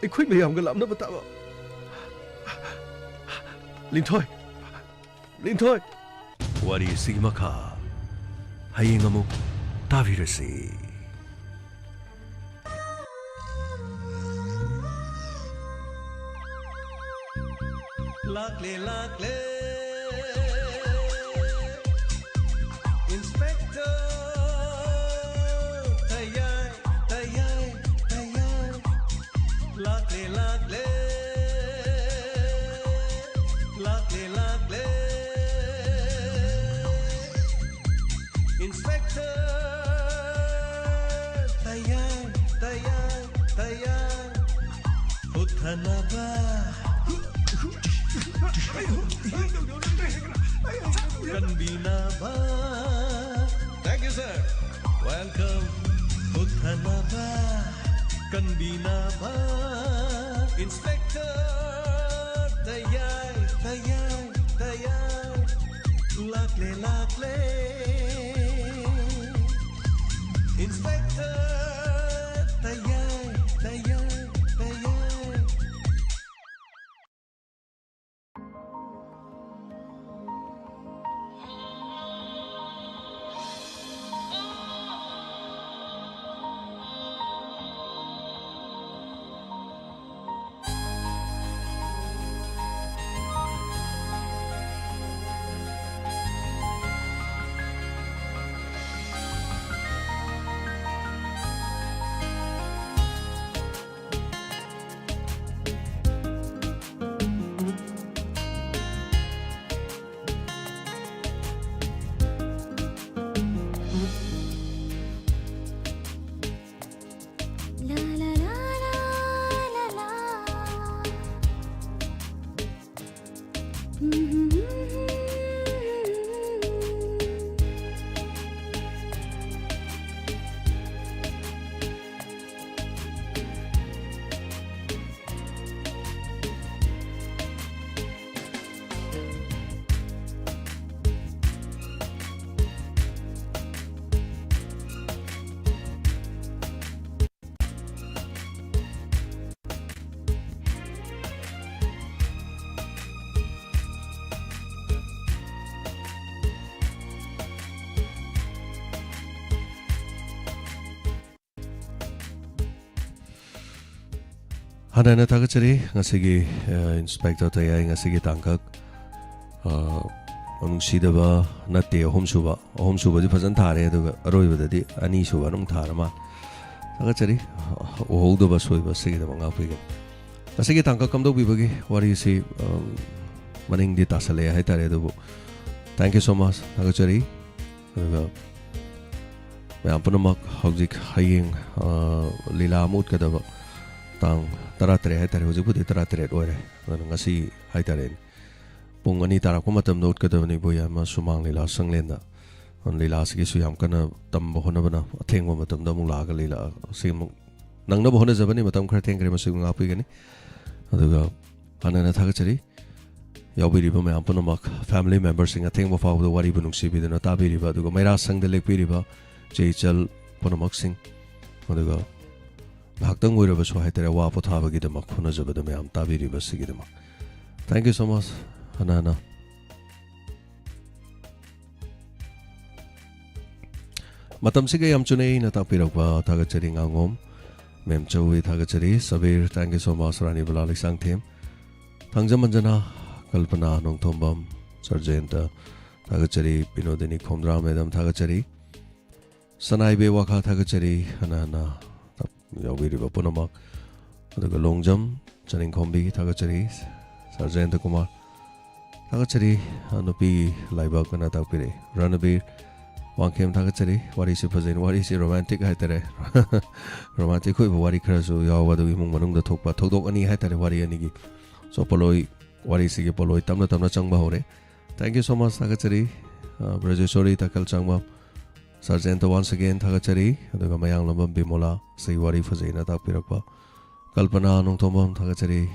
ꯑꯩꯈꯣꯏ ꯃꯌꯥꯝꯒ ꯂꯥꯞꯅꯕ ꯇꯥꯕ꯫ ꯂꯤꯟꯊꯣꯏ, ꯂꯤꯟꯊꯣꯏ꯫ ꯋꯥꯔꯤ ꯑꯁꯤꯒꯤ ꯃꯈꯥ ꯍꯌꯦꯡ ꯑꯃꯨꯛ ꯇꯥꯕꯤꯔꯁꯤ꯫ ꯂꯥꯛꯂꯦ, ꯂꯥꯛꯂꯦ꯫ Inspector ꯇꯌꯥꯏ, ꯇꯌꯥꯏ, ꯇꯌꯥꯏ꯫ ꯂꯥꯛꯂꯦ, ꯂꯥꯛꯂꯦ꯫ ꯂꯥꯛꯂꯦ, ꯂꯥꯛꯂꯦ꯫ Inspector ꯇꯌꯥꯏ, ꯇꯌꯥꯏ, ꯇꯌꯥꯏ꯫ ꯍꯨꯠꯊꯅꯕ, ꯀꯟꯕꯤꯅꯕ꯫ Thank you, sir. Welcome. ꯍꯨꯠꯊꯅꯕ, ꯀꯟꯕꯤꯅꯕ꯫ Inspector ꯇꯌꯥꯏ, ꯇꯌꯥꯏ, ꯇꯌꯥꯏ꯫ ꯂꯥꯛꯂꯦ, ꯂꯥꯛꯂꯦ꯫ Inspector ꯇꯌꯥꯏ, ꯇꯌꯥꯏ, ꯇꯌꯥꯏ꯫ ꯍꯥꯟꯅ ꯍꯥꯟꯅ ꯊꯥꯒꯠꯆꯔꯤ ꯉꯁꯤꯒꯤ, ꯑ, ꯏꯟꯁꯄꯦꯛꯇꯔ ꯇꯌꯥꯏ ꯉꯁꯤꯒꯤ ꯇꯥꯡꯀꯛ, ꯑ, ꯅꯨꯡꯁꯤꯗꯕ ꯅꯠꯇꯦ, ꯑꯍꯨꯝꯁꯨꯕ꯫ ꯑꯍꯨꯝꯁꯨꯕꯗꯤ ꯐꯖꯅ ꯊꯥꯔꯦ, ꯑꯗꯨꯒ ꯑꯔꯣꯏꯕꯗꯗꯤ ꯑꯅꯤꯁꯨꯕ ꯑꯗꯨꯝ ꯊꯥꯔ ꯃꯥꯜꯂꯦ꯫ ꯊꯥꯒꯠꯆꯔꯤ꯫ ꯎꯍꯧꯗꯕ ꯁꯣꯏꯕ ꯑꯁꯤꯒꯤꯗꯃꯛ ꯉꯥꯛꯄꯤꯒꯅꯤ꯫ ꯉꯁꯤꯒꯤ ꯇꯥꯡꯀꯛ ꯀꯝꯗꯧꯕꯤꯕꯒꯤ ꯋꯥꯔꯤꯁꯤ, ꯑ, ꯃꯅꯤꯡꯗꯤ ꯇꯥꯁꯜꯂꯛꯑꯦ ꯍꯥꯏꯇꯥꯔꯦ, ꯑꯗꯨꯕꯨ thank you so much, ꯊꯥꯒꯠꯆꯔꯤ꯫ ꯑꯗꯨꯒ ꯃꯌꯥꯝ ꯄꯨꯝꯅꯃꯛ ꯍꯧꯖꯤꯛ ꯍꯌꯦꯡ, ꯑ, ꯂꯤꯂꯥ ꯑꯃ ꯎꯠꯀꯗꯕ ꯇꯥꯡ ꯇꯔꯥꯇꯔꯦꯠ ꯍꯥꯏꯇꯥꯔꯦ, ꯍꯧꯖꯤꯛꯄꯨꯗꯤ ꯇꯔꯥꯇꯔꯦꯠ ꯑꯣꯏꯔꯦ, ꯑꯗꯨꯅ ꯉꯁꯤ ꯍꯥꯏꯇꯥꯔꯦꯅꯦ, ꯄꯨꯡ ꯑꯅꯤ ꯇꯥꯔꯛꯄ ꯃꯇꯝꯗ ꯎꯠꯀꯗꯕꯅꯤ ꯏꯕꯣꯌꯥꯏꯃ ꯁꯨꯃꯥꯡ ꯂꯤꯂꯥ ꯁꯪꯂꯦꯟꯗ꯫ ꯑꯗꯨꯅ ꯂꯤꯂꯥꯁꯤꯒꯤꯁꯨ ꯌꯥꯝ ꯀꯟꯅ ꯇꯝꯕ ꯍꯣꯠꯅꯕꯅ ꯑꯊꯦꯡꯕ ꯃꯇꯝꯗ ꯑꯃꯨꯛ ꯂꯥꯛꯑꯒ ꯂꯤꯂꯥ ꯑꯁꯤ ꯑꯃꯨꯛ ꯅꯪꯅꯕ ꯍꯣꯠꯅꯖꯕꯅꯤ, ꯃꯇꯝ ꯈꯔ ꯊꯦꯡꯈ꯭ꯔꯦ, ꯃꯁꯤꯕꯨ ꯉꯥꯛꯄꯤꯒꯅꯤ꯫ ꯑꯗꯨꯒ ꯍꯥꯟꯅ ꯍꯥꯟꯅ ꯊꯥꯒꯠꯆꯔꯤ꯫ ꯌꯥꯎꯕꯤꯔꯤꯕ ꯃꯌꯥꯝ ꯄꯨꯝꯅꯃꯛ, family memberꯁꯤꯡ, ꯑꯊꯦꯡꯕ ꯐꯥꯎꯕꯗ ꯋꯥꯔꯤꯕꯨ ꯅꯨꯡꯁꯤꯕꯤꯗꯨꯅ ꯇꯥꯕꯤꯔꯤꯕ, ꯑꯗꯨꯒ ꯃꯩꯔꯥ ꯁꯪꯗ ꯂꯦꯛꯄꯤꯔꯤꯕ ꯏꯆꯦ ꯏꯆꯜ ꯄꯨꯝꯅꯃꯛꯁꯤꯡ, ꯑꯗꯨꯒ ꯉꯥꯏꯍꯥꯛꯇꯪ ꯑꯣꯏꯔꯕꯁꯨ ꯍꯥꯏꯇꯥꯔꯦ, ꯑꯋꯥ ꯄꯣꯊꯥꯕꯒꯤꯗꯃꯛ ꯍꯣꯠꯅꯖꯕꯗ ꯃꯌꯥꯝ ꯇꯥꯕꯤꯔꯤꯕꯁꯤꯒꯤꯗꯃꯛ thank you so much꯫ ꯍꯥꯟꯅ ꯍꯥꯟꯅ ꯃꯇꯝꯁꯤꯒ ꯌꯥꯝ ꯆꯨꯅꯩꯅ ꯇꯥꯛꯄꯤꯔꯛꯄ ꯊꯥꯒꯠꯆꯔꯤ꯫ ꯉꯥꯉꯣꯝ ꯃꯦꯝꯆꯧꯕꯤ ꯊꯥꯒꯠꯆꯔꯤ꯫ Sabir, thank you so much꯫ Rani Bala Leishangthem, Thangjam Anjana, Kalpana Nongthombam, sir Jayanta ꯊꯥꯒꯠꯆꯔꯤ꯫ ꯕꯤꯅꯣꯗꯤꯅꯤ ꯈꯣꯝꯗ꯭ꯔꯥ ꯃꯦꯗꯝ ꯊꯥꯒꯠꯆꯔꯤ꯫ ꯁꯅꯥꯏꯕꯦ ꯋꯥꯈꯥ ꯊꯥꯒꯠꯆꯔꯤ꯫ ꯍꯥꯟꯅ ꯍꯥꯟꯅ ꯌꯥꯎꯕꯤꯔꯤꯕ ꯄꯨꯝꯅꯃꯛ, ꯑꯗꯨꯒ ꯂꯣꯡꯖꯝ ꯆꯅꯤꯡꯈꯣꯝꯕꯤ ꯊꯥꯒꯠꯆꯔꯤ꯫ ꯁꯔ ꯖꯌꯟꯇ ꯀꯨꯃꯥꯔ ꯊꯥꯒꯠꯆꯔꯤ꯫ ꯅꯨꯄꯤ ꯂꯥꯏꯕꯛ ꯑꯅ ꯇꯥꯛꯄꯤꯔꯛꯏ꯫ ꯔꯅꯕꯤꯔ ꯋꯥꯡꯈꯦꯝ ꯊꯥꯒꯠꯆꯔꯤ꯫ ꯋꯥꯔꯤꯁꯤ ꯐꯖꯩ, ꯋꯥꯔꯤꯁꯤ romantic ꯍꯥꯏꯇꯥꯔꯦ꯫ Romantic ꯑꯣꯏꯕ ꯋꯥꯔꯤ ꯈꯔꯁꯨ ꯌꯥꯎꯕ, ꯑꯗꯨꯒ ꯏꯃꯨꯡ ꯃꯅꯨꯡꯗ ꯊꯣꯛꯄ ꯊꯧꯗꯣꯛ ꯑꯅꯤ ꯍꯥꯏꯇꯥꯔꯦ, ꯋꯥꯔꯤ ꯑꯅꯤꯒꯤ꯫ So, ꯄꯣꯂꯣꯏ, ꯋꯥꯔꯤꯁꯤꯒꯤ ꯄꯣꯂꯣꯏ ꯇꯞꯅ ꯇꯞꯅ ꯆꯪꯕ ꯍꯧꯔꯦ꯫ Thank you so much, ꯊꯥꯒꯠꯆꯔꯤ꯫ ꯑ, ꯕ꯭ꯔꯖꯦꯁꯣꯔꯤ ꯇꯥꯀꯜ ꯆꯥꯡꯕꯝ, ꯁꯔ ꯖꯌꯟꯇ once again ꯊꯥꯒꯠꯆꯔꯤ꯫ ꯑꯗꯨꯒ ꯃꯌꯥꯡꯂꯝꯕꯝ ꯕꯤꯃꯣꯂꯥ, ꯁꯤ ꯋꯥꯔꯤ ꯐꯖꯩꯅ ꯇꯥꯛꯄꯤꯔꯛꯄ꯫ ꯀꯜꯄꯅꯥ ꯅꯣꯡꯊꯣꯝꯕꯝ ꯊꯥꯒꯠꯆꯔꯤ꯫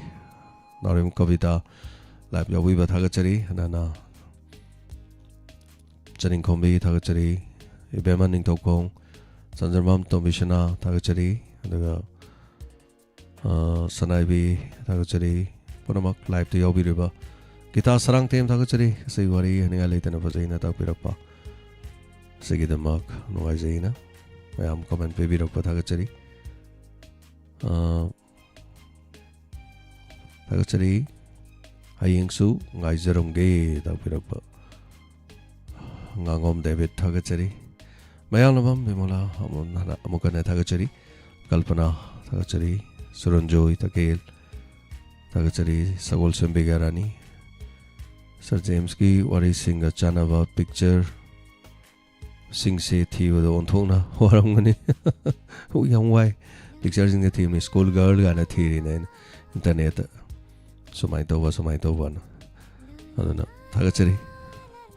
ꯅꯥꯎꯔꯦꯝ ꯀꯕꯤꯇꯥ live ꯌꯥꯎꯕꯤꯕ ꯊꯥꯒꯠꯆꯔꯤ꯫ ꯍꯟꯅ ꯍꯟꯅ ꯆꯅꯤꯡꯈꯣꯝꯕꯤ ꯊꯥꯒꯠꯆꯔꯤ꯫ ꯏꯕꯦꯝꯃ ꯅꯤꯡꯊꯧꯈꯣꯡ, ꯆꯟꯗ꯭ꯔꯃꯥꯝ ꯇꯣꯝꯕꯤꯁꯅꯥ ꯊꯥꯒꯠꯆꯔꯤ꯫ ꯑꯗꯨꯒ ꯑ, ꯁꯅꯥꯏꯕꯤ ꯊꯥꯒꯠꯆꯔꯤ꯫ ꯄꯨꯝꯅꯃꯛ live ꯇ ꯌꯥꯎꯕꯤꯔꯤꯕ ꯒꯤꯇꯥ ꯁꯔꯥꯡꯊꯦꯝ ꯊꯥꯒꯠꯆꯔꯤ꯫ ꯉꯁꯤ ꯋꯥꯔꯤ ꯍꯥꯏꯅꯤꯡꯉꯥꯏ ꯂꯩꯇꯅ ꯐꯖꯩꯅ ꯇꯥꯛꯄꯤꯔꯛꯄ ꯑꯁꯤꯒꯤꯗꯃꯛ ꯅꯨꯡꯉꯥꯏꯖꯩꯅ ꯃꯌꯥꯝ comment ꯄꯤꯕꯤꯔꯛꯄ ꯊꯥꯒꯠꯆꯔꯤ꯫ ꯑ, ꯊꯥꯒꯠꯆꯔꯤ꯫ ꯍꯌꯦꯡꯁꯨ ꯉꯥꯏꯖꯔꯝꯒꯦ ꯇꯥꯛꯄꯤꯔꯛꯄ ꯉꯥꯉꯣꯝ ꯗꯦꯕꯤꯠ ꯊꯥꯒꯠꯆꯔꯤ꯫ ꯃꯌꯥꯡꯂꯝꯕꯝ ꯕꯤꯃꯣꯂꯥ ꯑꯃꯨꯛ ꯍꯟꯅ ꯊꯥꯒꯠꯆꯔꯤ꯫ ꯀꯜꯄꯅꯥ ꯊꯥꯒꯠꯆꯔꯤ꯫ ꯁꯨꯔꯟꯖꯣꯏ ꯇꯀꯦꯜ ꯊꯥꯒꯠꯆꯔꯤ꯫ ꯁꯒꯣꯜꯁꯦꯝ ꯕꯤꯒ꯭ꯌꯥꯔꯥꯅꯤ꯫ ꯁꯔ ꯖꯦꯝꯁꯀꯤ ꯋꯥꯔꯤꯁꯤꯡꯒ ꯆꯥꯟꯅꯕ ꯄꯤꯛꯆꯔ ꯁꯤꯡꯁꯦ ꯊꯤꯕꯗ ꯑꯣꯟꯊꯣꯛꯅ ꯋꯥꯔꯝꯒꯅꯤ꯫ ꯌꯥꯝ ꯋꯥꯏ꯫ ꯄꯤꯛꯆꯔꯁꯤꯡꯁꯦ ꯊꯤꯕꯅꯤ, ꯁ꯭ꯀꯨꯜ ꯒꯔꯜ ꯀꯥꯏꯅ ꯊꯤꯔꯤꯅꯦ ꯑꯩꯅ ꯏꯟꯇꯔꯅꯦꯠꯇ꯫ ꯁꯨꯃꯥꯏꯅ ꯇꯧꯕ, ꯁꯨꯃꯥꯏꯅ ꯇꯧꯕꯅ꯫ ꯑꯗꯨꯅ ꯊꯥꯒꯠꯆꯔꯤ꯫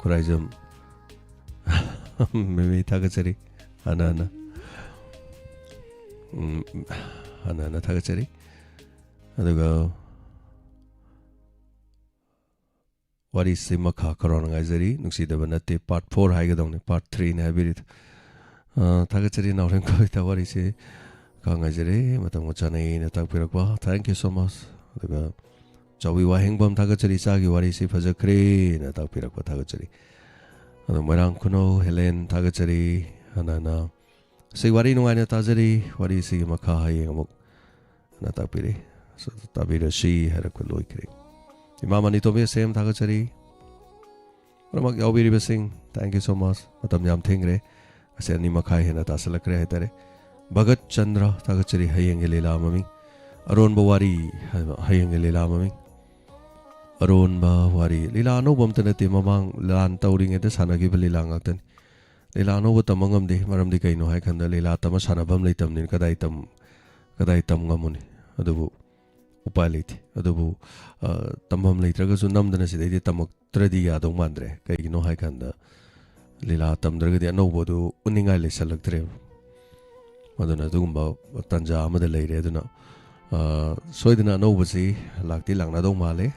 ꯈꯨꯔꯥꯏꯖꯝ ꯃꯦꯃꯤ ꯊꯥꯒꯠꯆꯔꯤ꯫ ꯍꯥꯟꯅ ꯍꯥꯟꯅ ꯎꯝ, ꯍꯥꯟꯅ ꯍꯥꯟꯅ ꯊꯥꯒꯠꯆꯔꯤ꯫ ꯑꯗꯨꯒ ꯋꯥꯔꯤꯁꯤ ꯃꯈꯥ ꯈꯔꯣꯅ ꯉꯥꯏꯖꯔꯤ꯫ ꯅꯨꯡꯁꯤꯗꯕ ꯅꯠꯇꯦ, ꯄꯥꯔꯠ ꯐꯣꯔ ꯍꯥꯏꯒꯗꯧꯅꯤ, ꯄꯥꯔꯠ ꯊ꯭ꯔꯤꯅꯦ ꯍꯥꯏꯕꯤꯔꯤꯗꯣ꯫ ꯑ, ꯊꯥꯒꯠꯆꯔꯤ ꯅꯥꯎꯔꯦꯝ ꯀꯕꯤꯇꯥ, ꯋꯥꯔꯤꯁꯤ ꯈꯔ ꯉꯥꯏꯖꯔꯤ, ꯃꯇꯝꯒ ꯆꯥꯟꯅꯩꯅ ꯇꯥꯛꯄꯤꯔꯛꯄ꯫ Thank you so much꯫ ꯑꯗꯨꯒ ꯆꯥꯎꯕꯤ ꯋꯥꯍꯦꯡꯕꯝ ꯊꯥꯒꯠꯆꯔꯤ, ꯏꯆꯥꯒꯤ ꯋꯥꯔꯤꯁꯤ ꯐꯖꯈ꯭ꯔꯦꯅ ꯇꯥꯛꯄꯤꯔꯛꯄ ꯊꯥꯒꯠꯆꯔꯤ꯫ ꯑꯗꯣ ꯃꯣꯏꯔꯥꯡ ꯈꯨꯅꯧ ꯍꯦꯂꯦꯟ ꯊꯥꯒꯠꯆꯔꯤ꯫ ꯍꯥꯟꯅ ꯍꯥꯟꯅ ꯁꯤ ꯋꯥꯔꯤ ꯅꯨꯡꯉꯥꯏꯅ ꯇꯥꯖꯔꯤ, ꯋꯥꯔꯤꯁꯤꯒꯤ ꯃꯈꯥ ꯍꯌꯦꯡ ꯑꯃꯨꯛ ꯍꯟꯅ ꯇꯥꯛꯄꯤꯔꯤ꯫ ꯁ-, ꯇꯥꯕꯤꯔꯁꯤ ꯍꯥꯏꯔꯛꯄ ꯂꯣꯏꯈ꯭ꯔꯦ꯫ ꯏꯃꯥ ꯃꯅꯤꯇꯣꯝꯕꯤ ꯑꯁꯦꯝ ꯊꯥꯒꯠꯆꯔꯤ꯫ ꯄꯨꯝꯅꯃꯛ ꯌꯥꯎꯕꯤꯔꯤꯕꯁꯤꯡ, thank you so much꯫ ꯃꯇꯝ ꯌꯥꯝ ꯊꯦꯡꯈ꯭ꯔꯦ꯫ ꯑꯁꯤ ꯑꯅꯤ ꯃꯈꯥꯏ ꯍꯦꯟꯅ ꯇꯥꯁꯜꯂꯛꯈ꯭ꯔꯦ ꯍꯥꯏꯇꯥꯔꯦ꯫ ꯚꯒꯠ ꯆꯟꯗ꯭ꯔ ꯊꯥꯒꯠꯆꯔꯤ꯫ ꯍꯌꯦꯡꯒꯤ ꯂꯤꯂꯥ ꯃꯃꯤꯡ ꯑꯔꯣꯟꯕ ꯋꯥꯔꯤ ꯍꯥꯏꯕ ꯍꯌꯦꯡꯒꯤ ꯂꯤꯂꯥ ꯃꯃꯤꯡ꯫ ꯑꯔꯣꯟꯕ ꯋꯥꯔꯤ꯫ ꯂꯤꯂꯥ ꯑꯅꯧꯕ ꯑꯝꯇ ꯅꯠꯇꯦ, ꯃꯃꯥꯡ ꯂꯥꯟ ꯇꯧꯔꯤꯉꯩꯗ ꯁꯥꯟꯅꯈꯤꯕ ꯂꯤꯂꯥ ꯉꯥꯛꯇꯅꯤ꯫ ꯂꯤꯂꯥ ꯑꯅꯧꯕ ꯇꯝꯕ ꯉꯝꯗꯦ꯫ ꯃꯔꯝꯗꯤ ꯀꯩꯅꯣ ꯍꯥꯏ ꯀꯥꯟꯗ ꯂꯤꯂꯥ ꯇꯝꯕ ꯁꯥꯟꯅꯐꯝ ꯂꯩꯇꯕꯅꯤꯅ ꯀꯗꯥꯏ ꯇꯝ-, ꯀꯗꯥꯏ ꯇꯝ ꯉꯝꯃꯨꯅꯤ? ꯑꯗꯨꯕꯨ ꯎꯄꯥꯏ ꯂꯩꯇꯦ꯫ ꯑꯗꯨꯕꯨ, ꯑ, ꯇꯝꯐꯝ ꯂꯩꯇ꯭ꯔꯒꯁꯨ ꯅꯝꯗꯅ ꯁꯤꯗꯩꯗꯤ ꯇꯝꯃꯛꯇ꯭ꯔꯗꯤ ꯌꯥꯗꯧ ꯃꯥꯟꯗ꯭ꯔꯦ꯫ ꯀꯩꯒꯤꯅꯣ ꯍꯥꯏ ꯀꯥꯟꯗ ꯂꯤꯂꯥ ꯇꯝꯗ꯭ꯔꯒꯗꯤ ꯑꯅꯧꯕꯗꯨ ꯎꯠꯅꯤꯡꯉꯥꯏ ꯂꯩꯁꯜꯂꯛꯇ꯭ꯔꯦꯕ꯫ ꯑꯗꯨꯅ ꯑꯗꯨꯒꯨꯝꯕ ꯇꯥꯟꯖꯥ ꯑꯃꯗ ꯂꯩꯔꯦ꯫ ꯑꯗꯨꯅ, ꯑ, ꯁꯣꯏꯗꯅ ꯑꯅꯧꯕꯁꯤ ꯂꯥꯛꯇꯤ ꯂꯥꯛꯅꯗꯧ ꯃꯥꯜꯂꯦ꯫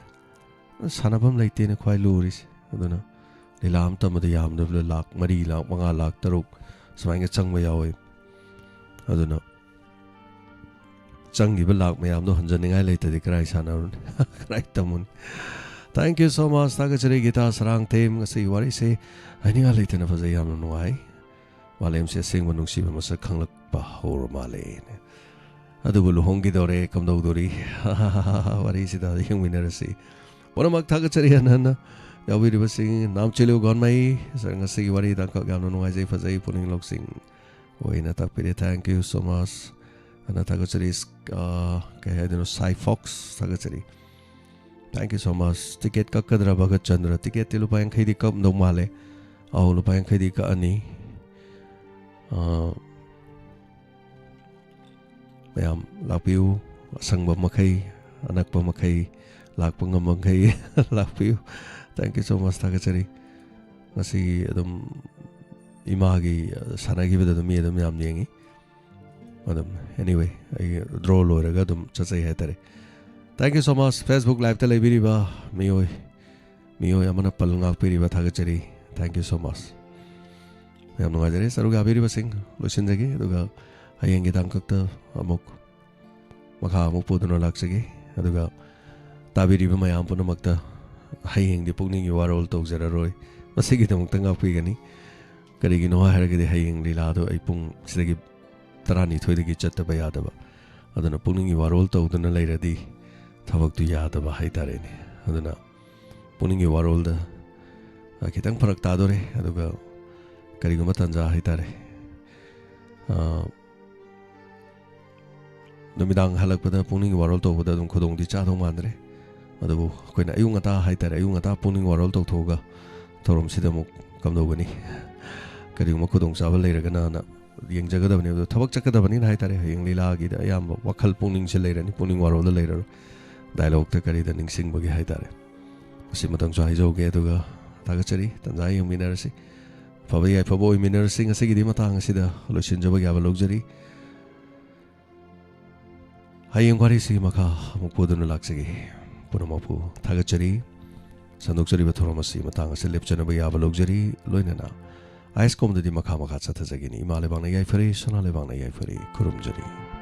ꯁꯥꯟꯅꯐꯝ ꯂꯩꯇꯦꯅ ꯈ꯭ꯋꯥꯏ ꯂꯨꯔꯤꯁꯦ꯫ ꯑꯗꯨꯅ ꯂꯤꯂꯥ ꯑꯃ ꯇꯝꯕꯗ ꯌꯥꯝꯗ꯭ꯔꯕꯗ ꯂꯥꯛ ꯃꯔꯤ, ꯂꯥꯛ ꯃꯉꯥ, ꯂꯥꯛ ꯇꯔꯨꯛ ꯁꯨꯃꯥꯏꯅ ꯆꯪꯕ ꯌꯥꯎꯋꯦ꯫ ꯑꯗꯨꯅ ꯆꯪꯈꯤꯕ ꯂꯥꯛ ꯃꯌꯥꯝꯗꯣ ꯍꯟꯖꯟꯅꯤꯡꯉꯥꯏ ꯂꯩꯇ꯭ꯔꯗꯤ ꯀꯔꯥꯏ ꯁꯥꯟꯅꯔꯨꯅꯤ? ꯀꯔꯥꯏ ꯇꯝꯃꯨꯅꯤ? Thank you so much꯫ ꯊꯥꯒꯠꯆꯔꯤ ꯒꯤꯇꯥ ꯁꯔꯥꯡꯊꯦꯝ꯫ ꯉꯁꯤꯒꯤ ꯋꯥꯔꯤꯁꯦ ꯍꯥꯏꯅꯤꯡꯉꯥꯏ ꯂꯩꯇꯅ ꯐꯖꯩ, ꯌꯥꯝꯅ ꯅꯨꯡꯉꯥꯏ꯫ ꯃꯥꯂꯦꯝꯁꯦ ꯑꯁꯦꯡꯕ ꯅꯨꯡꯁꯤꯕ ꯃꯁꯛ ꯈꯪꯂꯛꯄ ꯍꯧꯔ ꯃꯥꯜꯂꯦꯅꯦ꯫ ꯑꯗꯨꯕꯨ ꯂꯨꯍꯣꯡꯈꯤꯗꯧꯔꯦ, ꯀꯝꯗꯧꯗꯣꯔꯤ? ꯋꯥꯔꯤꯁꯤꯗ ꯌꯦꯡꯃꯤꯟꯅꯔꯁꯤ꯫ ꯄꯨꯝꯅꯃꯛ ꯊꯥꯒꯠꯆꯔꯤ ꯍꯟꯅ ꯍꯟꯅ ꯌꯥꯎꯕꯤꯔꯤꯕꯁꯤꯡ꯫ ꯅꯥꯝꯆꯦꯂꯨ ꯒꯣꯟꯃꯩ, sir, ꯉꯁꯤꯒꯤ ꯋꯥꯔꯤ ꯇꯥꯡꯀꯛ ꯌꯥꯝꯅ ꯅꯨꯡꯉꯥꯏꯖꯩ, ꯐꯖꯩ, ꯄꯨꯛꯅꯤꯡ ꯂꯧꯁꯤꯡ ꯑꯣꯏꯅ ꯇꯥꯛꯄꯤꯔꯦ꯫ Thank you so much꯫ ꯍꯟꯅ ꯊꯥꯒꯠꯆꯔꯤ꯫ ꯑ, ꯀꯩ ꯍꯥꯏꯗꯣꯏꯅꯣ? Sai Fox ꯊꯥꯒꯠꯆꯔꯤ꯫ Thank you so much꯫ Ticket ꯀꯛꯀꯗ꯭ꯔꯥ Bhagat Chandra? Ticketꯇꯤ ꯂꯨꯄꯥ ꯌꯥꯡꯈꯩꯗꯤ ꯀꯛꯑꯝꯗꯧ ꯃꯥꯜꯂꯦ꯫ ꯑꯧ, ꯂꯨꯄꯥ ꯌꯥꯡꯈꯩꯗꯤ ꯀꯛꯑꯅꯤ꯫ ꯑ, ꯃꯌꯥꯝ ꯂꯥꯛꯄꯤꯌꯨ, ꯑꯁꯪꯕ ꯃꯈꯩ, ꯑꯅꯛꯄ ꯃꯈꯩ, ꯂꯥꯛꯄ ꯉꯝꯕ ꯃꯈꯩ ꯂꯥꯛꯄꯤꯌꯨ꯫ Thank you so much, ꯊꯥꯒꯠꯆꯔꯤ꯫ ꯉꯁꯤꯒꯤ ꯑꯗꯨꯝ ꯏꯃꯥꯒꯤ, ꯑ, ꯁꯥꯟꯅꯈꯤꯕꯗ ꯑꯗꯨꯝ ꯃꯤ ꯑꯗꯨꯝ ꯌꯥꯝ ꯌꯦꯡꯉꯤ꯫ ꯑꯗꯨꯝ, anyway, ꯑꯩ draw ꯂꯣꯏꯔꯒ ꯑꯗꯨꯝ ꯆꯠꯆꯩ ꯍꯥꯏꯇꯥꯔꯦ꯫ Thank you so much, Facebook Liveꯇ ꯂꯩꯕꯤꯔꯤꯕ ꯃꯤꯑꯣꯏ, ꯃꯤꯑꯣꯏ ꯑꯃꯅ ꯄꯜ ꯉꯥꯛꯄꯤꯔꯤꯕ, ꯊꯥꯒꯠꯆꯔꯤ꯫ Thank you so much꯫ ꯌꯥꯝ ꯅꯨꯡꯉꯥꯏꯖꯔꯦ ꯁꯔꯨꯛ ꯌꯥꯕꯤꯔꯤꯕꯁꯤꯡ꯫ ꯂꯣꯏꯁꯤꯟꯖꯒꯦ, ꯑꯗꯨꯒ ꯍꯌꯦꯡꯒꯤ ꯇꯥꯡꯀꯛꯇ ꯑꯃꯨꯛ ꯃꯈꯥ ꯑꯃꯨꯛ ꯄꯨꯗꯨꯅ ꯂꯥꯛꯆꯒꯦ꯫ ꯑꯗꯨꯒ ꯇꯥꯕꯤꯔꯤꯕ ꯃꯌꯥꯝ ꯄꯨꯝꯅꯃꯛꯇ ꯍꯌꯦꯡꯗꯤ ꯄꯨꯛꯅꯤꯡꯒꯤ ꯋꯥꯔꯣꯜ ꯇꯧꯖꯔꯔꯣꯏ꯫ ꯃꯁꯤꯒꯤꯗꯃꯛꯇ ꯉꯥꯛꯄꯤꯒꯅꯤ꯫ ꯀꯔꯤꯒꯤꯅꯣ ꯍꯥꯏꯔꯒꯗꯤ ꯍꯌꯦꯡ ꯂꯤꯂꯥꯗꯣ ꯑꯩ ꯄꯨꯡ ꯁꯤꯗꯒꯤ ꯇꯔꯥꯅꯤꯊꯣꯏꯗꯒꯤ ꯆꯠꯇꯕ ꯌꯥꯗꯕ꯫ ꯑꯗꯨꯅ ꯄꯨꯛꯅꯤꯡꯒꯤ ꯋꯥꯔꯣꯜ ꯇꯧꯗꯨꯅ ꯂꯩꯔꯗꯤ ꯊꯕꯛꯇꯨ ꯌꯥꯗꯕ ꯍꯥꯏꯇꯥꯔꯦꯅꯦ꯫ ꯑꯗꯨꯅ ꯄꯨꯛꯅꯤꯡꯒꯤ ꯋꯥꯔꯣꯜꯗ, ꯑ, ꯈꯤꯇꯪ ꯐꯔꯛ ꯇꯥꯗꯣꯔꯦ꯫ ꯑꯗꯨꯒ ꯀꯔꯤꯒꯨꯝꯕ ꯇꯥꯟꯖꯥ ꯍꯥꯏꯇꯥꯔꯦ, ꯑ, ꯅꯨꯃꯤꯗꯥꯡ ꯍꯜꯂꯛꯄꯗ ꯄꯨꯛꯅꯤꯡꯒꯤ ꯋꯥꯔꯣꯜ ꯇꯧꯕꯗ ꯑꯗꯨꯝ ꯈꯨꯗꯣꯡꯗꯤ ꯆꯥꯗꯧ ꯃꯥꯟꯗ꯭ꯔꯦ꯫ ꯑꯗꯨꯕꯨ ꯑꯩꯈꯣꯏꯅ ꯑꯌꯨꯛ ꯉꯟꯇꯥ ꯍꯥꯏꯇꯥꯔꯦ, ꯑꯌꯨꯛ ꯉꯟꯇꯥ ꯄꯨꯛꯅꯤꯡ ꯋꯥꯔꯣꯜ ꯇꯧꯊꯣꯛꯑꯒ ꯊꯧꯔꯝꯁꯤꯗ ꯑꯃꯨꯛ ꯀꯝꯗꯧꯒꯅꯤ? ꯀꯔꯤꯒꯨꯝꯕ ꯈꯨꯗꯣꯡꯆꯥꯕ ꯂꯩꯔꯒꯅꯅ ꯌꯦꯡꯖꯒꯗꯕꯅꯤ꯫ ꯑꯗꯣ ꯊꯕꯛ ꯆꯠꯀꯗꯕꯅꯤꯅ ꯍꯥꯏꯇꯥꯔꯦ, ꯍꯌꯦꯡ ꯂꯤꯂꯥꯒꯤꯗ ꯑꯌꯥꯝꯕ ꯋꯥꯈꯜ ꯄꯨꯛꯅꯤꯡꯁꯦ ꯂꯩꯔꯅꯤ, ꯄꯨꯛꯅꯤꯡ ꯋꯥꯔꯣꯜꯗ ꯂꯩꯔꯔꯣꯏ꯫ Dialogueꯇ ꯀꯔꯤꯗ ꯅꯤꯡꯁꯤꯡꯕꯒꯤ ꯍꯥꯏꯇꯥꯔꯦ꯫ ꯑꯁꯤꯃꯇꯪꯁꯨ ꯍꯥꯏꯖꯍꯧꯒꯦ, ꯑꯗꯨꯒ ꯊꯥꯒꯠꯆꯔꯤ꯫ ꯇꯟꯖꯥ ꯌꯦꯡꯃꯤꯟꯅꯔꯁꯤ, ꯑꯐꯕ ꯌꯥꯏꯐꯕ ꯑꯣꯏꯃꯤꯟꯅꯔꯁꯤ꯫ ꯉꯁꯤꯒꯤꯗꯤ ꯃꯇꯥꯡ ꯑꯁꯤꯗ ꯂꯣꯏꯁꯤꯟꯖꯕꯒꯤ ꯌꯥꯕ ꯂꯧꯖꯔꯤ꯫ ꯍꯌꯦꯡ ꯋꯥꯔꯤꯁꯤꯒꯤ ꯃꯈꯥ ꯑꯃꯨꯛ ꯄꯨꯗꯨꯅ ꯂꯥꯛꯆꯒꯦ꯫ ꯄꯨꯝꯅꯃꯛꯄꯨ ꯊꯥꯒꯠꯆꯔꯤ꯫ ꯁꯟꯗꯣꯛꯆꯔꯤꯕ ꯊꯧꯔꯝ ꯑꯁꯤ ꯃꯇꯥꯡ ꯑꯁꯤꯗ ꯂꯦꯞꯆꯅꯕ ꯌꯥꯕ ꯂꯧꯖꯔꯤ꯫ ꯂꯣꯏꯅꯅ ꯑꯥꯏꯁ ꯀꯣꯝꯗꯗꯤ ꯃꯈꯥ ꯃꯈꯥ ꯆꯠꯊꯖꯒꯅꯤ꯫ ꯏꯃꯥ ꯂꯩꯕꯥꯛꯅ ꯌꯥꯏꯐꯔꯦ, ꯁꯅꯥ ꯂꯩꯕꯥꯛꯅ ꯌꯥꯏꯐꯔꯦ꯫ ꯈꯨꯔꯨꯝꯖꯔꯤ꯫